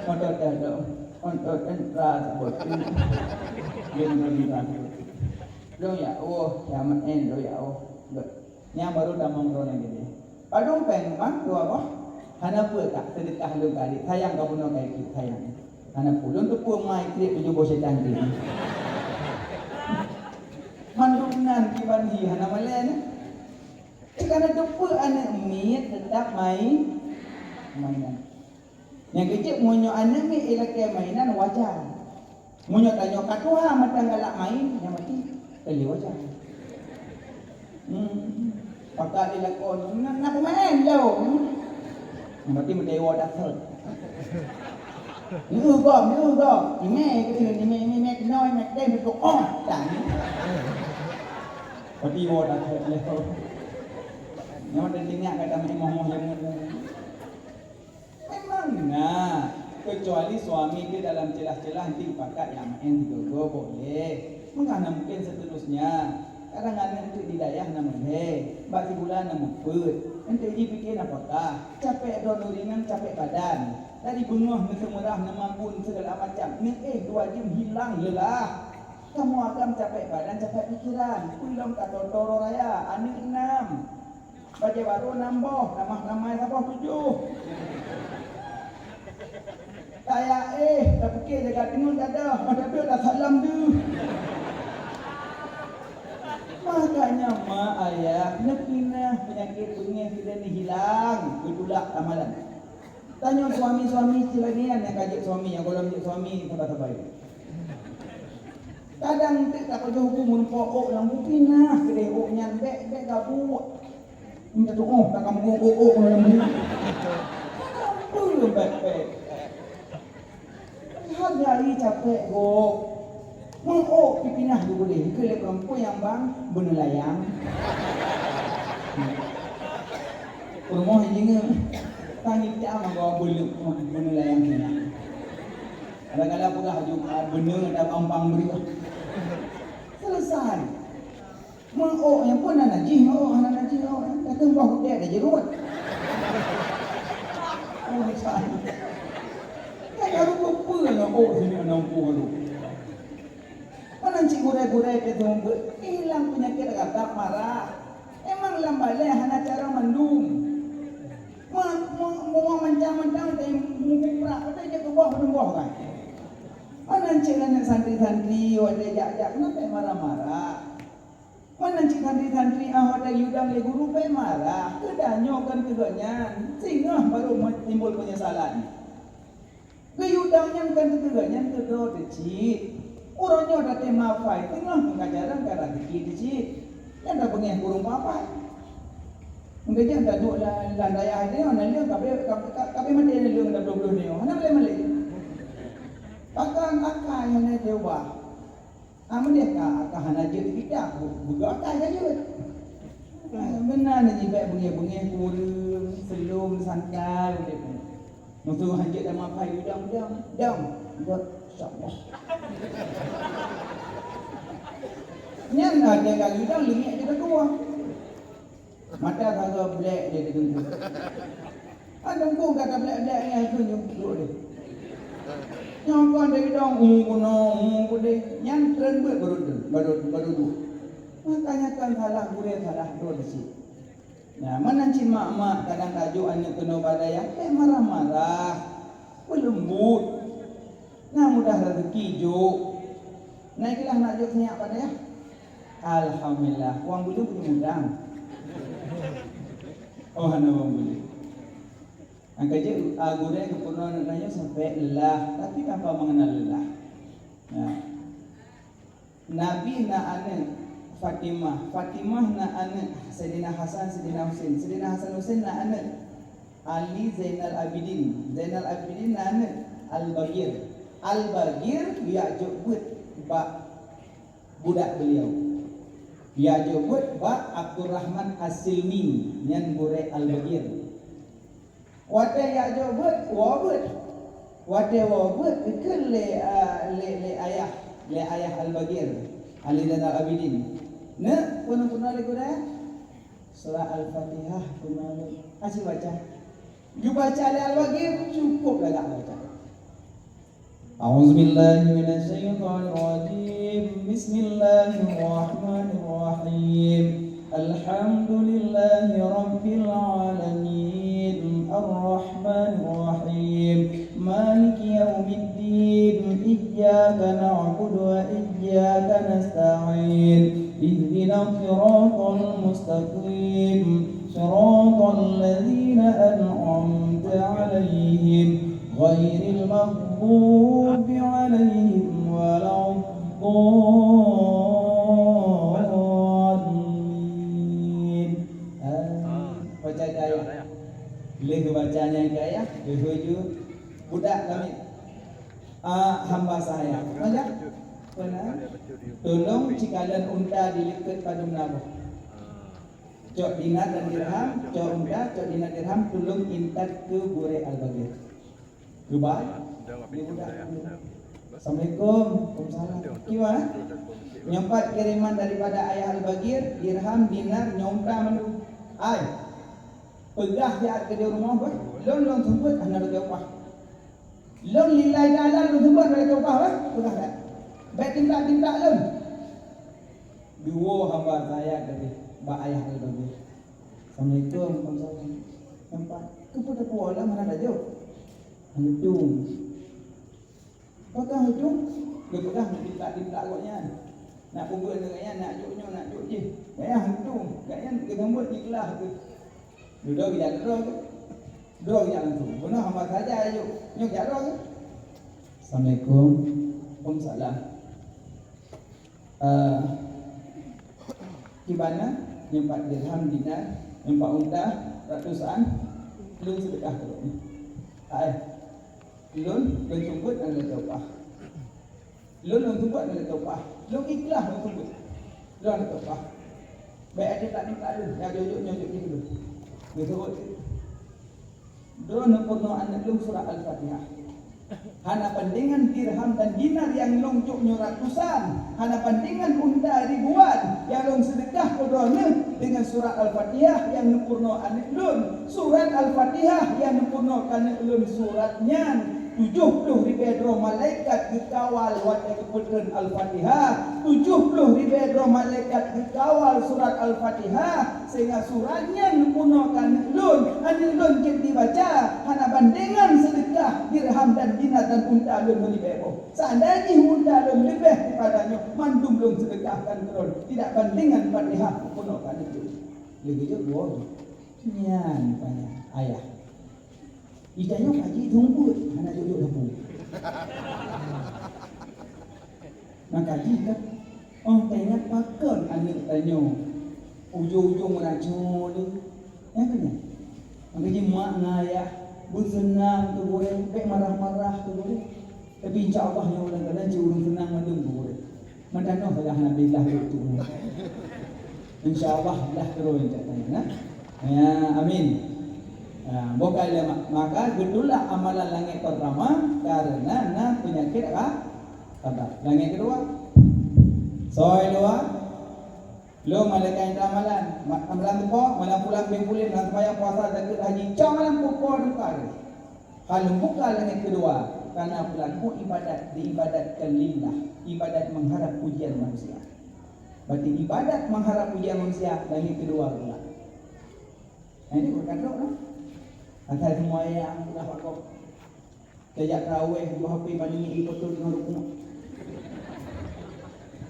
Moto tadong, moto tentara sabotu. Dia moto tentara sabotu. Lôn ya Allah, ya maen lôn ya Allah. Nyan baru tamong droeneuh geude. Padum péng, Bang, dua boh? Hana peue, Kak, seudeukah lôn kali. Sayang kabunoe keu ibu, sayang. Hana peue, lôn teupeue mai trép tujoh boh setan teuh. Mandum nan kiban hi hana malèe nyan. Teuka na teupeue aneuk miet teutap mai, mainan. Nyang keuh jeuet meunyoe aneuk miet ilakèe mainan wajar. Meunyoe tanyoe ka tuha mantong galak main, nyan berarti ka lé wajar. Hmm. Pakat ilakon, na, na peumain jauh. Hmm. Berarti meudewa dasar. Neu gom, neu gom. Imè keuh, imè, imè, imè keunoe, imè keunoe, imè keunoe. Oh, tan. Berarti wa dasar lé. Nyoe teuingat kata moh-moh nyang Memang na, keucuali suami teuh dalam ceulah-ceulah di pakat nyang maén sigoe-goe boleh. Meunan na mungken seuterusnya. Kadang aneuk teuk di dayah na meulhèe, bak sibulan na meupeuet. Enteuk jipike nafakah, capek droe neuringan capek badan. Dari beungoh neuseumeurah neumabun segala macam, neuéh dua jeuem hilang leulah. Kamoe agam capek badan capek pikeran, peue lom ka toto uroe raya, aneuk nam. Bajèe barô nam boh, tamah ramai saboh tujoh. Kaya éh, tapike jaga teungeut gadoh, mata deuek tasalam deuh. Makanya mak ayah, neupinah peunyakét beungèh sideh neuhilang, geutulak amalan. Tanyoe suami-suami silagèe nyan nyang ka jeuet suami, nyang gohlom jeuet suami, sabai-sabai. Kadang teuk tapajoh bu meureumpok ôk lam bu pinah keudeh ôk nyan bèk, bèk gabuek. Minta tuoh, takam bu ôk, ôk lam bu. Ampun, bèk, bèk. Hargai capek gob. Meuôk pipinah di bulèh, keu lé perempuan nyang bang beuneulayang. Peurumoh injeunyeue, tangiet cit amat bahwa beuleuek beuneulayang sinyak. Kadang-kadang peugah aju, ah, beuneuh dan ampang beureuh. Selesai. Meuôk nyang pun hana najih, meuôk hana najih, meuôk. Kata bah udép dah jeurot. Karu peue nyoe, oh, sini aneuk ku aduh. Meunan cit gurée-gurée teuh seumeubeuet, ilang peunyakét gata marah. Emang lam balée hana cara mandum. Ma-, ma-, ma-, macam-macam teuh muprak, padahai jeuet keu boh, padum boh kan. Meunan cit aneuk santri-santri watée jak-jak keunoe marah-marah. Meunan cit santri-santri ah watée geuyue dong lé guru pih marah, keu tanyoe kon keu gobnyan, singoh barô timbul peunyesalan. Geuyue dong nyan kon keu gobnyan keudroe teuh cit. Uroe nyoe tatem mafai, singoh pun ka jarang ka raseuki teuh cit. Nyan tabeungéh kureueng papai. Mungken nyan taduek lam, lam dayah nyoe, na leueng kabeh, ka-, ka-, kabeh maté na leueng lam dua puluh nyoe. Hana malée-malée. Pakon akai hana diubah. Ah, meudeh ka, ka hana jeuet kita, bu-, buka akai ka jeuet. Ah, meunan jih bèk beungéh-beungéh kureueng, seulom, santai udép. Musoh hanjeuet lam akai udang-udang, dang, buet, insyaallah. Nyan ada kali dang leumiek juga dua. Mata sagoe blek dia di teungku. Kan teungku gata blek-blek nyan keu nyoe duek dia. Nyoe kon dari dong, uh, keunoe, uh, kudeh. Nyan treun beuet baru, baru, baru duek. Makanya kan salah gurée, salah droe di sit. Nah, meunan cit mak-mak kadang tajok aneuk keunoe bak dayah, eh, marah-marah. Peuleumbut. Nah, mudah raseuki jok. Nah, ikilah nak jok sinyak bak dayah. Alhamdulillah, wang bulu punya mudang. Oh, hana wang bulu. Angka jeuet, ah, gurée geupurunoe aneuk nyoe sampai lelah, tapi tanpa mengenal lelah. Nah. Nabi na aneuk Fatimah, Fatimah na aneuk Saidina Hasan, Saidina Husain, Saidina Hasan Husain na aneuk Ali Zainal Abidin, Zainal Abidin na aneuk Al-Baghir. Al-Baghir jak jok beuet bak budak beliau. Jak jok beuet bak Abdurrahman As-Silmi, nyan gurée Al-Baghir. Watée jak jok beuet, woe beuet. Watée woe beuet, geukheun lé, a, lé, lé ayah, lé ayah Al-Baghir, Ali Zainal Abidin. Neuk, peue neupeuna lé gurée? Surah Al-Fatihah peuna lé. Aci baca. Geubaca lé Al-Baghir, cukup lagak baca. أعوذ بالله من الشيطان الرجيم. بسم الله الرحمن الرحيم. الحمد لله رب العالمين. الرحمن الرحيم. مالك يوم الدين. إياك نعبد وإياك نستعين. اهدنا الصراط المستقيم. صراط الذين أنعمت عليهم غير المغضوب عليهم ولا الضالين. Amin. Baca ayat. Lheuh baca nyan ayat, lheuh ju budak kami. Ah, hamba sahaya. Baca. Benar. Tolong cikalon unta di leukeut padum naboh. Cok dinar dan dirham, cok unta, cok dinar dirham, tulông intat keu gurée Al-Baghir. Geubai. Assalamualaikum. Waalaikumsalam. Kiban? Nyoe pat kiriman daripada ayah Al-Baghir, dirham, dinar, nyoe unta mandum. Ai. Peugah siat keu di rumoh beuh, lôn, lôn seumeubeuet hana lôn upah. Lôn lillahi ta'ala lôn seumeubeuet hana lôn upah beuh, peugah siat. Bèk tintak-tintak lôn. Duo hamba sahaya tadi bak ayah Al-Baghir. Assalamualaikum, waalaikumsalam. Nampak? Keupeue tapuwoe lom hana tajok? Hana tueng. Pakon hujung? Geupeugah meutintak-tintak gobnyan. Nak peubuet ngon gobnyan, nak jok nyoe, nak jok jih. Gobnyan hujung. Gobnyan geuseumeubeuet ikhlas kheueh. Dudoe geujak droe kheueh. Droe geujak langsung. Bunoe hamba saja jok. Nyoe geujak droe kheueh. Assalamualaikum. Waalaikumsalam. Eh, kiban na, nyoe pat dirham, dinar, nyoe pat unta, ratusan, lôn seudeukah keu gobnyan. Hai, lôn, lôn seumeubeuet hana lôn upah. Lôn, lôn seumeubeuet hana lôn upah. Lôn ikhlas lôn seumeubeuet. Lôn hana lôn upah. Bèk até tak minta lôn, ya jok-jok nyoe jok jih lôn. Geuseuôt. Droeneuh peurunoe aneuk lôn surah Al-Fatihah. Hana pandengan dirham dan dinar nyang lôn jok nyoe ratusan, hana pandengan unta ribuan nyang lôn seudeukah keu droeneuh deungon Surat Al-Fatihah nyang neupeurunoe aneuk lôn. Surat Al-Fatihah nyang neupeurunoe keu aneuk lôn surat nyan. Tujoh ploh ribée droe malaikat geukawal watée geupeutreun Al-Fatihah. Tujoh ploh ribée droe malaikat geukawal surat Al-Fatihah, sehingga surat nyan neupeurunoe keu aneuk lôn. Aneuk lôn jeuet dibaca, hana bandengan seudeukah dirham dan dinar dan unta lôn meuribée boh. Seandai jih unta lôn leubeh daripada nyoe, mandum lôn seudeukahkan keu droe, tidak bandingan Fatihah peunoh ka neujeuet. Lagèe jeuet dua jih. Nyan payah ayah. Ita nyoe kaji tungkut, hana jok-jok lampu. Maka jih kan, oh, teuingat pakon aneuk tanyoe ujong-ujong rajo lé. Nyang keu nyan. Maka jih mak ngon ayah beuseunang keu gurèe, bèk marah-marah keu gurèe. Tapi insya Allah nyoe lam keuadaan cit ureueng seunang mandum keu gurèe. Mantanoh salah Nabi lah tu. Insya Allah lah terus insya Allah, nah. Ya, amin. Ha, bukai lé ma-, maka geutulak amalan langèt pertama karena na peunyakét ra-, rata. Langèt keudua. Soe dua. Lôn malaikat intat amalan. Ma-, amalan teupo, malam pulang beng puléh, malam seumayang, puasa, zakeuet, haji, cok malam pupo teuka. Ka lôn buka langèt keudua, karena peulaku ibadat diibadatkan lillah, ibadat mengharap pujian manusia. Berarti ibadat mengharap pujian manusia, langèt keudua pula. Nah, ini berkat doa, nah. Asai seumayang, udah wakaf. Tajak tarawèh, dua H P bani ngieng ipotot deungon rukuk.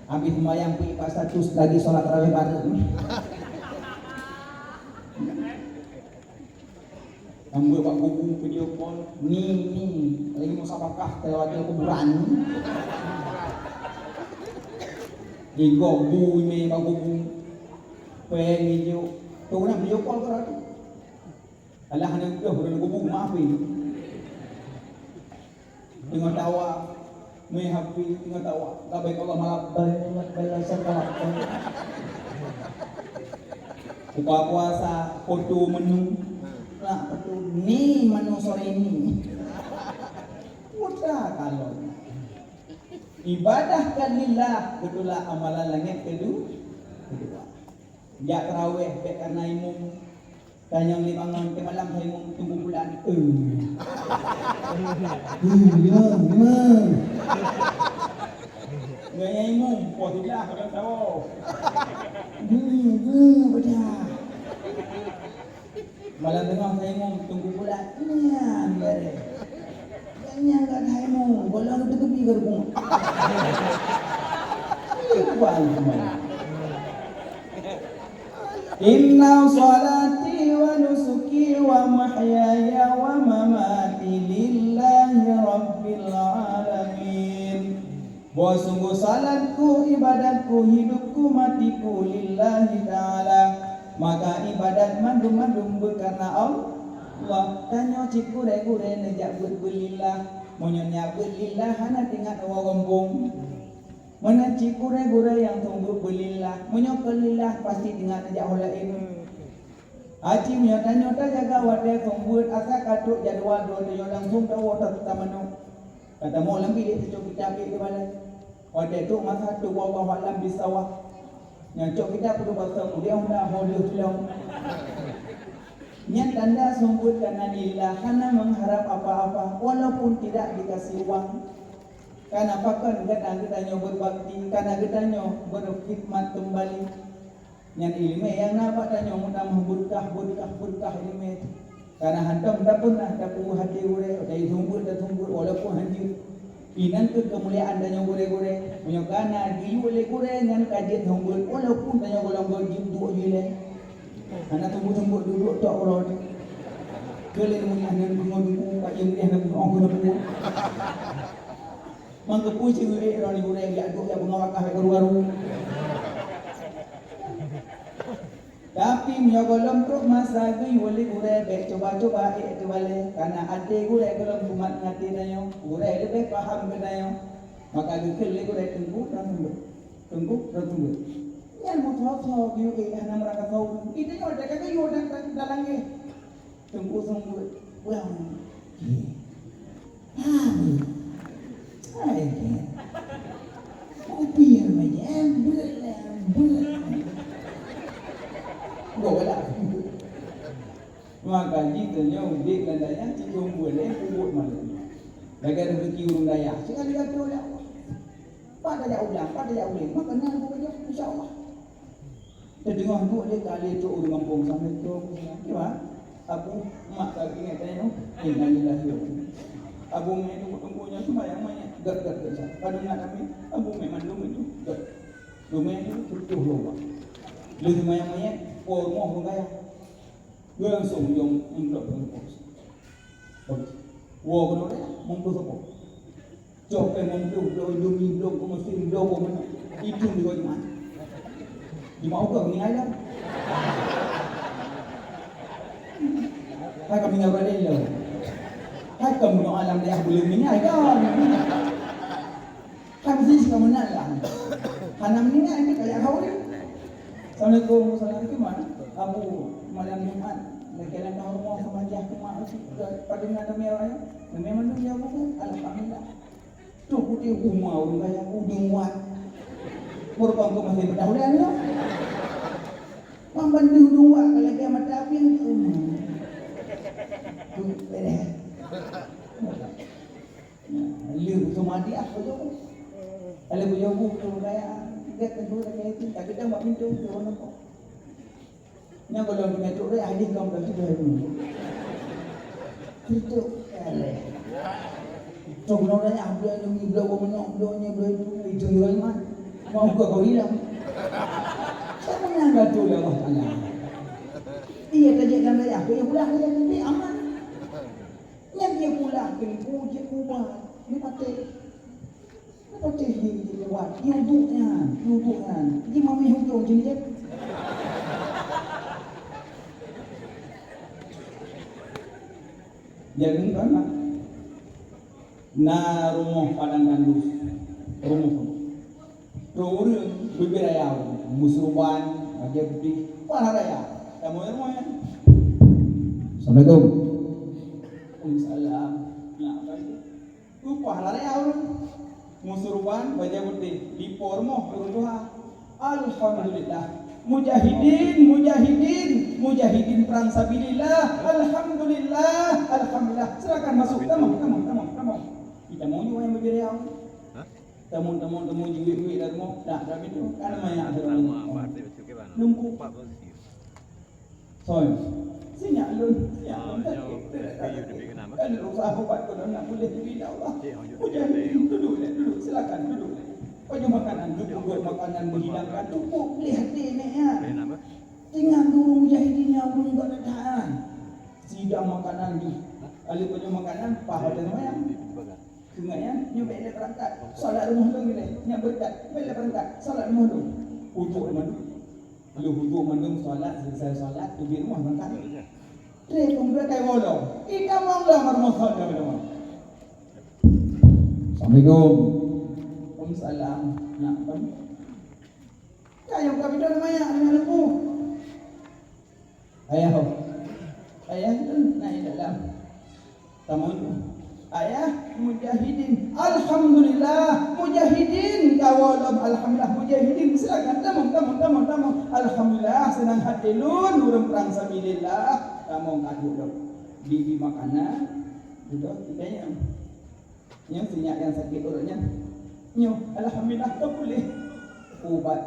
Habis seumayang, pih bak status lagi solat tarawèh bareng. Nyang buet bak kubu video call, ni, ni, lagi musabakah keu lewat kuburan. Igob bu imè bak kubu. Pèng ijo. Tu na video call keu ratu. Alah, hana geudoh ureueng kubu, maaf, weh. Teungoh tawa, mé H P teungoh tawa. Labbaik Allahumma labbaik, labbaik la syarika lak, labbaik. Buka puasa, foto menu. Nak foto ni menu sore ni. Putra kalon. Ibadah kan lillah, beutôi lah amalan langèt kedu-, keudua. Jak tarawèh bèk karena imum. Tanyong lima ngon teumalam hai imum tunggu bulan. Eh. Eh, lima, lima. Gaya imum, poh siblah kadang tahu. Eh, eh, bedah. Malam teungoh hai imum tunggu bulan. Nyan bareh. Nyan ka hai imum, bola tu tepi ka rukuk. Iya, bukan semua. Inna salati wa nusuki wa mahyaya wa mamati lillahi rabbil alamin. Bahwa sungguh salatku, ibadatku, hidupku, matiku lillahi ta'ala. Maka ibadat mandum-mandum beukarna Allah. Tanyoe cit gurèe-gurèe neujak beuet beulillah. Meunyoe neujak beuet lillah hana teuingat woe gampông. Meunan cit gurèe-gurèe nyang teumbeuet beulillah, meunyoe keu lillah pasti teuingat neujak ho laén. Aci meunyoe tanyoe tajaga watèe teumbeuet, asa ka trok jadwal droe tanyoe langsung tawoe ta-, tamanok. Ka tamong lam bilék tacok kitab ék keu balèe. Watèe trok masa tu wallahu a'lam bissawab. Nyang cok kitab peuduek basa kuliah hana ho lheueh tulông. Nyan tanda seumbeuet kana lillah, hana mengharap apa-apa, walaupun tidak dikasih uang. Kana pakon gata geutanyoe beubakti, kana geutanyoe beukhidmat keumbali. Nyan ileumèe nyang na bak tanyoe meutamah beureukat, beureukat, beureukat ileumèe. Kana hantom tapeunah tapeuhati gurèe, watèe seumbeuet taseumbeuet walaupun hanjeuet. Inan keuh keumuliaan tanyoe gurèe-gurèe. Meunyoe kana geuyue lé gurèe nyan ka jeuet seumbeuet walaupun tanyoe gohlom jeuet duek jih lé. Hana seumbeuet-seumbeuet duek-duek tok uroe. Keu lé meunyoe hana deungoe deungoe, bak jeuet hana peunoh keuneuk buet. Mangkeupui ceuruek droe gurèe jak duek jak beungoh wakah bèk karu-karu. Tapi meunyoe gohlom trok masa geuyue lé gurèe, bèk cuba-cuba ék teubalèe, kana até gurèe gohlom kumat ngon até tanyoe, gurèe leubeh paham keu tanyoe. Maka geukheun lé gurèe teungku dan seumbeuet, teungku dan seumbeuet. Nyan meuthô-thô geuyue ék hana meurasa thô. Itu nyoe dak ka geuyue dan, dan, dan langèh. Teungku seumbeuet, "Wah, hai, hai, kopi remaja, beuet lah, beuet." Goh galak. Maka jih tanyoe udép lam dayah, cit lôn buet lé peubuet malam. Lagèe rezeki ureueng dayah, cit ka diatur lé Allah. Pat tajak u blang, pat tajak u blang, maka na buet, insya Allah. Teudeungoe duek lé kali trok ureueng gampông, "Assalamualaikum." "Kiban?" "Abu, mak ka ingat tanya, innalillahi wa inna ilaihi raji'un." Abu mè tunggu-tunggu nyan seumayang manyèt, gèt, gèt, gèt. Padum na kami, Abu mè mandum itu, gèt. Dumè itu tujoh lobang. Lheueh seumayang manyèt, po rumoh ureueng kaya. Langsung jom meublok, meublok. Woe keunoe raya, meublok sapo? Cok pèng meublok, blok indomie, blok keu mesin, blok keu manok. Itu di Jumat. Jumat ukeue kami ngai lom. Hai kami ngai balik lom. Hai kami ngai alam dayah belum ngai kan. Kan meusti si kamoe nyan lah. Hana meuninggai keu kaya kawin. Assalamualaikum, assalamualaikum, Mak. Abu, malam Jumat, lagèe lam rumoh sama jah keu mak, padum na tamè raya. Tamè mandum ya, Abu, kan? Alhamdulillah. Tuh putih uma ureueng kaya, udeueng wat. Meureumpok keu masih meudahulan nyoe. Mak bandum udeueng wat, ka lagèe mata api. Hmm. Tuh, beres. Lheueh beutôi mandi, ah, bujôh. Kalau bujôh bu, tu raya, dia tentu raya itu, tapi dah buat pintu, tu orang nampak. Nyan kalau di Metro Raya, hadis kau dah sudah itu. Itu, eleh. Tu orang raya, dia ni, dia orang menok, dia ni, dia itu, itu dia iman. Mau ke kau hilang? Siapa yang dah tu, ya Allah Taala? Iya, kerja dalam raya, kau yang pulang, kau yang nanti aman. Nyan dia pula keu ibu jeuet ubat. Dia patéh. Dia patéh dia jeuet ubat. Dia uduk nyan, dia uduk nyan. Dia mamèh ujong jeunèh. Jadi, kan, na rumoh padang gandus. Rumoh. Dua ureueng bibit raya, meusurban, bajèe putéh, pahala raya. Tamu rumoh nyan. Assalamualaikum. Waalaikumsalam. Nah, apa itu? Rupa pahala raya ureueng. Meusurban, bajèe putéh, di po rumoh ureueng tuha. Alhamdulillah. Mujahidin, mujahidin, mujahidin perang sabilillah. Alhamdulillah, alhamdulillah. Silakan masuk. Tamu, tamu, tamu, tamu. Kita mau juga yang bibit raya. Hah? Tamong, tamong, tamong, jiwék-wék lam rumoh. Dak, dak pintoe. Kan manyak dalam rumoh. Lungkup. Soi. Sinyak lôn, sinyak lôn sakét. Kan usaha ubat keu lôn nak puléh diri, ya Allah. Hujan ni, duduk lé, duduk. Silakan duduk lé. Baju makanan, cukup buat makanan menghidangkan. Cukup lé hati ni, ya. Tinggal dulu mujahidin yang belum got datang. Sidang makanan ni. Lalu baju makanan, pahala semayang. Keu nyan, nyoe bèk lé beurangkat. Salat rumoh lôn ilèe, nyan beurangkat. Bèk lé beurangkat. Salat rumoh lôn. Uduk mandum. Lheueh uduk mandum salat, selesai salat, teubiet rumoh beurangkat. Trép peumuda kai woe lom. Ita mong lom rumoh salat lom. Assalamualaikum. Waalaikumsalam. Nak apa? Kayong ka bidon maya dengan lembu. Ayah, oh. Ayah tu naik dalam. Tamu tu. Ayah, mujahidin. Alhamdulillah, mujahidin. Kawa lom, alhamdulillah, mujahidin. Silakan, tamu, tamu, tamu, tamu. Alhamdulillah, senang hati lôn, ureueng perang sabilillah. Tamu ngadu lom. Bibit makanan. Duduk, ditanya. Nyoe sinyak nyang sakét urat nyan. Nyoe, alhamdulillah, ka puléh. Ubat.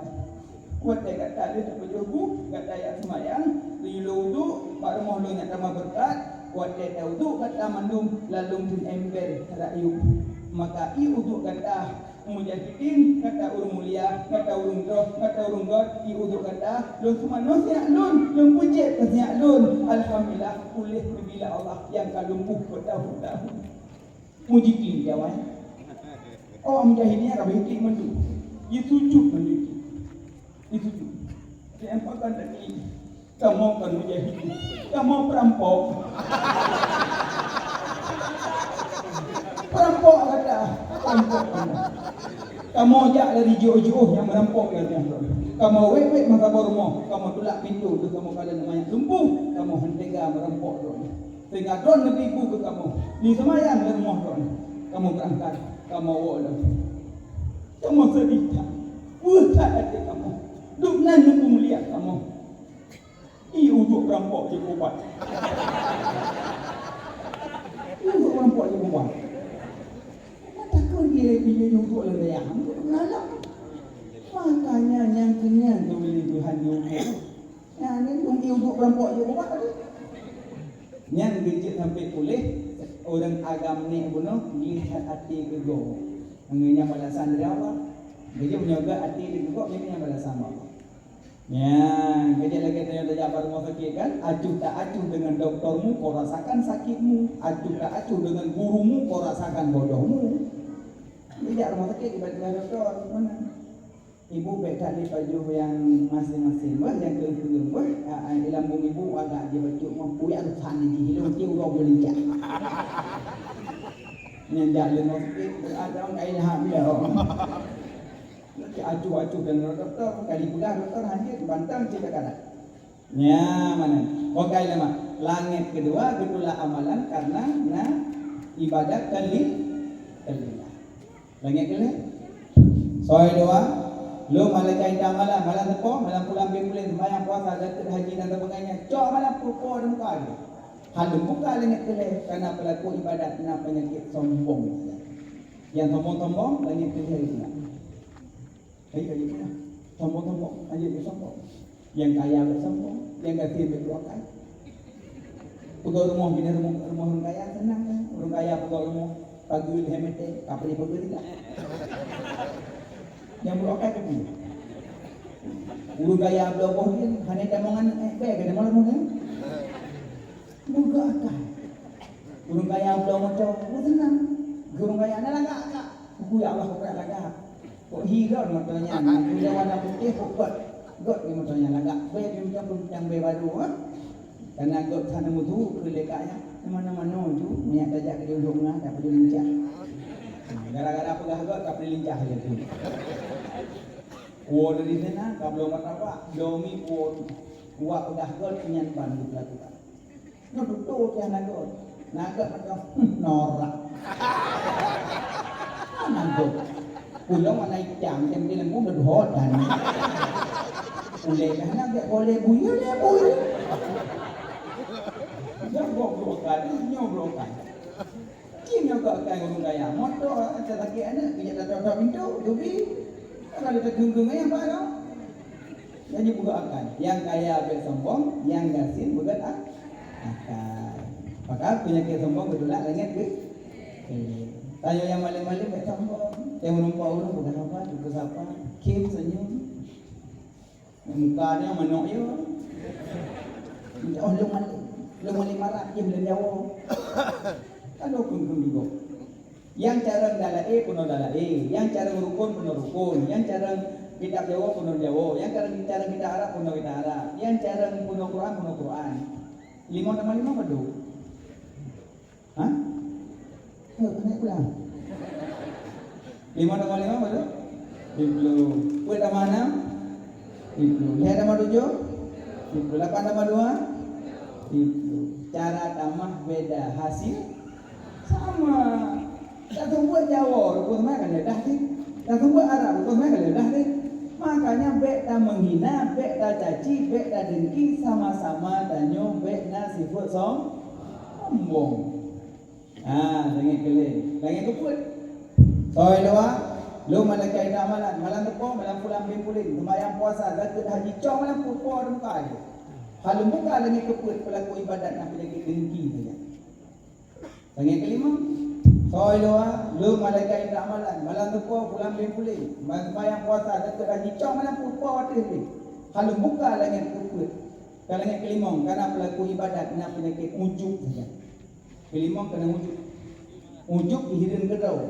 Watèe gata lheueh tapajoh bu, gata jak seumayang, lheueh uduk, bak rumoh lôn nyang tamah beureukat, watèe tauduk gata mandum lalong thon ember rakyueb. Maka ié uduk gata, mujahidin, gata ureueng mulia, gata ureueng droe, gata ureueng göt, ié uduk gata, lôn seumanoe sinyak lôn, lôn peujeuet keu sinyak lôn. Alhamdulillah, puléh neubila Allah nyang ka lumpuh beutahun-tahun. Mujahidin jawai. Awak mujahidin ka beuhiti mandum. Jisujut mandum. Jisujut. Di empatan tadi. Kamoe kon mujahidin. Kamoe peurampok. Peurampok gata. Peurampok. Kamoe jak dari jiôh-jiôh nyang meurampok lagèe nyan. Kamoe wèt-wèt masa bak rumoh, kamoe tulak pintoe, lheueh kamoe kalon manyak lumpuh, kamoe han tega meurampok droe. Sehingga droe neubri bu keu kamoe. Di seumayang lam rumoh droe. Kamoe beurangkat, kamoe woe lom. Kamoe seudeh that. Beuh that até kamoe. Lubnan neupeumulia kamoe. Rampok cit ubat. Uduk rampok cit ubat. Takot dia pinjau uduk lam dayah. Lalok. Makanya nyang keunyan tu boleh Tuhan dihukum. Nyan ni dong uduk rampok cit ubat tu. Nyan geucit sampai puléh ureueng agam nek bunoe gleh that até keu gob. Ngon nyang balasan dari Allah. Geucit meunyoe gét até keu gob, nyan nyang balasan Allah. Nyan, kajak lagèe tanyoe tajak bak rumoh sakit kan, acuh tak acuh dengan doktormu, kau rasakan sakitmu. Acuh tak acuh dengan gurumu, kau rasakan bodohmu. Kajak rumoh sakit, tiba-tiba doktor, mana? Ibu bèk that lé pajoh nyang maséng-maséng, beuh, nyang keueng-keueng, beuh. Ah, ah, di lambung ibu agak jibacut, mampu ya, tuhan jih, ilong ti uroe beulincah. Nyan jak lé rumoh sakit, ada orang kain hak beliau. Acuh-acuh dan doktor, kali peugah doktor, hana bantang cit ka. Nyan, mana? Bukai lama. Langèt keudua geutulak amalan karena na ibadat kalil-, kalillah. Langèt keulhèe. Soe dua, lôn malaikat intat amalan, malam teupo, malam pulang bin puléh, seumayang puasa, zakat, haji dan sebagainya. Cok amalan peupo dan muka dia. Hana buka langèt keulhèe karena pelaku ibadat na penyakit sombong. Nyang sombong-sombong, langèt keulhèe dia. Ayo, ayo, ayo. Sombong-sombong, ayo, ayo, sombong. Nyang kaya bèk sombong, nyang gasien bèk brôk akai. Peugöt rumoh, bina rumoh, rumoh ureueng kaya, seunang kan? Ureueng kaya peugöt rumoh, pageue lhèe mètè, ka peue-peue tinggai. Nyang brôk akai ka peue? Ureueng kaya bloe boh jih, hana tamong aneuk, eh, bèk, keuneuk malu, eh. Peugöt akai. Ureueng kaya bloe moto, oh, seunang. Ureueng kaya na lagak, Kak. Peue ya Allah, kok lagak. Kok hi lôn moto nyan, na kuda warna putéh, kok göt. Göt di moto nyan lagak. Bèe di moto pun nyang bèe baru, ha? Karena göt hana meusu keu lé kak nyan. Di mana-mana ju, minyak tajak keu di ulông na, tak perlu lincah. Gara-gara peugah göt, tak perlu lincah je tu. Wo dari sana, ka bloe martabak, domi wo, wa peugah göt, nyan ban dilakukan. Nyoe tutoe keu aneuk geuh. Aneuk geuh macam, hmm, norak. Aneuk geuh. Pulang warna itam, macam dia lembut, dah dua dan. Ulèe dah aneuk geuh boleh buya, dia buya. Dia goblok kan, nyoe goblok kan. Cing nyoe geuh akan ureueng kaya. Moto, sakit aneuk, dia tak tahu pintu, dubi. Kalau dia tergenggung, eh, apa kau? Jadi, peugöt akai. Nyang kaya bèk sombong, nyang gasien peugöt ak-, akai. Maka, peunyakét sombong geutulak langèt keu-, keulhèe. Tanyoe nyang malém-malém bèk sombong. Nyang meureumpok ureueng peugah haba, tutoe sapa, khém senyum. Muka nyoe manok yo. Oh, lôn malém. Lôn malém marak, jih lôn Jawa. Kan lôn kheun-kheun juga. Nyang carông dalaé peunoh dalaé, nyang carông rukon peunoh rukon, nyang carông kitab Jawoe peunoh Jawoe, nyang carông, carông kitab Arab peunoh kitab Arab, nyang carông peunoh Quran peunoh Quran. Limong tamah limong padum? Hah? Heh, keuneuk pulang. Limong tamah limong padum? Siplôh. Peuet tamah nam? Siplôh. Lhèe tamah tujoh? Siplôh. Lapan tamah dua? Siplôh. Cara tamah beda, hasil sama. Taseumeubeuet Jawoe, rukon seumai ka lheueh dah deh. Taseumeubeuet Arab, rukon seumai ka lheueh dah deh. Makanya bèk tameunghina, bèk tacaci, bèk tadengki, sama-sama tanyoe bèk na sifeuet som-, sombong. Ha, langèt keulhèe, langèt keupeuet. Soe dua, lôn malaikat intat amalan, malam teupo, malam pulang bin puléng, seumayang puasa, zakat, haji, cok malam peupo di muka jih. Hana lôn buka langèt keupeuet, peulaku ibadat nyang peunyakét dengki saja. Langèt keulimong, soe dua, lôn malaikat intat amalan, malam teupo, pulang bin puléng, seumayang puasa, zakat, haji, cok malam peupo ateueh lé. Hana lôn buka langèt keupeuet, ka langèt keulimong, karena peulaku ibadat na peunyakét ujub saja. Keulimong keunan ujub. Ujub hireuen keudroe.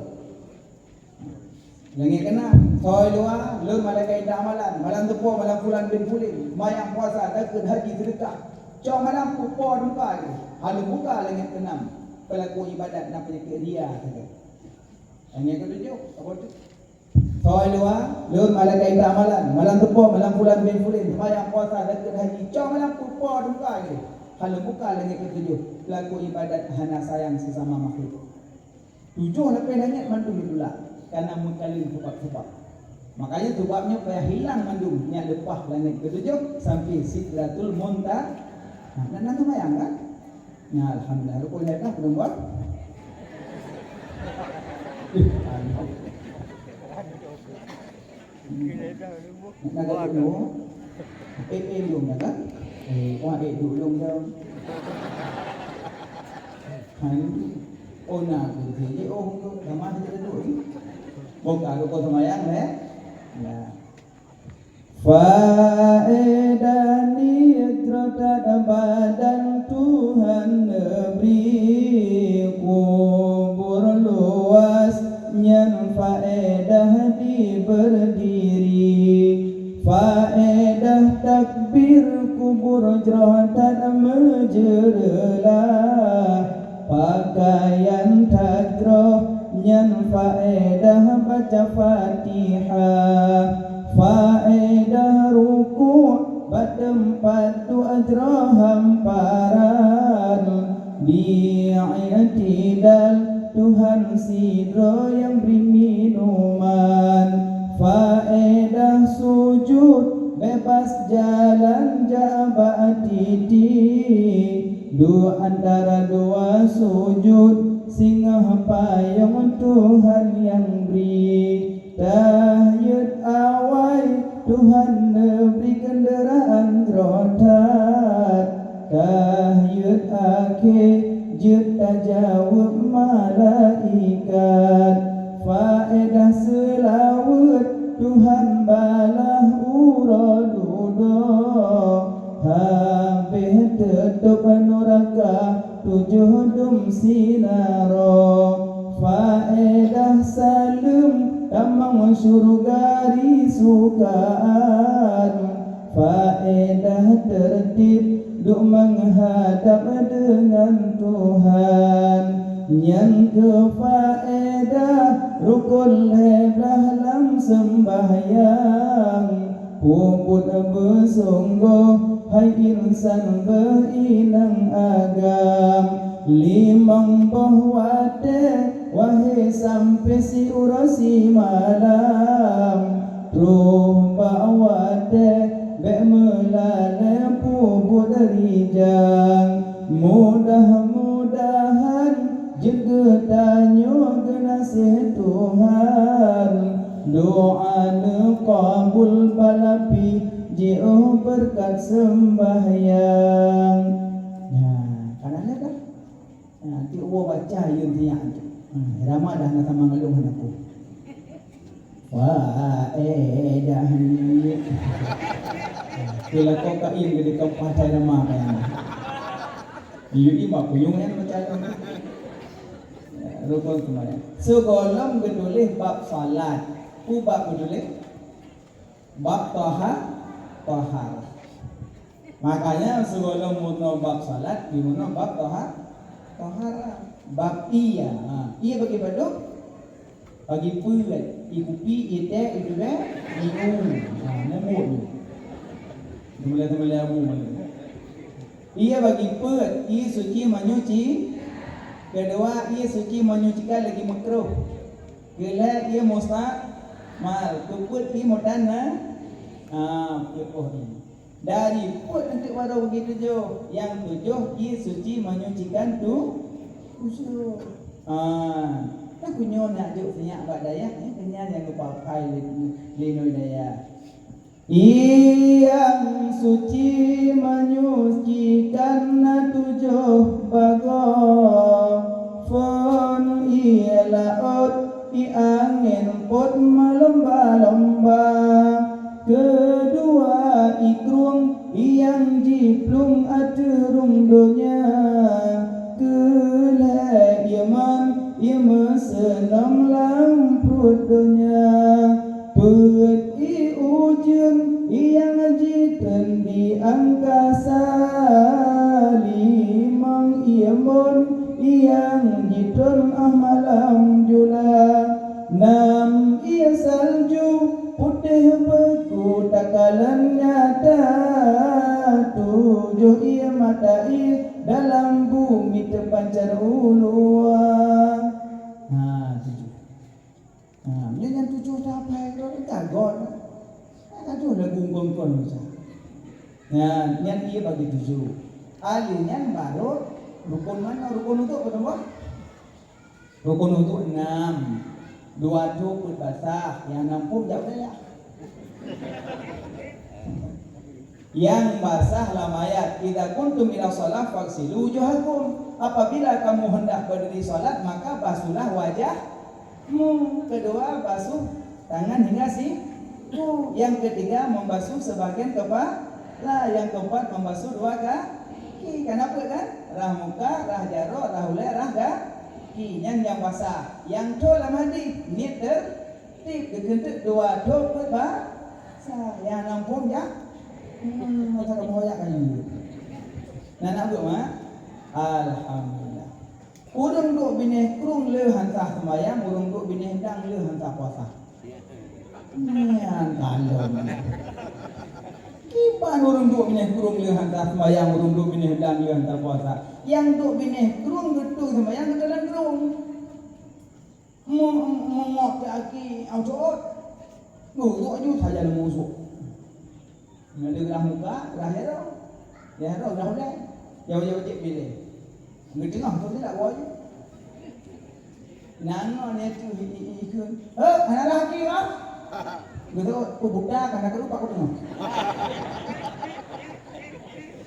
Langèt keunam, soe dua, lôn malaikat intat amalan, malam teupo, malam pulang bin puléng, seumayang puasa, zakat, haji, seudeukah. Cok malam peupo di muka jih, hana lôn buka langèt keunam, peulaku ibadat na peunyakét ria saja. Langèt keutujoh, apa tu? Soe dua, lôn malaikat intat amalan, malam teupo, malam pulang bin puléng, seumayang puasa, zakat, haji, cok malam peupo di muka jih, hana lôn buka langèt keutujoh, peulaku ibadat hana sayang sesama makhluk. Tujoh lapéh langèt mandum geutulak, karena meukalon sabab-sabab. Makanya sabab nyoe payah hilang mandum, nyan leupah langèt keutujoh sampai Sidratul Munta-, Nah, na, na seumayang kan? Nah, alhamdulillah. Rukun hebat, belum buat? Ih, alhamdulillah. Nak kata dulu. Eh, eh, belum dah kan? Eh, wah, eh, dulu belum dah. Hai, oh, na aku sini. Oh, sama kita dulu ni. Buka rukun seumayang, eh? Ya. Faedah nidroh that badan Tuhan neubri, kubur luwas nyan faedah di beurdiri. Faedah takbir kubur jroh that meujeureulah. Pakaian that jroh nyan faedah baca Fatihah. Faedah ruku' bak teumpat duek jroh hamparan. Di i'tidal Tuhan sidroe nyang bri minuman. Faedah sujud bebas jalan jak bak titi. Duek antara dua sujud singoh payong Tuhan nyang bri. Tahyeuet awai Tuhan neubri keundeuraan jroh that. Tahyeuet akhé jeuet tajaweueb malaikat. Faedah seulaweuet Tuhan balaih uroe dudoe. Habéh teutôb nuraka tujoh dum sinaroe. Faedah saleuem tamong syeuruga risukaan. Faedah teurtib duek meuhadab deungan Tuhan. Nyan keuh faedah rukon lhée blaih lam seumbahyang. Peubuet beusunggoh hai insan beuinong agam. Limong boh watée wahé sampoe siuroe simalam. Troh bak watée bék meulalée peubuet rijang. Mudah-mudahan jeuet geutanyoe geunaséh Tuhan. Doa neuqabul balapi jiôh beureukat seumbahyang. Nah, ka na lhée dah. Nah, tiep woe baca yue nyak tu. Hmm, irama dah na sama ngeluh hana ku. Wah, eh, dah ni. Keu lakoe kain geude kau patai rama kayang. Yue ima kuyung nyan baca tu. Ya, rukon seumayang. Sigohlom geutuléh bab salat. Peue bab geutuléh? Bab toha-, toharah. Makanya sigohlom meurunoe bab salat, jimeurunoe bab toha-, toharah. Bab ie, ha, ie bagi padum? Bagi peuet, ie kupi, ie tée, ie tibée, ie u. Ha, mubuet nyoe. Teumeulee-teumeulee abu malam. Ie bagi peuet, ie suci menyuci. Keudua, ie suci menyucikan lagi meukruh. Keulhée ie mustamal, keupeuet ie mutanah, ah, peuet boh ie. Dari peuet eunteuk baroe bagi tujoh, nyang tujoh ie suci menyucikan tu-, tujoh. Ah, nah, ku nyoe nak jok sinyak bak dayah, eh, keunyan nyang geupapai lé, lé nui dayah. Ie nyang suci menyucikan na tujoh bagoe, phon ie laôt, ie angén pôt meulomba-lomba. Keudua ie krueng, ie nyang jiplueng ateueh rhueng donya. Keulhée ie mon, ie meuseunom lam pruet donya. Peuet ie ujeuen, ie nyang jitreun di angkasa. Limong ie embôn, ie nyang jitreun óh malam jula. Nam ie salju, putéh beuku takalon nyata. Tujoh ie mata ie dalam bumi teupancar u luwa. Ha, tujoh. Ha, nyan, nyan tujoh tapai droe ka gon. Ka tujoh lagu bengkon Musa. Nyan, nyan ie bagi tujoh. Kali nyan baru rukun manoe, rukun uduk beutôi bah? Rukun uduk enam. Dua thôk peuet basah, nyang nam phôn jak udayah. Nyang basah lam ayat, "Idza qumtum ila shalah faghsilu wujuhakum." Apabila kamu hendak berdiri salat, maka basuhlah wajahmu. Kedua, basuh tangan hingga siku. Yang ketiga, membasuh sebagian kepala. Yang keempat, membasuh dua kaki. Kan na peuet kan? Rhah muka, rhah jaroe, rhah ulèe, rhah kaki. Nyan nyang basah. Nyang thô lam hadih, niet ter- Tiep geukeunteuk dua thôk peuet basah, nyang nam phôn jak. Hmm, masa kamoe jak kayu. Nah, nak buet, mak? Alhamdulillah. Ureueng duek binéh krueng le han sah seumayang, ureueng duek binéh dang le han sah puasa. Nyan kalon. Kiban ureueng duek binéh krueng le han sah seumayang, ureueng duek binéh dang le han sah puasa. Nyang duek binéh krueng geutu seumayang geutu lam krueng. Mu-, mu-, mumok teuaki autot. Gurok ju sajan musuh. Nyan lé rhah muka, rhah jaroe. Rhah jaroe, rhah ulèe. Jauh-jauh cit pilih. Geuteungoh tu tidak buat je. Nangok ni tu, i, i, i, ikut. Eh, hana lagi, ah? Betul, aku buta, kan aku lupa aku tengok.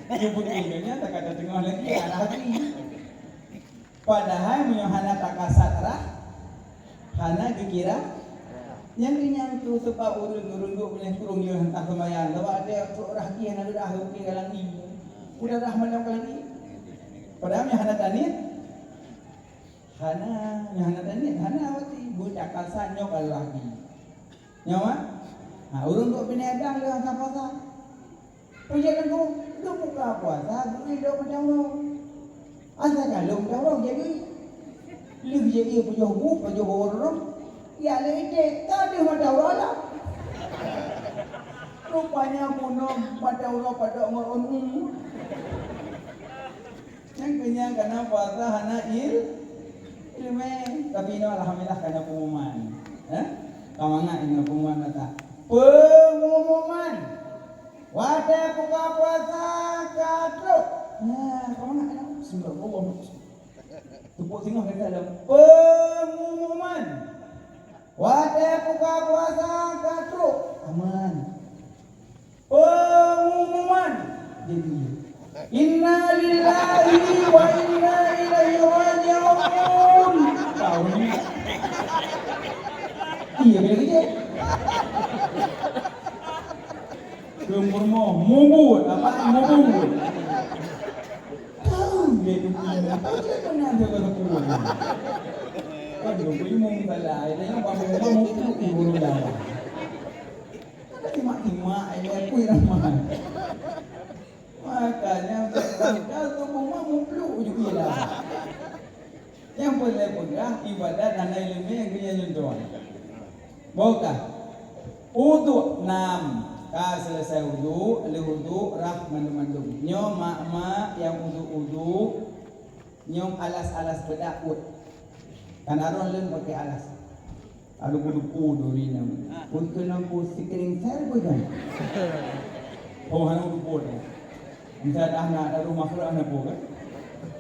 Dia begini, ternyata kata tengok lagi, hana lagi. Padahai meunyoe hana takasat rhah, hana geukira. Nyang keunyang tu sebab ureueng, ureueng duek binéh krueng nyoe hana seumayang, sabab até trok rhah jih hana geurhah, geukira lam ié. Udah rhah malam ka lagi. Padahai meunyoe hana taniet, hana, meunyoe hana taniet, hana berarti beutakasat nyoe ka lagi. Nyoe, ha, ureueng duek binéh dang lé hana puasa. Peue jeuet teungku, geubuka puasa, geuié lom mata uroe. Asai ka lom mata uroe, jadi. Lheueh jadi peujoh bu, peujoh uroe, ya lé iték, ka deuh mata uroe lom. Rupanya bunoe mata uroe padub ngon ôn umu. Nyang keunyang kana puasa hana il-, ileumé. Tapi inoe alhamdulillah kana pengumuman. Eh? Ka mangat inoe pengumuman mata. Pengumuman. Watèe buka puasa ka trok. Nah, ka mangat inoe. Subhanallah. Tupuk singoh kata dalam pengumuman. Watèe buka puasa ka trok. Aman. Pengumuman. Jadi, inna lillahi wa inna ilaihi raji'un. Tahu ni. Iya, bila kerja. Keumpurmo, mubut, apa? Mubut. Tahu dia tu, apa dia pernah dia kata pun. Kan dia beri mung salah, dia yang bangun rumah mubut di burung dalam. Ada timak-timak, eh, aku yang ramah. Makanya, kalau tu rumah mubut juga lah. Nyang peureulèe peugah, ibadat hana ileumèe nyang keu nyan contoh. Boh ka. Uduk nam. Ka seuleusai uduk, lheueh uduk rhah mandum-mandum. Nyoe mak-mak nyang uduk-uduk, nyoe alas-alas beudak uet. Kan aron lôn pakai alas. Aduh, kuduku duri nyan. Pun kena ku screen share pun kan. Oh, hana kuduku dah. Misal dah nak ada rumah pula hana pun kan.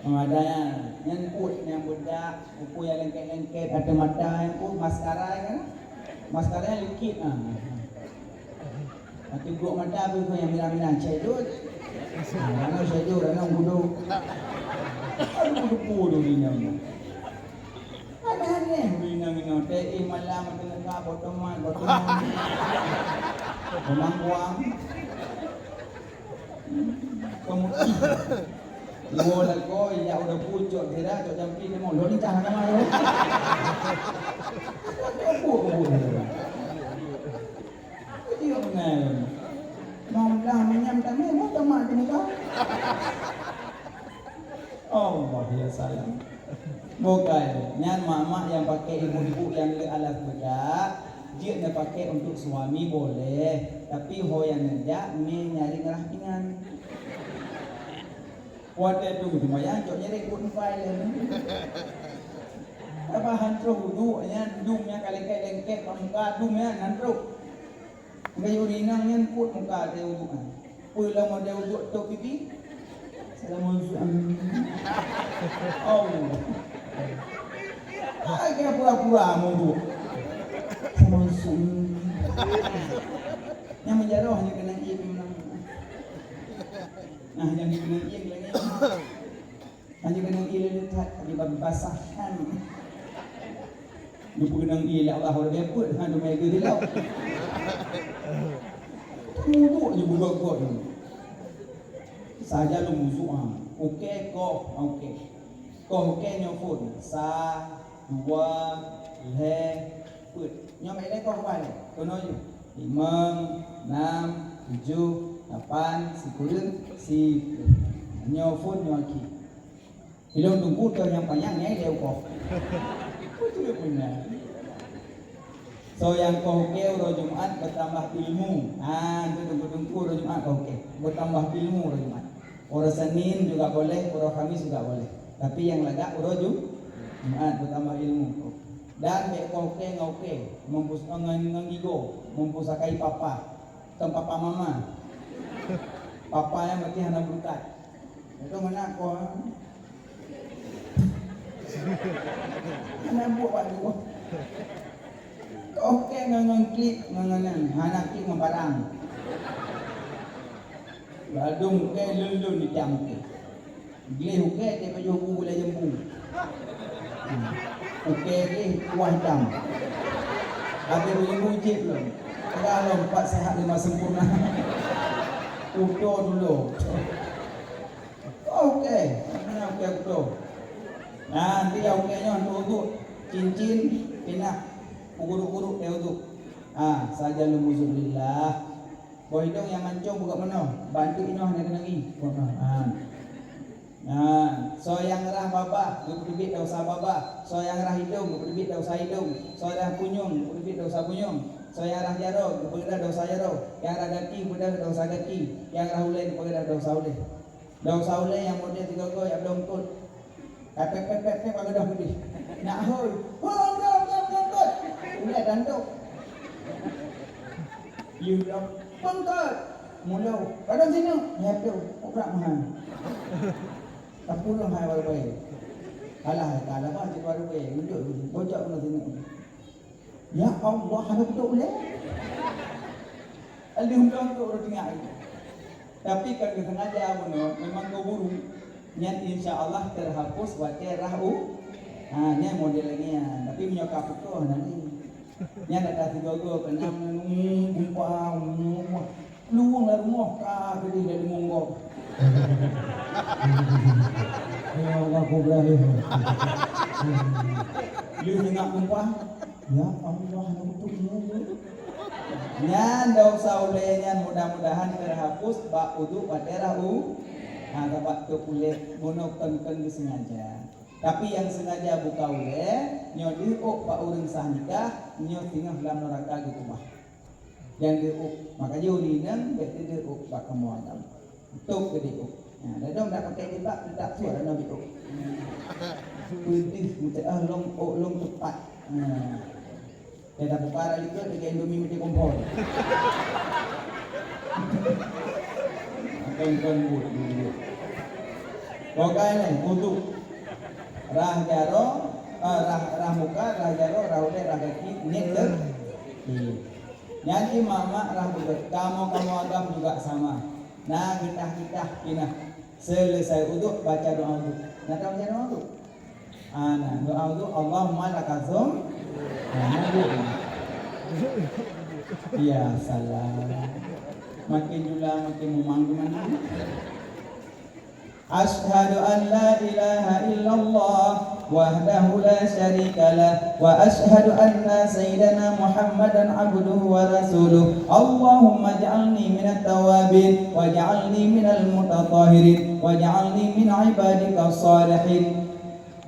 Oh, ada nyan. Nyan uet nyang beudak, buku nyang lengket-lengket, ada mata nyang pun maskara kan. Maskara nyang likit ah. Tapi gok mata pun nyang mirah-mirah, cedut. Mana cedut, mana kudu. Aduh, kuduku duri nyan. Aneh-aneh, inong-inong, teuh malam teuh muka botoman, botoman. Botoman buang. Kemudian, dua lagu, ya udah pucuk, tidak, cok jampi, dia mau, lo ni cah nama lo. Apa, apa, apa? Jadi, mana? Mau dah menyam kami, mau temak di muka. Allah ya salam. Bukan, nyan mak-mak nyang pakai ibu-ibu nyang le alas beudak, jeuet neupakai untuk suami boleh, tapi ho nyang neujak mé nyaring rhah pingan. Watèe tu seumayang cok nyerek buet nufai lé. Tabahan troh uduk nyan, dum nyang ka lengket-lengket bak muka dum nyan, nyan troh. Gayuh rinang nyan peuet muka teuh uduk nyan. Peue lom model uduk tok pipi? Samonsu. Oh. Agak pura-pura muduk. Samonsu. Nyang meujaroh hanya keuneuk ié meunan. Nah, nyang keuneuk ié lagèe nyan. Hanya keuneuk ié lé that, hanya basah kan. Geupeukeunong ié lé Allah, udah bepeuet, ha, teumé geuh dilok. Muduk je bugok-gok nyoe. Saja lôn muduk, ha. Oke, koh, oke. Koh oke nyoe phôn. Sa, dua, lhèe, peuet. Nyoe meunan koh ban. Keunoe ju. Limong, nam, tujoh, lapan, sikureueng, siplôh. Nyoe phôn nyoe ki. Ilôn teungku toh nyang panyang nyai lé ukoh. Beutôi beuna. Soe nyang koh oke uroe Jumat beutambah ilmu. Ah, tu teungku-teungku uroe Jumat koh oke. Beutambah ilmu uroe Jumat. Uroe Senin juga boleh, uroe Khamis juga boleh. Tapi nyang lagak uroe Ju-, Jumat beutambah ilmu. Dan bèk koh oke ngon oke, meupus-, ngon, ngon gigoe, meupusaka papa. Kon papa mama. Papa nyang berarti hana berukat. Itu mana koh? Hana buet bak geuh. Oke ngon, ngon klik, ngon, ngon, ngon. Hana klik ngon padang. Ladôm oke lôn-lôn itam oke. Gleh oke, dia pajoh bu gulai jambu. Hmm. Oke gleh, kuah itam. Habis bujang bujiek lom. Peugah lom, pat sehat lima sempurna. Udo dulu. Oke, mana oke udo. Nah, nanti ya oke nyoe untuk uduk. Cincin, pinah. Uguruk-guruk dia uduk. Ah, saja lumuzubillah. Boh idong nyang mancong bugak meunoe, bantu inoe hana keunong ié. Meunoe. Ha. Ha. Soe nyang rhah babah, geupeuteubiet desya babah. Soe nyang rhah idong, geupeuteubiet desya idong. Soe rhah punyueng, geupeuteubiet desya punyueng. Soe nyang rhah jaroe, geupeugah desya jaroe. Nyang rhah gaki, geupeugah desya gaki. Nyang rhah ulèe, geupeugah desya ulèe. Desya ulèe nyang model sigoe-goe nyang blong kot. Pep, pep, pep, pep, pep, bak gadôh keudeh. Nak hôi. Hôi, hôi, hôi, hôi, hôi. Ulèe tandok. Yue lom. Pengkot. Mulo. Padang sinoe. Nyan tu. Obrak mahai. Tapi ulôn hai baru baik. Alah, tak ada apa, cik baru baik. Duduk, bocok kena sini. Ya Allah, hana kutok ulèe. Alhamdulillah, untuk orang tengah itu. Tapi kalau sengaja bunoe, memang kau buru. Nyan insya Allah terhapus watèe rhah u. Ha, nyan model lagèe nyan. Tapi meunyoe ka peukoh nanti. Nyan ada sigoe-goe keunan, hmm, gumpa, hmm, luweueng lam rumoh ka geudeh dari monggok. Ya Allah, kubra ya. Lu tengah gumpa. Ya Allah, hana beutôi nyoe. Nyan desya ulèe nyan mudah-mudahan terhapus bak uduk watèe rhah u. Ha, sabab tôp ulèe bunoe kon-kon geusengaja. Tapi nyang sengaja buka ulèe, nyoe diuk bak ureueng sah nikah, nyoe singoh lam neuraka geukeubah. Nyang diuk, maka jih ureueng inong bèk diuk bak kamoe agam. Tôp keu diuk. Nah, dadong dak pakai jilbab, teutap suara na biôk. Peudeuh, meuteumèe lôn, ôk lôn teupat. Nah. Dia dah buka arah likot, dia Indomie meuti kompor. Bukan, bukan, bukan, bukan. Bukan, eh, untuk rhah jaroe, eh, rhah, rhah muka, rhah jaroe, rhah ulèe, rhah gaki, niet ter-, iya. Nyan cit mak-mak rhah beugöt. Kamoe-kamoe agam juga sama. Na gitah-gitah pinah. Selesai uduk, baca doa uduk. Na tahu baca doa uduk? Ah, na, doa uduk, Allahumma lakasum. Nah, uduk. Ya salam. Makin jula, makin mumang di mana? Asyhadu an la ilaha illallah wahdahu la syarika lah, wa asyhadu anna sayyidana Muhammadan abduhu wa rasuluh. Allahumma ja'alni minat tawabin, wa ja'alni minal mutatahhirin, wa ja'alni min ibadika salihin.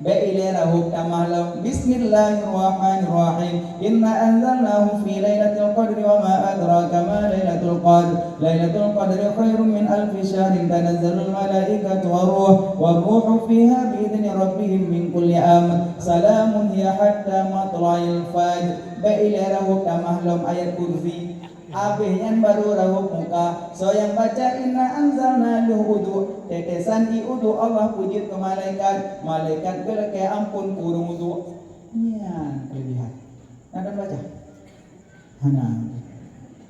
Bèk ilèe rhah hôb tamah lom. Bismillahirrahmanirrahim. Inna anzalnahu fi lailatul qadri wa ma adraka ma lailatul qadr. Lailatul qadri khairum min alfi syahrin, tanazzalul malaikatu war ruh, war ruhu fiha bi idzni rabbihim min kulli amr. Salamun hiya hatta matla'il fajr. Bèk ilèe rhah hôb tamah lom ayat kursi. Abéh nyan baru rahup muka. Soe nyang baca inna anzalna lheueh udhu, tetesan di udhu Allah peujeuet keu malaikat. Malaikat geulakée amphon kureueng udhu. Nyan keulebihan. Na dan baca? Hana.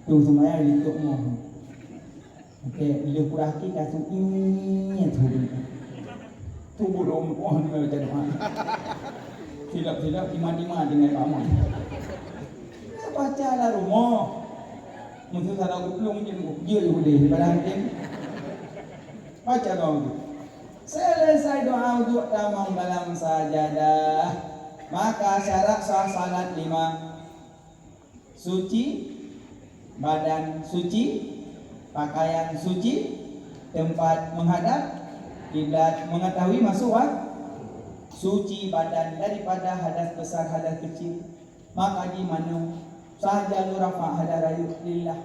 Tu seumayang lintok moh. Oke, lheueh peuraki ka su iet tu. Tu burung pohon macam mana? Silap-silap timan-timan dengan paman. Baca lah rumoh. Mungkin salah uplung je, dia boleh daripada hakim. Baca doa tu. Selesai doa untuk tamong dalam sajadah. Maka syarat sah salat lima. Suci, badan suci, pakaian suci, tempat menghadap, kiblat, mengetahui masuk waktu. Suci badan daripada hadas besar, hadas kecil. Maka di mana sahaja lu rafa' hadas rayu lillah.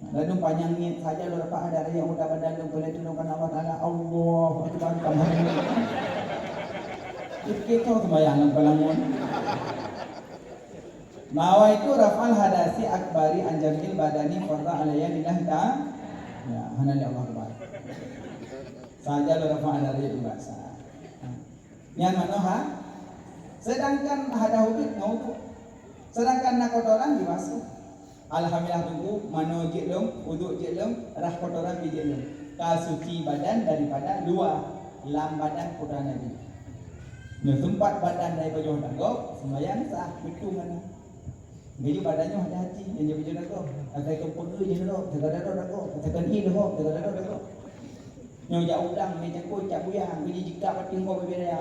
Lalu panyang niet saja lôn dapat ada yang udah pada lôn boleh tolong Allah Taala. Allahu Akbar. Kita sembahyang dalam pelangon. Nawa itu rafal hadasi akbari anjamil badani farda alaiya lillah ta'ala. Ya, hana li Allah Akbar. Saja lôn dapat ada yang biasa. Nyan manoe ha. Sedangkan hadas uduk ngon uduk. Sedangkan na kotoran dibasuh. Alhamdulillah teungku, manoe jeuet lom, uduk jeuet lom, rhah kotoran pih jeuet lom. Ka suci badan daripada luwa, lam badan putra Nabi. Nyoe teumpat badan dari pajoh dagoe, sembahyang sah, beutôi mana. Jadi badan nyoe hati-hati, nyang jadi pajoh dagoe. Asai keu peugeuh je dagoe, jaga dagoe dagoe. Asai keu ie dagoe, jaga dagoe dagoe. Nyoe jak udang, mé cangkôi, jak buyang, biji jikak bak teunggok bibir ya.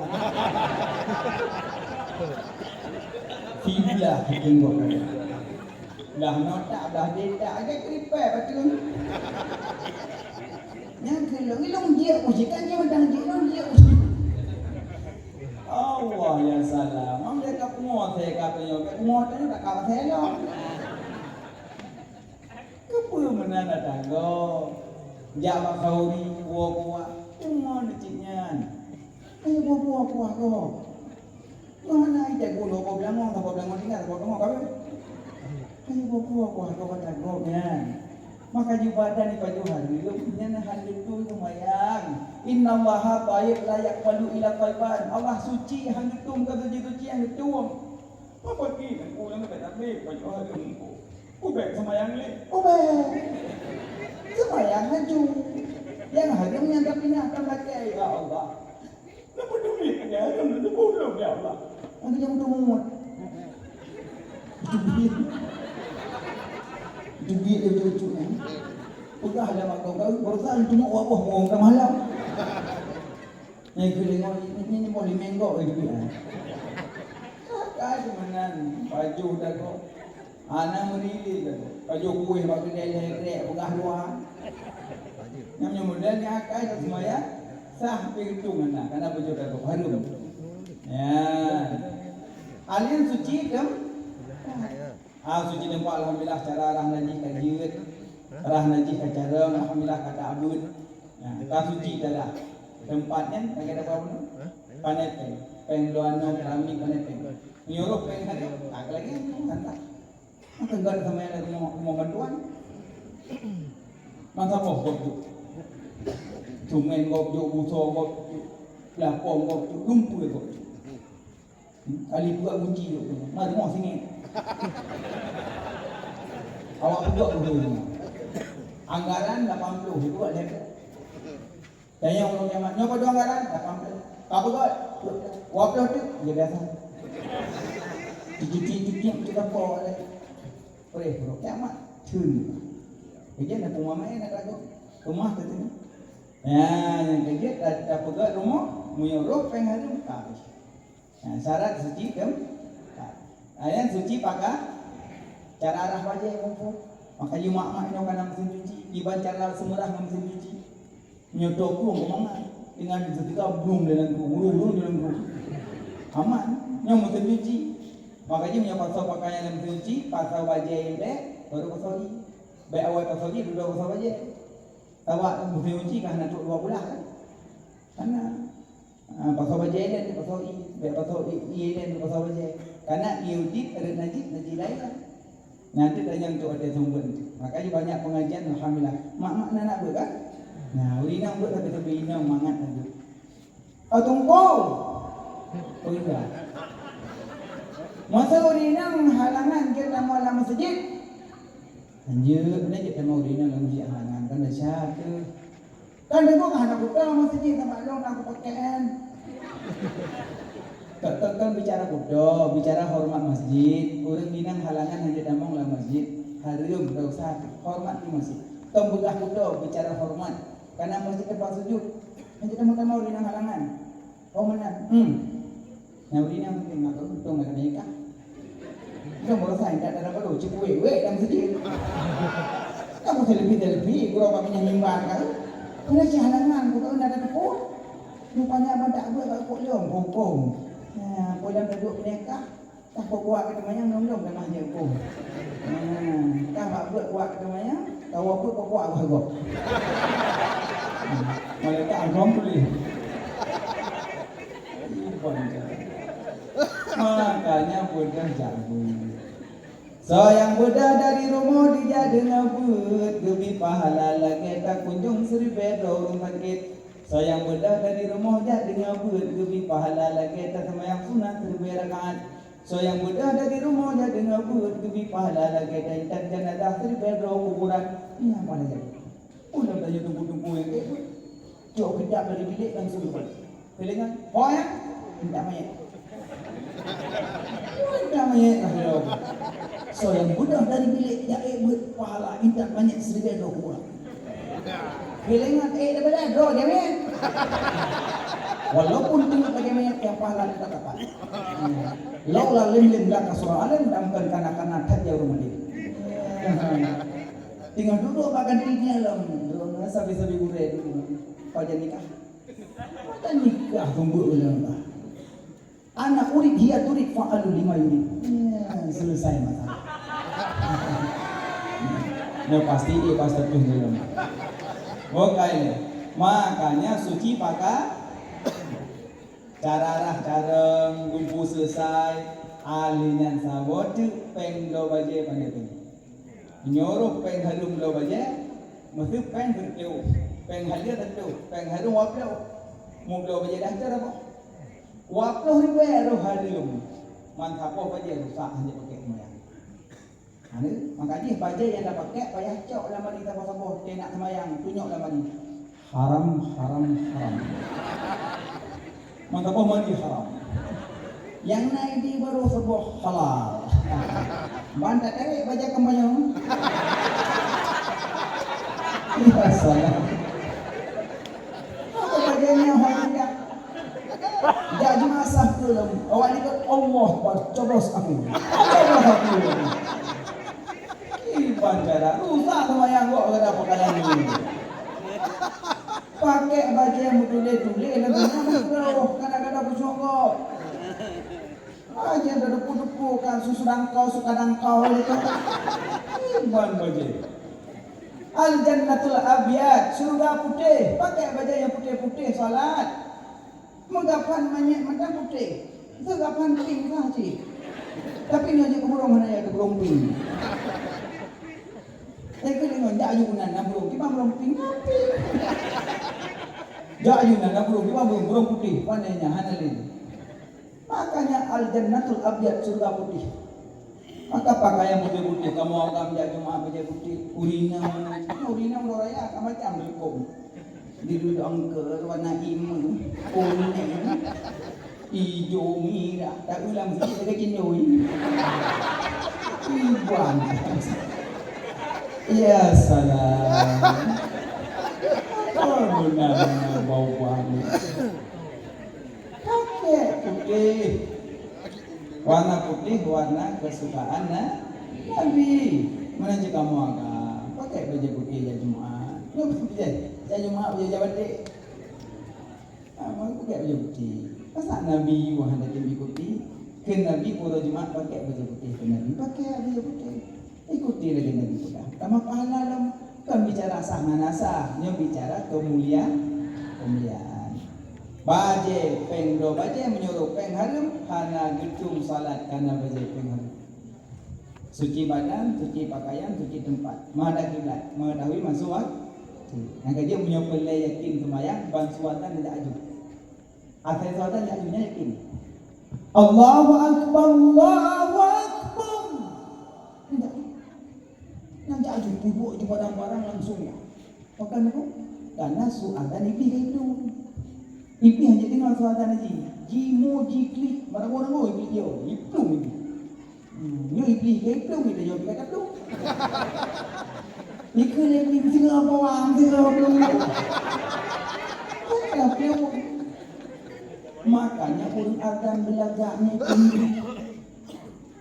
Siblah teunggok. Dah notak, dah detak, agak keripek bak teunggok. Nyang keu lôn, lôn jiek uji, kan dia mantang jiek, lôn jiek uji. Allah ya salam. Mam dia ka pungo saya ka punyo, ka pungo tadi tak ka saya lom. Keupeue meunan datang gob? Jak bak khauri, woe kuah, teuma neucit nyan. Ayo boh kuah gob. Nyoe hana ijak guna boh beulangong, saboh beulangong tinggai, saboh beulangong kawé. Ayo boh kuah gob datang gob nyan. Maka jubatan ipajoh hareuem, nyan hana geutui seumayang. Innallaha thayyib la yaqbalu illa thayyiban. Allah suci, hana geutui keu suci-suci nyang geutui. Apa ki dan ulang kata takbir, pajoh hareuem ko. Ubek sembahyang lé. Ubek. Sembahyang laju. Nyang hareuem nyang tapinah tam lakée, ya Allah. Lepas tu ni, ya Allah, lepas tu ya Allah. Aku jangan tu muat. Itu duit. Itu duit dia lucu-lucu kan. Peugah dah mak kau, kau baru tahu cuma wabah mau orang malam. Nyai keudeungoe, nyoe, nyoe, nyoe boh limeng gob lé duek, ah. Ka, ka, keu meunan, pajoh dagoe. Hana meurilee dagoe. Pajoh kueh bak keudè lhèe krek, peugah dua. Nyan meunyoe model nyan akai, ka seumayang, sah pih geutung hana, kana pajoh dagoe, hareuem. Ya. Alien suci tem-, Ah, suci teumpat, alhamdulillah, cara rhah najih ka jeuet, rhah najih ka carông, alhamdulillah, ka taabeuet. Nah, ka suci cara. Teumpat nyan lagèe daba bunoe. Panet péng. Péng luwa nyoe keramik panet péng. Nyuruh péng tadi, ah, lagi tu mantap. Maka enggak ada sama ada rumah, rumah bantuan. Masa boh gob tu. Cement gob tu, buso gob tu, lapong gob tu, lumpur gob tu. Kali peuet gunci tu. Mari moh sini. Awak peugot tu. Anggaran lapan puluh, peugot lhèe. Tanya orang kiamat, "Nyoe padum anggaran?" "Lapan puluh." "Ka peugot?" "Dua puluh." "Dua puluh tu?" "Ya biasa." Titik-titik tu dah po lagi. Preh, bro. Kiamat. Cun. Jadi nak rumah main nak lagu. Rumah tu tu. Ya, yang kerja dah, dah peugot rumah, menyuruh péng hari muka. Nah, syarat suci tem-, nah, yang suci pakai cara rhah bajèe mumpung. Maka you mak-mak nyoe kana mesin cuci, kiban cara seumurah ngon mesin cuci. Nyoe tokong keumangan, dengan setika blum dalam guru, guru, guru dalam guru. Aman, nyoe mesin cuci. Maka jih nyoe pasal pakaian dalam mesin cuci, pasal bajèe yang bèk, baru pasal ie. Bèk awai pasal ie, dulu pasal bajèe. Awak mesin cuci kan hana trok dua bulan kan? Hana. Ah, pasal bajèe ilèe, pasal ie, bèk pasal ie, ie ilèe, pasal bajèe. Karena ie udép, rot najis, najis laén. Nyan teuh tanyong tu watèe seumeubeuet. Makanya banyak pengajian, alhamdulillah. Mak-mak na nak beuet kan? Nah, ureueng inong beuet tapi, tapi inong mangat na beuet. Oh, tungkong. Oh, iya. Masa ureueng inong halangan jeuet tamong lam masjid. Anjeuk, na jeuet tamong ureueng inong lam masjid halangan. Kan desya teuh. Kan deungoe ka hana kuto masjid, teuma lôn na kupakaian. Kon, kon, kon bicara kuto, bicara hormat masjid. Ureueng inong halangan hanjeuet tamong lam masjid, hareuem, dosa, hormat di masjid. Kon beugah kuto, bicara hormat. Karena masjid teumpat sujud. Hanjeuet tamong-tamong ureueng inong halangan. Oh, meunan. Hmm. Nyang ureueng inong mungkin maka untung ada meukah. Dong baroesa intat dara baru, cit wék-wék lam masjid. Kamu selfie-selfie, gurau bak minyak mimbar kan. Kena cah halangan, bukan ada tepuk. Rupanya abang tak buat kat kok lom, kongkong. Nah, pulang duduk menikah. Tah kok kuat kata mayang, lom-lom dah mahnya hukum. Nah, tah bak buat kuat kata mayang, tawa pun kok kuat bah gop. Malaikat alhamdulillah. Makanya beudah jabu. Soe nyang beudah dari rumoh dijak deungon beuet, geubi pahala lagèe takunjong siribèe droe ureueng sakét. Soe nyang beudah dari rumoh jak deungon beuet, geubi pahala lagèe taseumayang sunat siribèe rakaat. Soe nyang beudah dari rumoh jak deungon beuet, geubi pahala lagèe taintat janazah siribèe droe kuburan. Nyan pahala jai. Ulôn tanyoe teungku-teungku nyang ék beuet. Jok keudak dari bilék langsung geubalek. Keulingan, "Ho nyang?" "Intat manyét." "Ho intat manyét?" Soe nyang beudah dari bilék jak ék beuet pahala intat manyét siribèe droe kuburan. Keulingan, ék daripada droe jamèe. Walaupun teungoh lagèe manyét nyang pahala teutap dapat. Laula lem-lem la kasura alem dan bukan kana-kana that jauh rumah dia. Teungoh duduk bak gantri dia lom, sabe-sabe gurèe dulu. Pajan nikah. Pajan nikah, tunggu ulang bah. Anak urid hiya turid fa'alu lima yurid. Ya, selesai masalah. Nah, pasti dia pasal tu dalam. Bukai. Makanya suci pakai cara rah careng, gumpu selesai, ahli nyan saboh teuk péng bloe bajèe pandai péng. Meunyoe roh péng hareuem bloe bajèe, meuseu péng teuntèe, péng haleue teuntèe, péng hareuem waploh. Meubloe bajèe dah teuh apa? Waploh ribèe roh hareuem. Man saboh bajèe rusak hana pakai seumayang. Hana, maka jih bajèe nyang tapakai payah cok lam adi saboh-saboh, teunak seumayang, tunyok lam adi. Haram, haram, haram. Mantap, oh, mandi haram. Nyang na di baru saboh halal. Ban tatarek bajèe keumayang. Iya, salah. Apa bajèe nyan hana jak? Jak jeumaah sah keu lom. Awak ni kan Allah Akbar, coblos aku. Coblos aku. Iban cara rusak seumayang gok gara pakaian ni. Pakai bajèe meutuléh-tuléh lam tanah meugroh, kadang-kadang beusongkok. Bajèe dah depu-depu kan susu dangkau, suka dangkau gitu. Iban bajèe. Al-jannatul abyad, syurga putéh, pakai bajèe nyang putéh-putéh salat. Meugapan manyét mata putéh, meugapan pink kah cit. Tapi nyoe jeuet keu burông hana ya keu burông pink. Tapi keu deungon jak aju keunan na burông, kiban burông pink, na pink. Jak aju keunan na burông, kiban burông, burông putéh, pane nyan hana lé. Makanya al-jannatul abyad, syurga putéh. Maka pakaian putéh-putéh, kamoe agam jak Jumat bajèe putéh, ureueng inong, ureueng inong uroe raya ka macam leukom. Di dudong ke warna imeu, kuning, ijo, mirah, tak ulang sikit lagi cindoi. Iban. Ya salam. Apa guna bau wangi? Pakai putéh. Warna putéh warna kesukaan na-, Nabi. Meunan cit kamoe agam, pakai bajèe putéh jak Jumat. Nyoe bajèe jak Jumat, bajèe jak batik. Ah, pakai bajèe putéh. Masa Nabi yue hana diikuti? Keu Nabi uroe Jumat pakai bajèe putéh, keu Nabi pakai bajèe putéh. Ikuti lagèe Nabi peugah. Tamah pahala lom. Kon bicara sah ngon hana sah, nyoe bicara keumuliaan, keumuliaan. Bajèe péng droe bajèe, meunyoe péng hareuem, hana geutueng salat kana bajèe péng hareuem. Suci badan, suci pakaian, suci tempat. Menghadap kiblat, mengetahui masuk waktu. Nyang keujeuet meunyoe peureulèe yakin seumayang, ban su azan jak aju. Asai su azan jak aju, nyan yakin. Allahu Akbar, Allahu Akbar. Nyan jak aju, peubuet di barang-barang langsung nyan. Pakon nyoe? Karena su azan Iblih ka iplueng. Iblih hana deungoe su azan jih. Jimu jiklik, barang-barang Iblih jih, iplueng Iblih. Hmm, nyoe Iblih ka iplueng, Iblih jaweueb ka iplueng. Ikheun lé Iblih, "Singoh apa wang, singoh apa wang?" Ka iplueng. Makanya ureueng azan beulagak nyoe tinggi.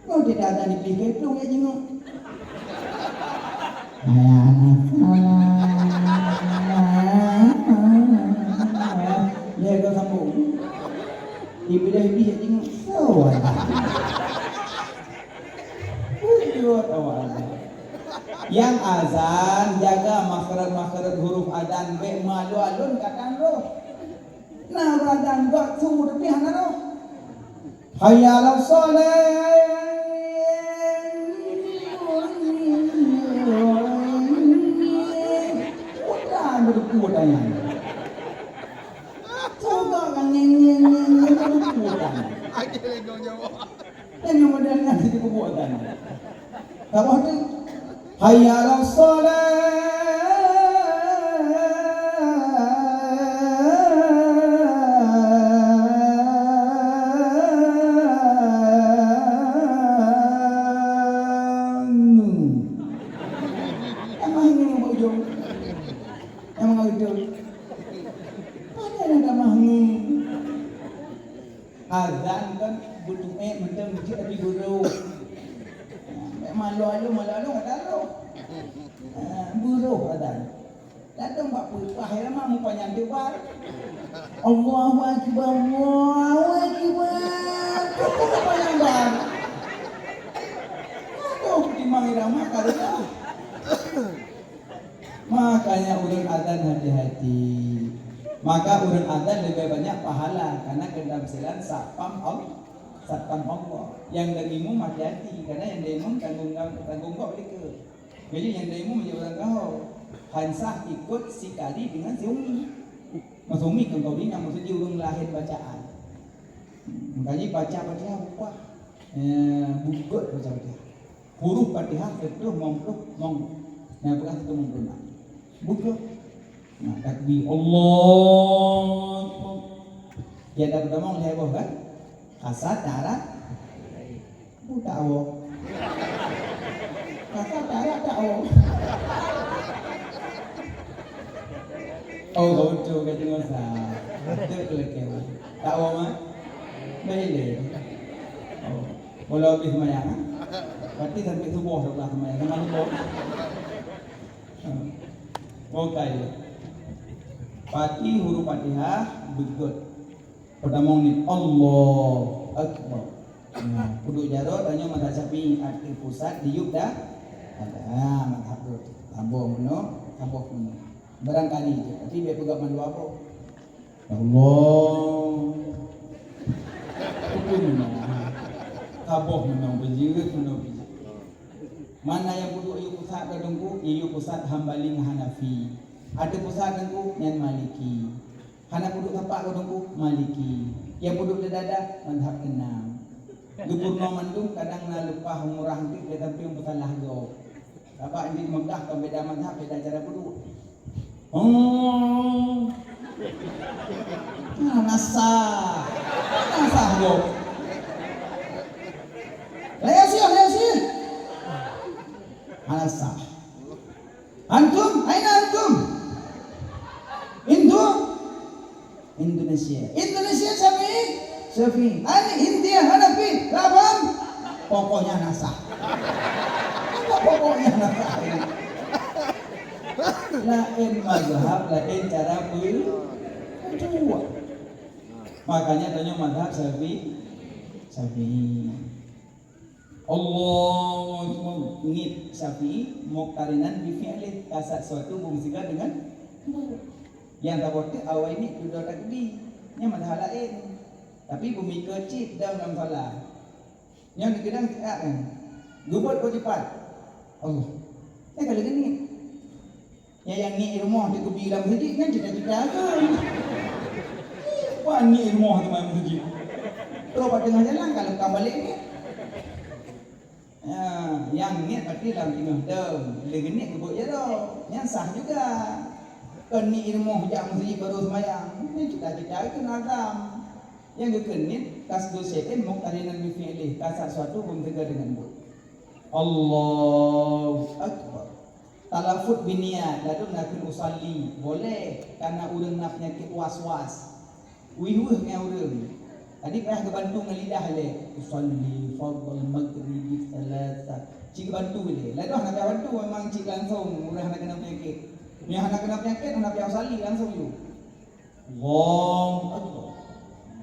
Nyoe teuka dan Iblih ka iplueng ya jingok. Ayah nakal. Lheuh ka sambung. Iblih, Iblih ya jingok. Soe? Bujur awak azan. Nyang azan jaga makhraj-makhraj huruf azan, bèk meualon-alon katan roh. Nah, ureueng azan gak su tapi hana roh. Hayya 'alas shalah. Udah, beudukue tanyan. Coba kan, nyeng, nyeng, nyeng, nyeng, beudukue tanyan. Lagèe lé gong Jawa. Nyang model nyan siti kubu atan. Saboh tu. Hayya 'alas shalah. Tamah ngeue bak ujong. Tamah ngeue. Padahai tamah ngeue. Azan kan beutu'ék mantong jeuet di beurôh. Bèk malu-alu, malu-alu nggak tahu. Ah, beurôh azan. Datang bak peupah ya mah mupanyang debat. Allahu Akbar, Allahu Akbar. Cukup mupanyang ban. Aduh, timang irama karena. Makanya ureueng azan hati-hati. Maka ureueng azan leubeh banyak pahala karena keterampilan satpam Allah, satpam Allah. Nyang dan imum hati-hati karena nyang dan imum tanggung jawab, tanggung jawab mereka. Jadi nyang dan imum menjadi orang gaho. Hansah ikut sikali dengan si umi. Masa umi kan kau ni nama saja ureueng lahir bacaan. Makanya baca Fatihah buka. Eh, buka baca Fatihah. Huruf Fatihah seratus lima puluh mong. Nah, bukan seratus lima puluh enam. Buka. Nah, takbir. Allahu Akbar. Dia dah berdomong heboh kan? Kasar, tak arah. Buta awak. Kasar, tak arah, tak awak. Oh, kau tu kata masa. Betul ke lagi? Tak awak mah? Baik deh. Oh. Walau habis semayang, ha? Berarti sampai subuh dah pernah semayang, sama subuh. Ha. Bukai. Pati huruf Fatihah, beugöt. Pertama ni, Allahu Akbar. Nah, peuduek jaroe, tanyoe mazhab Syafi'i, ateueh pusat, diyub dah. Ada, ha, mazhab tu. Saboh meunoe, saboh meunoe. Barangkali je, tapi bèk peugah mandua boh. Ya Allah. Itu memang. Saboh memang bejeuet, memang bejeuet. Mana nyang peuduek yue pusat ka Teungku? Yue pusat Hambali ngon Hanafi. Ateueh pusat Teungku, nyan Maliki. Hana peuduek tapak ka Teungku, Maliki. Nyang peuduek dada-dada, mazhab keenam. Gubernur mandum kadang na leupah murah enteuk, tapi peusalah gob. Sabab di Mekah kan beda mazhab, beda cara peuduek. Oh. Nah, nasah. Nasah gob. Laya sih, laya sih. Nasah. Antum, aina antum? Intu? Indonesia. Indonesia Syafi'i? Syafi'i. Ani India Hanafi? Laban? Pokoknya nasah. Apa pokoknya nasah? Laén mazhab, laén cara ber-, berjuang. Makanya tanya mazhab Syafi'i. Syafi'i. Allahu Akbar. Ngiet Syafi'i, muqtarinan bi fi'lih, kasat suatu beumeusiga dengan nyang taboh teuk awai ngiet dudoe takbir. Nyan mazhab laén. Tapi beumeusiga cit dalam salah. Nyan dikenang siat kan. Geubeuet keu jipat. Allah. Nyan ka lheueh geuniet. Nyan nyang niet rumoh teuk geubi lam meuseujid nyan cita-cita keu. Ban niet rumoh teuma meuseujid. Trok bak teungoh jalan ka lheueh ka balek niet. Ya, nyang niet pasti lam teungoh dong. Lheueh geuniet geubeuet jaroe. Nyan sah juga. Kon niet rumoh jak meuseujid baru seumayang. Nyan cita-cita keu agam. Nyang geukheun niet, qasdu syai'in muqtarinan bi fi'lih, kasat suatu beumeuteugah deungon buet. Allahu Akbar. Talaffuz biniat, ladôm na kheun usalli, boleh, kana ureuëng na peunyakét was-was. Wih-wih ngon ureuëng. Tadi payah geubantu ngon lidah lé, usalli fardhal maghribi tsalatsa. Cit geubantu lé. Ladôm hana payah bantu, memang cit langsong ureuëng hana keuneuk peunyakét. Nyang hana keuneuk peunyakét, hana payah usalli, langsong yue. Allahu Akbar.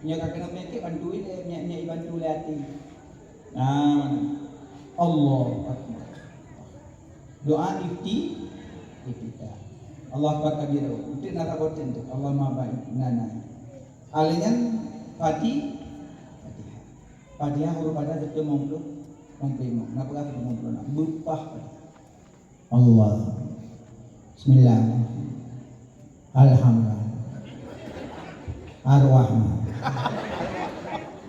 Nyoe ka keuneuk peunyakét, bantu ilée, nyak-nyak ibantu lé até. Nah, Allahu Akbar. Doa ifti-, iftitah. Allahu Akbar kabira. Untuk nara boten tu. Allahumma barik lana. Alai nyan Fati-, Fatihah. Fatihah huruf pada satu mongklu, mongklu. Napa kata mongklu? Nak bupah Fatihah. Allah. Bismillah. Alhamdulillah. Ar-Rahman.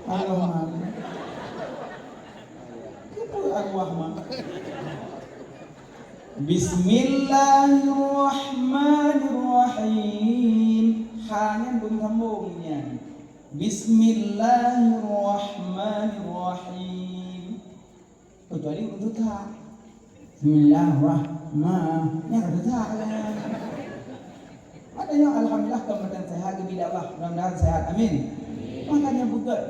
Ar-Rahman. Apa Ar-Rahman? Bismillahirrahmanirrahim. Ha nyan belum sambung nyan. Bismillahirrahmanirrahim. Kecuali ureuëng teutak. Bismillahirrahmanirrahim. Nyan ka teutak kan. Ada yang alhamdulillah kemudian sehat, geubi Allah. Mudah-mudahan sehat. Amin. Makanya bukan.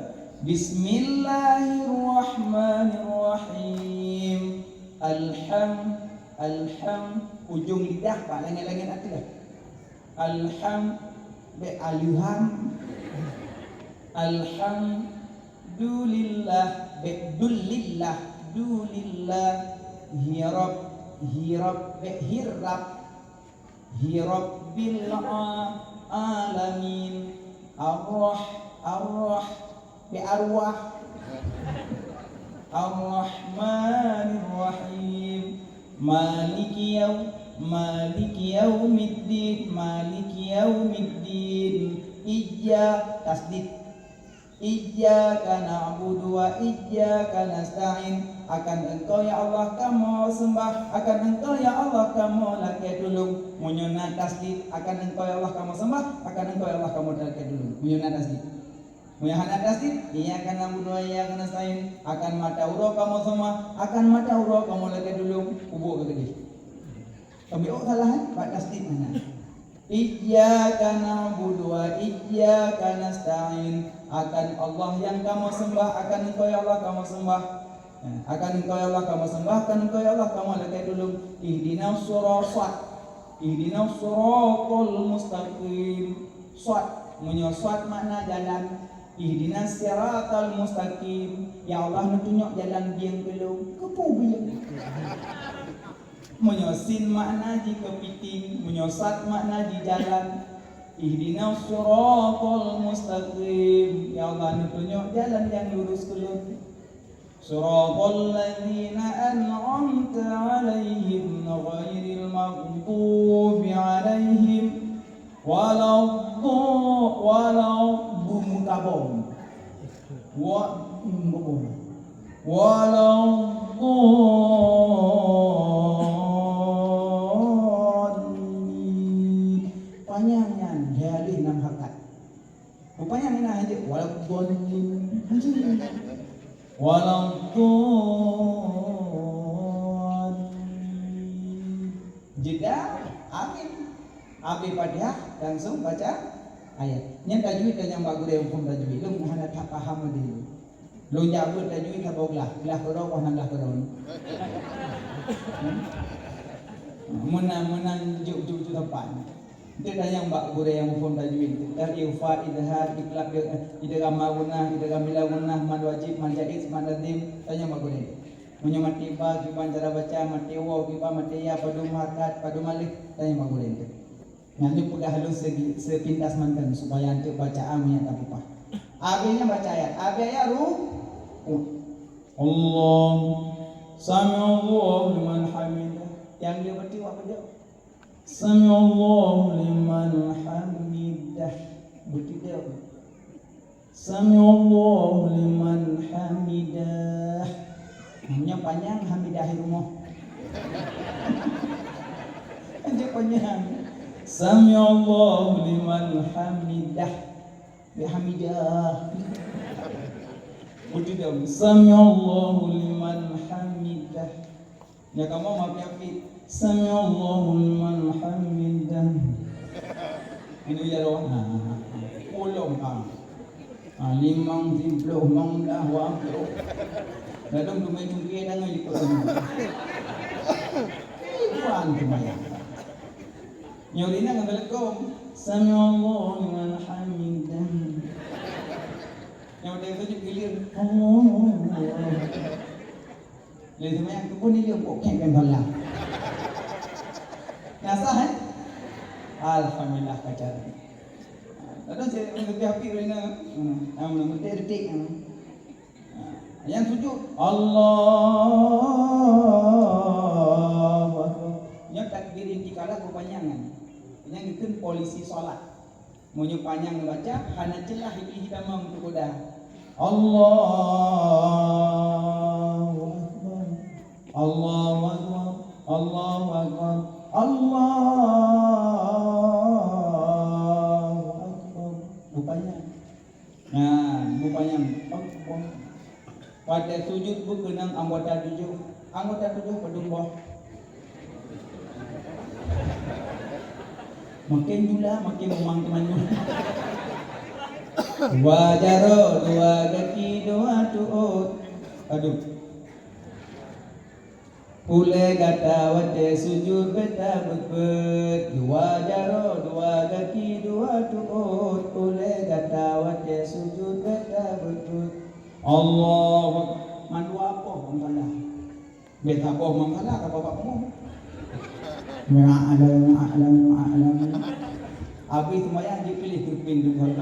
Bismillahirrahmanirrahim. Alham, alham. Ujung lidah bak langit-langit ateueh. Alham, bek alham. Alhamdulillah, bek dulillah, dulillah. Hirab, hirab, bek hirab. Hirabbil a-, alamin. Arrah, arrah, bek arwah. Ar-Rahmanir Rahim. Maliki yaum-, Maliki yaumiddin, Maliki yaumiddin. Iyya, tasdid. Iyyaka na'budu wa iyyaka nasta'in. Akan Engkau ya Allah kamoe seumbah, akan Engkau ya Allah kamoe lakée tulông. Meunyoe na tasdid, akan Engkau ya Allah kamoe seumbah, akan Engkau ya Allah kamoe lakée tulông. Meunyoe na tasdid. Meunyoe hana tasdid, iyyaka na'budu wa iyyaka nasta'in, akan mata uroe kamoe seumah, akan mata uroe kamoe lakée tulông, ubok ka keudeh. Kami oh salah, eh? Bak tasdid mana? Iyyaka na'budu wa iyyaka nasta'in. Akan Allah nyang kamoe seumbah, akan Engkau ya Allah kamoe seumbah. Eh, akan Engkau ya Allah kamoe seumbah, akan Engkau ya Allah kamoe lakée tulông. Ihdinas siratal Ihdinas siratal mustaqim. Sot, meunyoe sot makna jalan. Ihdinas siratal mustaqim. Ya Allah, neutunyok jalan bieng keu lôn. Keupeue bieng? Meunyoe sin makna jih keupiting, meunyoe sat makna jih jalan. Ihdinas siratal mustaqim. Ya Allah, neutunyok jalan nyang lurus keu lôn. Siratal ladzina an'amta 'alaihim ghairil maghdubi 'alaihim waladdha-, walad-, bu mukabong. Wa, bu mukabong. Waladdallin. Panyang nyan, lhèe alif nam harokat. Rupanya na hanjeuet, waladdallin. Hanjeuet. Waladdallin. Jeda, amin. Habis Fatihah, langsung baca ayat. Nyan tajwid dan nyang bak gurèe huköm tajwid. Lôn hana that paham lagi. Lôn jak beuet tajwid saboh glah. Glah keudroe, wah na glah keudroe. Hmm? Meunan, meunan juk, juk, juk tepat. Eunteuk tanyong bak gurèe nyang muphom tajwid, teuka ikhfa, idhar, iqlab, idgham ma gunnah, idgham bila gunnah, mad wajib, mad jaiz, mad lazim, tanyong bak gurèe. Meunyoe maté ba, kiban cara baca, maté waw, kiban maté ya, padum harokat, padum alif, tanyong bak gurèe eunteuk. Nyan nyoe peugah lôn segi-, sepintas mantong supaya eunteuk bacaan meunyo tapeupah. Abéh nyan baca ayat, abéh ayat ru-, ku. Allah. Sami'allahu liman hamidah. Nyang dia berarti awak baca, "Sami'allahu liman hamidah." Beutôi dah. "Sami'allahu liman hamidah." Nyan panjang, hamidah di rumoh. Nyan panjang. "Sami'allahu liman hamidah." Ya, hamidah. Beutôi dah. "Sami'allahu liman hamidah." Nyan kamoe mapiap-piap, "Sami'allahu liman hamidah." Ini ya roh. Nah, ulông, ha. Ha, limong, siploh, limong blah, dua ploh. Ladôm teumé cungkie tangan ikot. Tuhan seumayang. Nyoe ringan ngon belekong. "Sami'allahu liman hamidah." Nyoe udah sujud gilir. Allah. Lé seumayang tu pun dia buat kek kan salah. Nah, sah, eh? Alhamdulillah, pacar. Kadang saya lebih api dari na. Hmm, yang detik-detik. Hmm. Yang sujud, Allahu Akbar. Yang takbir intikala kepanjangan. Yang itu polisi salat. Meunyoe panyang neubaca, hana ceulah ié tamong teugoda. Allahu Akbar. Allahu Akbar. Allahu Akbar. Allahu Akbar. Beupanyang. Nah, beupanyang. Akbar. Watèe sujud beukeunong anggota tujoh. Anggota tujoh padum boh? Makin jula, makin memang teumanyong. Dua jaroe, dua gaki, dua tuot. Aduh. Ulèe gata watèe sujud bèk tabeuet-beuet. Dua jaroe, dua gaki, dua tuot. Ulèe gata watèe sujud bèk tabeuet-beuet. Allahu Akbar. Mandua poh bang salah. Bèk saboh bang salah, ka babah umum. Ma'alam, ma'alam, ma'alam. Habis sembahyang, jeuet piléh kurping tu. Bukan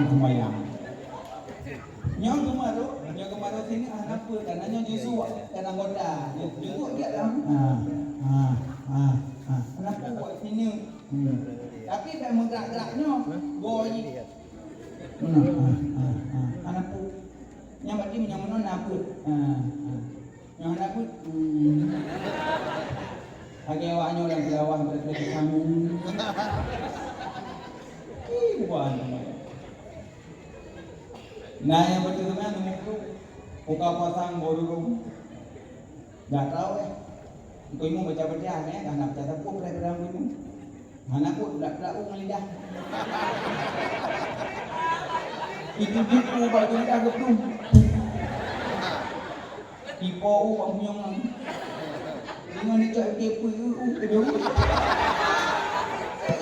sembahyang. Nyoe geumaru, nyoe geumaru sini, ah, kenapa? Karena nyoe juzuk, kan anggota. Juzuk dia dah. Ah, ah, ah, ah. Kenapa buat sini? Hmm. Tapi bèk meugerak-gerak nyoe. Boy. Meunan, ha, ha, ha. Hana peue. Nyang maté meunyoe meunan na peue. Ha, ha. Nyang hana peue. Hmm. Lagèe awak nyoe lam Jawa, beureukat kamu. Ih, bukan. Nah, nyang beutôi meunan, muka pasang borurung. Dak traweh. Engkau imum baca Fatihah, eh, dah nak baca sapeue, peurah-peurah engkau imum. Hana pun, dak teulau ngon lidah. Itu jiku bak lidah geuplum. Ipo u bak munyong nang. Dengan icak dia pui u u ke dong.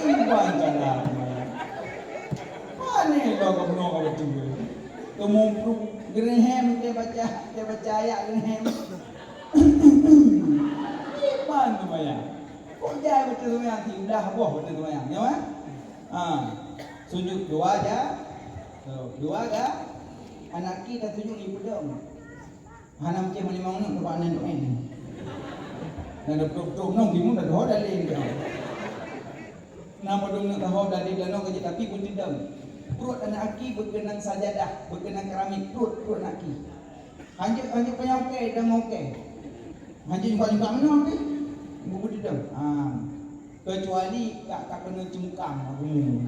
Iban cara. Mana lo kau menong kau betul. Kemumprung gerehem dia baca, dia baca ayat gerehem. Iman seumayang. Kok jai beutôi seumayang, siblah boh beutôi seumayang, ya kan? Ha. Sujud dua ja-, dua ga-, anak ki dan sujud di pedong. Hana mungkin meunyoe meunan, coba nan doa ni. Dan betul-betul nong timun dah doa dah lain dia. Nama dong nak tahu dari dalam kerja tapi pun tidak. Perut anak aki berkenang sajadah, berkenang keramik, perut, perut anak aki. Hanjeuet, hanjeuet panyang okey dan okey. Hanjeuet jumpa-jumpa meunoe pih. Buku didong. Ha. Kecuali ka, ka keuneuk ceumukam aku mu.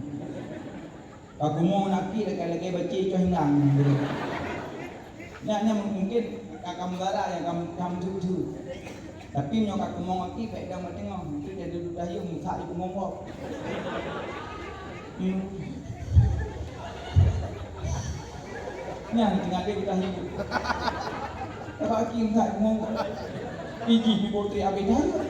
Ka kumu naki lagèe-lagèe bacé coh hinggang. Nyan, nyan mungkin ka, ka meugara nyang ka, ka meuteuk-teuk. Tapi meunyoe ka kumong aki, bèk dong bak teungoh. Mungkin jadi dudoe tahiu, musak di kumong kok. Hmm. Nyan tinggai di tahiu. Tapi aki musak di kumong kok. Iji di putri abis tahiu.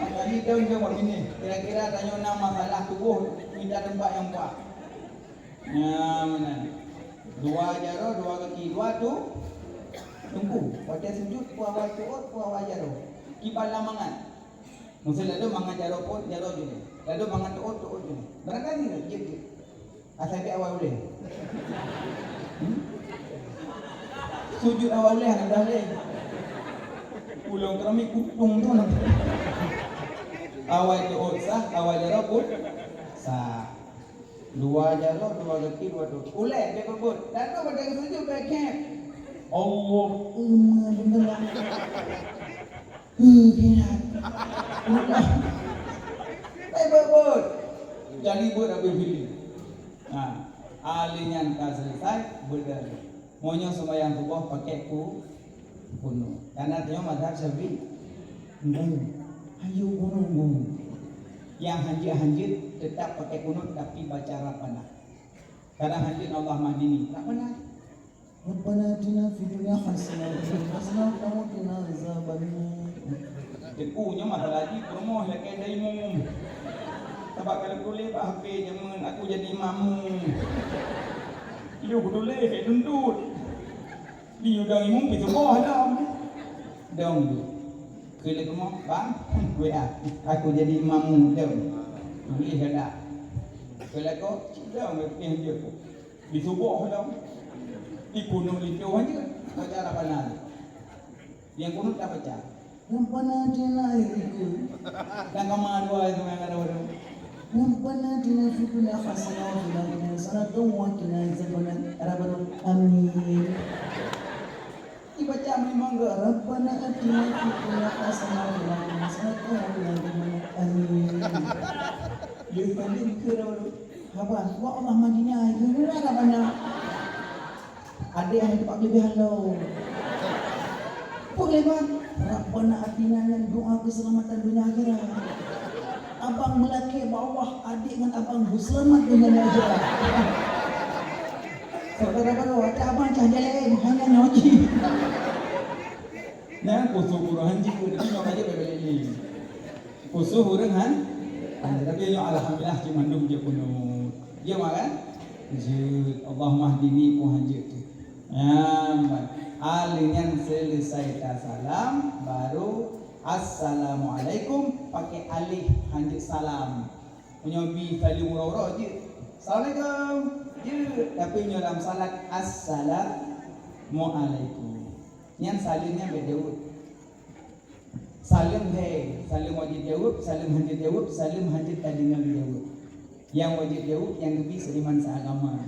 Makanya daun jawab ini. Kira-kira tanyoe na masalah tuboh, minta tempat nyang pas. Nyan meunan. Dua jaroe, dua gaki, dua tu, teungku. Watèe sujud, peue awai tuôt, peue awai jaroe. Kiban lam mangat. Meusé ladôm mangat jaroe peuet, jaroe jih lé. Ladôm mangat tuôt, tuôt jih lé. Barangkali jeuet, jeuet. Asai bèk awai ulèe. Hmm? Sujud awai ulèe hana dah lé. Ulôn keurami kupông tu na. Awai teuôt sah, awai jaroe pun sah. Dua jaroe, dua gaki, dua teuôt. Ulèe bèk beubeuet. Dak tu bak sujud bèk khép. Allahumma jembeula. Hei, kilat. Bèk beubeuet. Jadi beuet habéh fili. Nah, alèh nyan ka seuleusai, beudôh. Meunyoe seumayang suboh pakèk ku-, kunut. Karena tanyoe mazhab Syafi'i, ngu. Ayo kunut ngu. Nyang hanjeuet-hanjeuet teutap pakèk kunut, tapi baca Rabbana. Kadang hanjeuet Allahumma hdini. Rabbana. Rabbana atina fid dunya hasanah wa fil akhirati hasanah wa qina azabannar. Teungku nyoe masalah jih peurumoh lakèe jadi imum. Sabab ka lheueh tuléh bak H P jameun, "Aku jadi imam." Lheueh tuléh, keu deuntôt. Di udang imum pih teuboh dong. Dong tu. Keu lheueh rumoh, "Bang, W A. Aku jadi imam dong." Tuléh gata. Keu lakoe, dong, pih jeuet. Di suboh dong. Di kunut linto aja. Baca Rabbana. Nyang kunut ka baca. Rabbana atina, eh, itu. Dan kama dua itu yang ada dua. Rabbana atina fid dunya hasanah wa fil akhirati hasanah wa qina azabannar. Ada baru. Amin. Dibaca memang ke, Rabbana atina fid dunya hasanah wa fil akhirati hasanah wa qina azabannar. Amin. Dia tadi ke ada baru. Haba, wa Allah Madinah, itu Rabbana. Adék hana teumpat keuleubèhan lom. Peue keuleubèhan? Rabbana atina nyan doa keuseulamatan donya akhirat. Abang meulakèe bak Allah, adék ngon abang geuseulamat donya ngon akhirat. Saudara baru, watèe abang cah jalan, hanya nyoe cit. Nyan khusus ureueng hanjeuet, tapi nyoe ka jeuet bèk lé. Khusus ureueng han-, han-, tapi nyoe alhamdulillah cit mandum jeuet kunut. Jeuet mak kan? Jeuet. Allahumma hdini pun hanjeuet tu. Nyan, ban. Alèh nyan seuleusai tasalam, baru assalamualaikum, pakèk alèh hanjeuet salam. Meunyoe bi saleuem uroe-uroe jeuet. Assalamualaikum. Jeuet. Tapi nyoe lam salat, assalamualaikum. Nyan saleuem nyan bèk jaweueb. Saleuem he, saleuem wajéb jaweueb, saleuem hanjeuet jaweueb, saleuem hanjeuet tadeungoe geujaweueb. Nyang wajéb jaweueb nyang geubi seiman seuagama.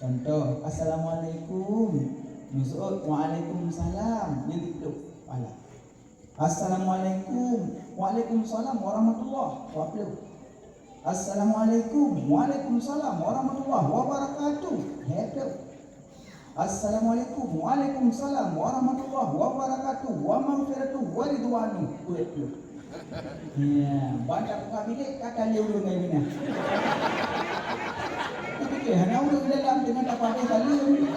Contoh, "Assalamualaikum." Neuseuôt, "Waalaikumsalam." Nyan dipeudôh pahala. "Assalamualaikum." "Waalaikumsalam warahmatullah." Dua ploh. "Assalamualaikum." "Waalaikumsalam warahmatullah wabarakatuh." Lhèe ploh. "Assalamualaikum." "Waalaikumsalam warahmatullah wabarakatuh wa maghfiratuh wa ridwanuh." Peuet ploh. Ya, ban tabuka bilék ka talé ureueng ngon iéminah. Tapi hana ureueng dalam teungoh tapadé saleuem.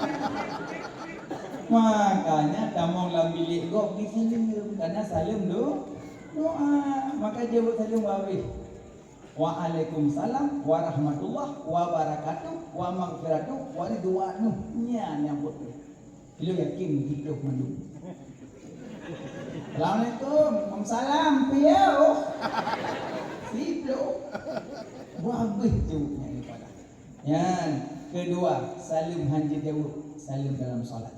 Makanya tamong lam bilék gob di saleuem, karena saleuem do-, doa. Maka jaweueb saleuem habéh. Waalaikumsalam warahmatullah wabarakatuh wa maghfiratuh wa ridwanuh. Nyan nyang putih. Ilôn yakin hidup mandum. Assalamualaikum. Waalaikumsalam. Piye, oh? Siplôh. Buah abéh tu nyan daripada. Nyan, keudua, saleuem hanjeuet jaweueb, saleuem dalam salat.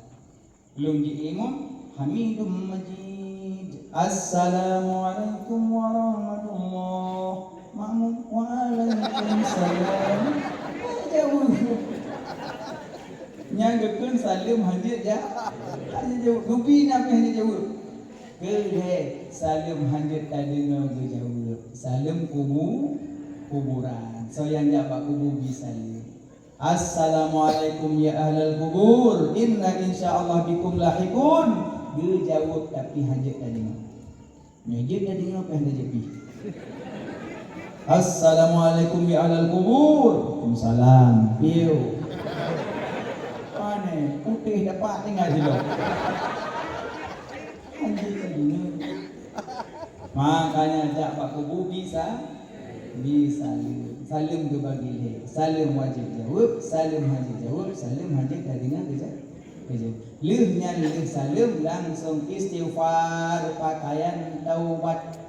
Lôn jiimum, Hamidum Majid. Assalamualaikum warahmatullah. Makmum, waalaikumsalam. Jaweueb. Nyang geukheun saleuem hanjeuet ja-, hanjeuet jaweueb. Geubi na pih hanjeuet jaweueb. Keu lhèe, saleuem hanjeuet tadeungoe geujaweueb. Saleuem kubu-, kuburan. Soe nyang jak bak kubu bi saleuem. "Assalamualaikum ya ahlal kubur, inna insyaallah bikum lahiqun." Geujaweueb tapi hanjeuet tadeungoe. Nyoe jeuet tadeungoe pih hana jeuet pih. "Assalamualaikum ya ahlal kubur." "Waalaikumsalam." Piu. Pane, putéh dapat tinggai sidroe. Hanjeuet tadeungoe. Makanya jak bak kubu bisa, bisa saleuem. Saleuem geubagi lhèe. Saleuem wajéb jaweueb, saleuem hanjeuet jaweueb, saleuem hanjeuet tadeungoe geuja-, geujaweueb. Lheueh nyan lheueh saleuem langsong istighfar pakaian taubat.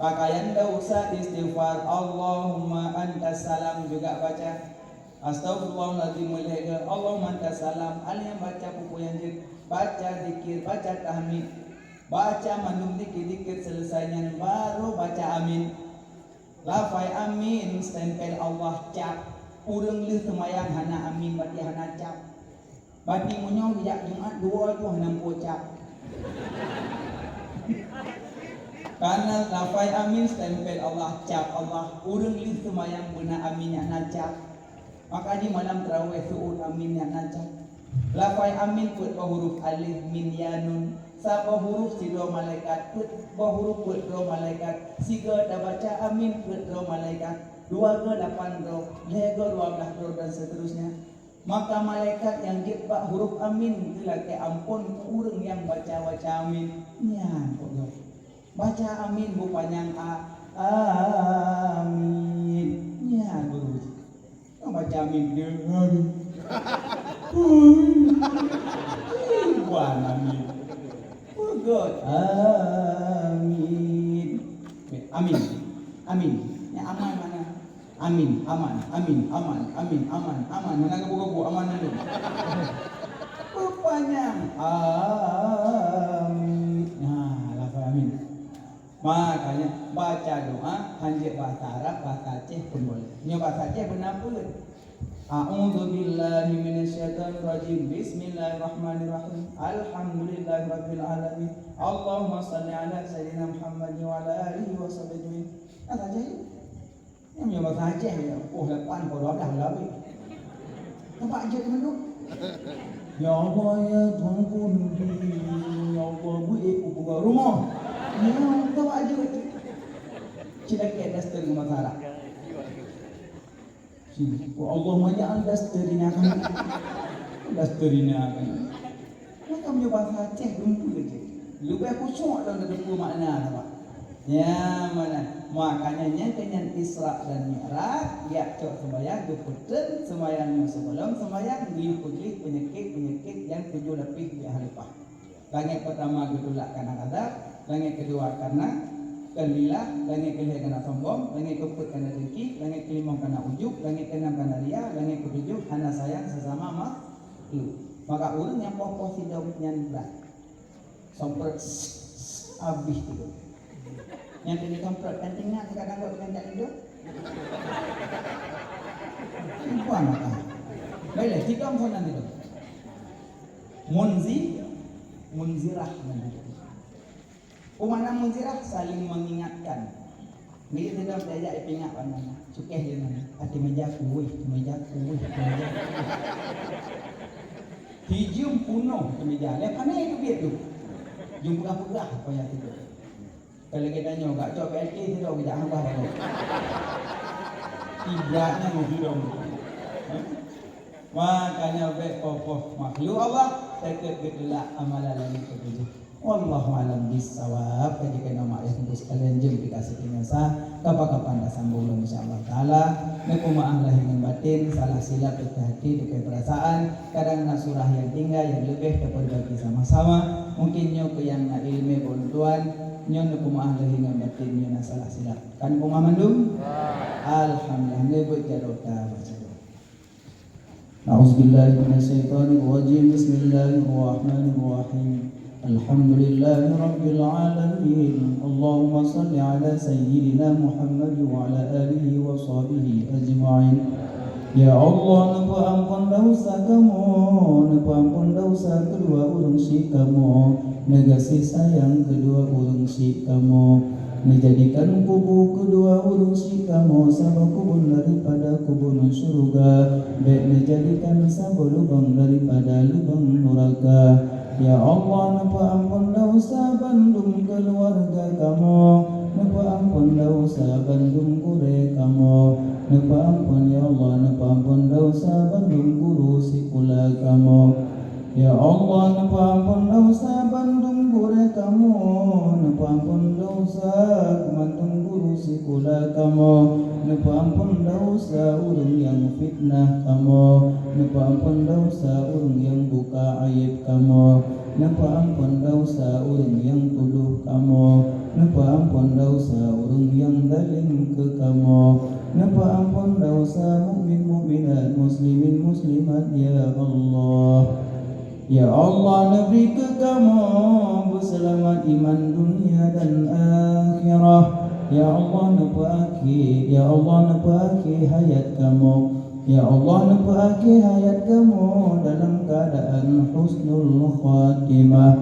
Pakaian dosa istighfar. Allahumma antas salam juga baca. Astaghfirullahaladzim, mulai ke Allahumma anta salam, alaihi baca buku yang jeuet, baca zikir, baca tahmid, baca mandum zikir-zikir selesai nyan baru baca amin. Lafai amin stempel Allah cap. Ureuëng lheueh seumayang hana amin, berarti hana cap. Berarti meunyoe geujak Jumat dua jih hana muphom cap. Karena lafai amin stempel Allah cap Allah. Ureuëng lheueh seumayang beuna amin nyang na cap. Maka di malam tarawih seuôt amin nyang na cap. Lafai amin peuet boh huruf alif, mim, ya, nun. Saboh huruf sidroe malaikat, peuet boh huruf peuet droe malaikat. Sigoe tabaca amin peuet droe malaikat, dua goe lapan droe, lhée goe dua blaih droe dan seterusnya. Maka malaikat nyang jeuet bak huruf amin geulakée amphon keu ureuëng nyang baca-baca amin. Nyan kok goe. Baca amin beu panyang a, amin. Nyan guru. Nyang baca amin dia, amin. Ui. Ui, bukan amin. Peugöt. Amin. Amin. Amin. Nyang aman mana? Amin, aman, amin, aman, amin, aman, aman. Hana gabuk-gabuk, aman mandum. Peupanyang. Amin. Nah, lafai amin. Makanya baca doa hanjeuet bahasa Arab, bahasa Aceh pun boleh. Nyoe bahasa Aceh beuna peue? A'udzubillahi minasyaitonirrajim. Bismillahirrahmanirrahim. Alhamdulillahirabbil alamin. Allahumma shalli ala sayyidina Muhammad wa ala alihi wa sahbihi ajmain. Nah, saja ya. Nyang meunyoe bahasa Aceh ya, oh, lapan, pukul dua belas lah habis. Nampak jeuet keunan tu? Ya Allah, ya Tuhanku, ya Allah, beuék ku peugah rumoh. Ya, nampak jeuet. Cit lagèe daster ngon bahasa Arab. Cit, oh Allah, manyang daster ina kan. Daster ina kan. Maka meunyoe bahasa Aceh dumpeue jih. Leubeh khusyuk lom tateupeue makna, nampak? Ya, mana? Makanya nyan keuh nyan Isra dan Mi'raj, jak cok seumayang, geupeutrön seumayang nyoe sigohlom seumayang, geuyue peugleh peunyakét-peunyakét nyang tujoh lapéh di ahli leupah. Langét peurtama geutulak kareuna ghadab, langét keudua kareuna keulillah, langét keulhèe kareuna sombong, langét keupeuet kareuna dengki, langét keulimong kareuna ujub, langét keuenam kareuna ria, langét keutujoh hana sayang sesama makhluk. Maka ureueng nyang poh-poh sidom nyan brat. Somprot, abéh tu. Nyang keuneuk somprot kan ingat kadang buat dengan tak hidup. Simpan mata. Baiklah, tiga phôn nan itu. Munzi, munzirah nan itu. Pemakna munzirah, saling mengingatkan. Ni kita dah belajar ipingat bak nyan. Cukéh je nyan. Até meja kueh, meja kueh, meja kueh. Hijeuem punoh keu meja. Lé pané teubiet tu. Jeuem peugah-peugah payah tidur. Kalau kita nyoe gak cok B L T tu dah kejak hambah baru. Ibaratnya mau hidup. Makanya bèk poh-poh makhluk Allah, teukeut geutulak amalan langét ketujoh. Wallahu a'lam bissawab. Ka jikheun mak ayah ibu sekalian, jeuem dikasih penyesa. Kapan-kapan tasambung lom insya Allah taala. Neupeumaaf lahé ngon batin, salah silap, teuka hati, teuka perasaan. Kadang na surah nyang tinggai nyang leubeh tapeurbaiki sama-sama. Mungkin nyoe keu nyang na ileumèe bantuan, nyoe neupeumaaf lahé ngon batin, nyoe na salah silap. Kan peumah mandum? Alhamdulillah, neubeuet jaroe ta baca doa. A'udzubillahi minasyaitonirrajim. Bismillahirrahmanirrahim. Alhamdulillahirabbil alamin. Allahumma shalli ala sayyidina Muhammad wa ala alihi wa sahbihi ajma'in. Ya Allah, neupeuamphon desya kamoe, neupeuamphon desya keudua ureueng syik kamoe, neugaséh sayang keudua ureueng syik kamoe. Neujadikan kubu keudua ureueng syik kamoe saboh kubun daripada kubun syeuruga, bèk neujadikan saboh lubang daripada lubang nuraka. Ya Allah, neupeuamphon desya bandum keuluwarga kamoe, neupeuamphon desya bandum gurèe kamoe, neupeuamphon, ya Allah, neupeuamphon desya bandum guru sikula kamoe. Ya Allah, neupeuamphon desya bandum gurèe kamoe, neupeuamphon desya keumantong guru sikula kamoe, neupeuamphon desya ureueng nyang fitnah kamoe, neupeuamphon desya ureueng nyang buka aéb kamoe. Neupeuamphon desya ureuëng nyang tudoh kamoe, neupeuamphon desya ureuëng nyang zalim keu kamoe, neupeuamphon desya mukmin mukminat, muslimin muslimat, ya Allah. Ya Allah, neubri keu kamoe beuseulamat iman dunia dan akhirah. Ya Allah, neupeuakhé, ya Allah, neupeuakhé hayat kamoe. Ya Allah, neupeuakhé hayat kamoe dalam keuadaan husnul khatimah.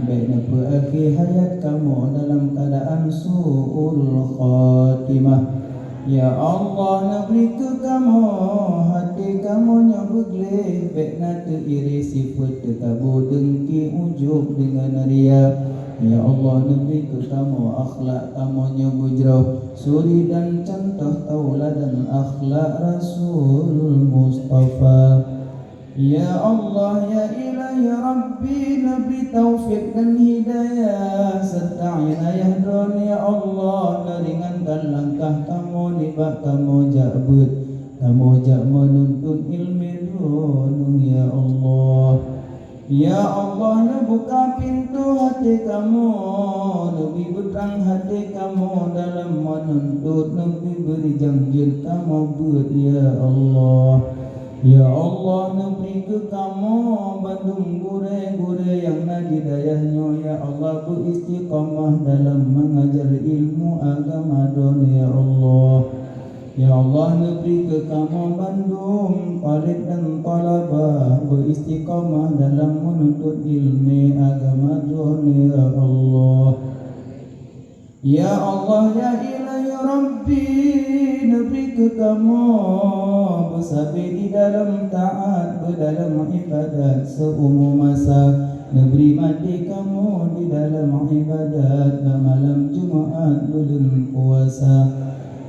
Bék neupeuakhé hayat kamoe dalam keuadaan su'ul khatimah. Ya Allah, neubri keu kamoe até kamoe nyang beugleh, bék na teuiré sifeuet teukabu, deungki, ujub deungon ria. Ya Allah, neubri keu kamoe akhlak kamoe nyang beujroh, suri dan cuntoh tauladan akhlak Rasul Mustafa. Ya Allah, ya Ilahi Rabbi, neubri taufik dan hidayah serta inayah Droeneuh, ya Allah, neuringankan langkah kamoe nibak kamoe jak beuet, kamoe jak meununtut ileumé Droeneuh, ya Allah. Ya Allah, neubuka pintoe até kamoe, neubri beutrang até kamoe dalam meununtut, neubri beurijang jeuet kamoe beuet, ya Allah. Ya Allah, neubri keu kamoe bandum gurée-gurée nyang na di dayah nyoe, ya Allah, beu istiqamah dalam mengajar ilmu agama Droeneuh, ya Allah. Ya Allah, neubri keu kamoe bandum talib dan talabah beu istiqamah dalam meununtut ileumé agama Droeneuh, ya Allah. Ya Allah, ya Ilahi Rabbi, neubri keu kamoe beusabe di dalam taat, beudalam ibadat seuumu masa. Neubri maté kamoe di dalam ibadat bak malam Jumat buleuen puasa.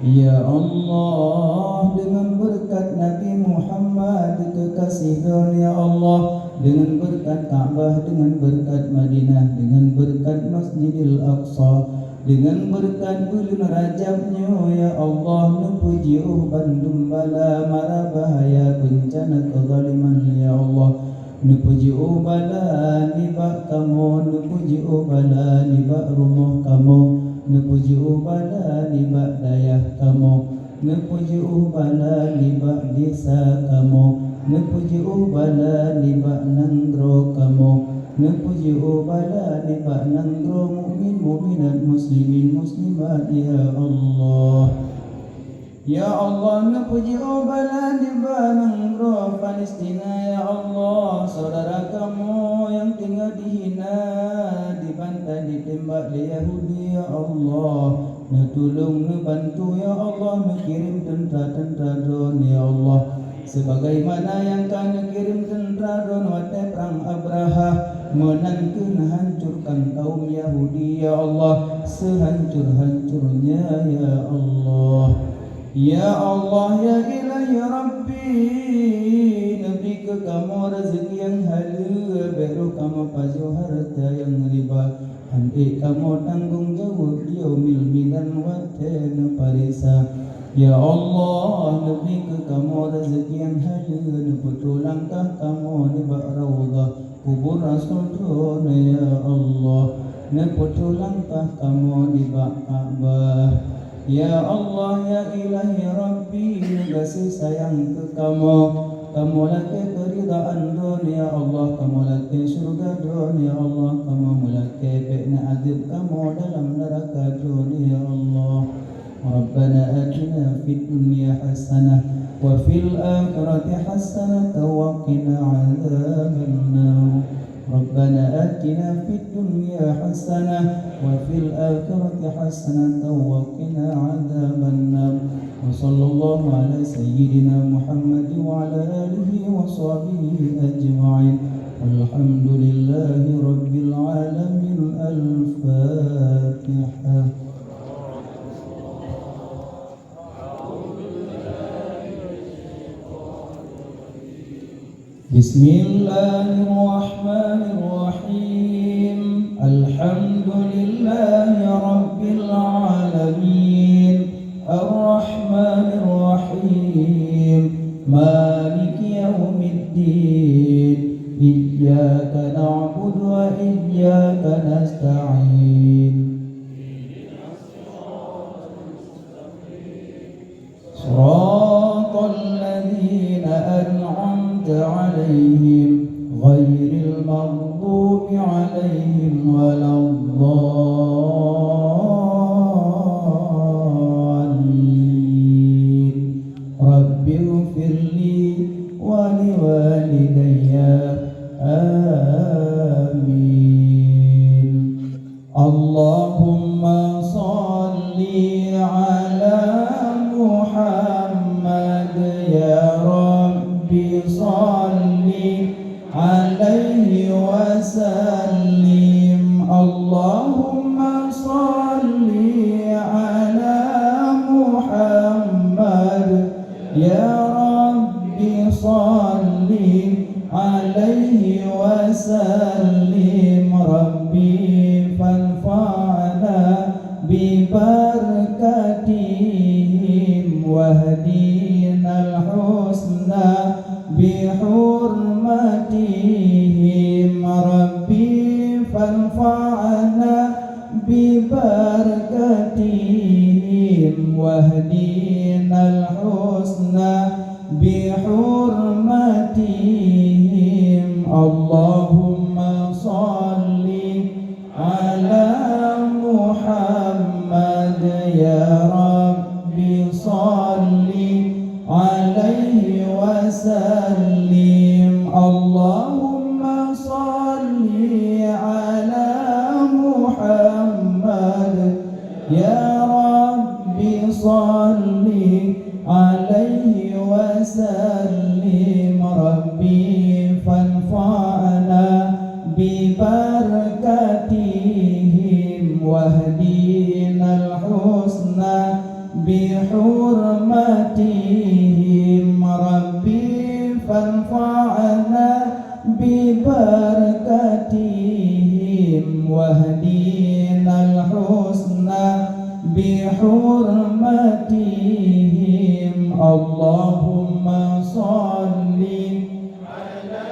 Ya Allah, deungon beureukat Nabi Muhammad keukaséh Droeneuh, ya Allah, deungon beureukat Ka'bah, deungon beureukat Madinah, deungon beureukat Masjidil Aqsa, deungon beureukat buleuen Rajab nyoe, ya Allah, neupeujiôh bandum bala mara bahaya beuncana keuzaliman, ya Allah. Neupeujiôh bala nibak kamoe, neupeujiôh bala nibak rumoh kamoe, neupeujiôh bala nibak dayah kamoe, neupeujiôh bala nibak desa kamoe, neupeujiôh bala nibak nanggroe kamoe, neupeujiôh bala nibak nanggroe mukmin mukminat, muslimin muslimat, ya Allah. Ya Allah, neupeujiôh bala nibak nanggroe Palestina, ya Allah, syedara kamoe nyang teungoh dihina, dibantai, ditembak lé Yahudi, ya Allah. Neutulông, neubantu, ya Allah, neukirém teuntra-teuntra Droeneuh, ya Allah. Sebagaimana nyang ka neukirém teuntra Droeneuh watée prang Abrahah, meunan kheueh neuhancurkan kaum Yahudi, ya Allah, seuhancur-hancurnya, ya Allah. Ya Allah, ya Ilahi Rabbi, neubri keu kamoe raseuki nyang haleue, bék roh kamoe pajoh hareuta nyang riba. Han ék kamoe tanggong jaweueb di Yaumil Mizan watée neupareksa. Ya Allah, neubri keu kamoe raseuki nyang haleue, neupeutrok langkah kamoe nibak Raudhah kubur Rasul Droeneuh, ya Allah, neupeutrok langkah kamoe nibak Ka'bah. Ya Allah, ya Ilahi Rabbi, neugaséh sayang keu kamoe. Kamoe lakée keuridaan Droeneuh, ya Allah, kamoe lakée syeuruga Droeneuh, ya Allah, kamoe meulakée bék neuadeueb kamoe dalam neuraka Droeneuh, ya Allah. Rabbana atina fid dunya hasanah wa fil akhirati hasanatan wa qina adzabannar. Rabbana atina fid dunya hasanah wa fil akhirati hasanatan wa qina adzabannar. Wa sallallahu ala sayyidina Muhammad wa ala alihi wa sahbihi ajma'in. Walhamdulillahi rabbil alamin. Al-Fatihah. Bismillahirrahmanirrahim. Alhamdulillahi rabbil alamin. Arrahmanirrahim. Maliki yaumiddin. Iyyaka na'budu wa اغفر لي ولوالدي. آمين. اللهم صل على محمد، يا رب صل عليه وسلم. اللهم صل على محمد، يا رب صل عليه وسلم. ربي فانفعنا ببركتهم واهدنا الحسنى بحرمتهم. ربي فانفعنا ببركتهم واهدنا الحسنى بحرمتهم. اللهم صل على محمد، يا رب صل عليه وسلم. اللهم صل على محمد، يا رب صل عليه وسلم. ربي فانفعنا ببركتهم واهدنا الحسنى بحرمتهم. ربي فانفعنا ببركتهم واهدنا الحسنى بحرمتهم. اللهم صل على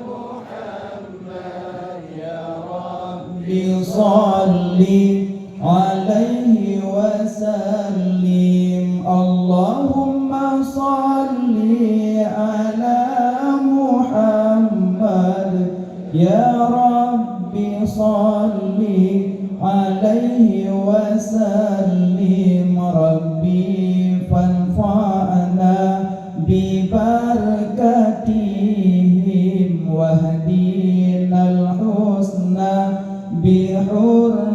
محمد، يا رب صل عليه وسلم. اللهم صل على محمد، يا رب صل عليه وسلم. ربي فانفعنا ببركتهم واهدنا الحسنى بحرمتهم.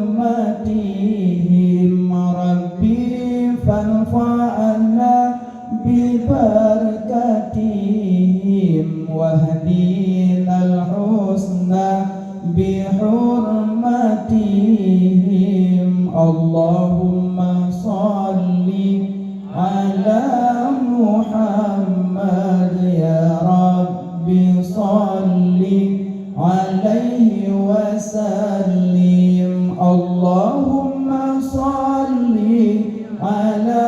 ربي فانفعنا ببركتهم واهدنا الحسنى بحرمتهم. اللهم صل على محمد، يا رب صل عليه وسلم. اللهم صل على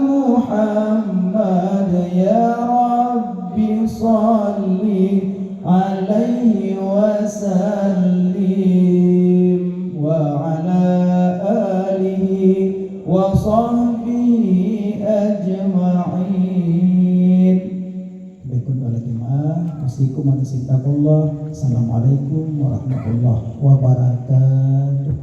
محمد، يا رب صل عليه وسلم وعلى آله وصحبه أجمعين. Baik, kepada jemaah, usikum wa nafsi bitaqwallah. Assalamualaikum warahmatullahi wabarakatuh.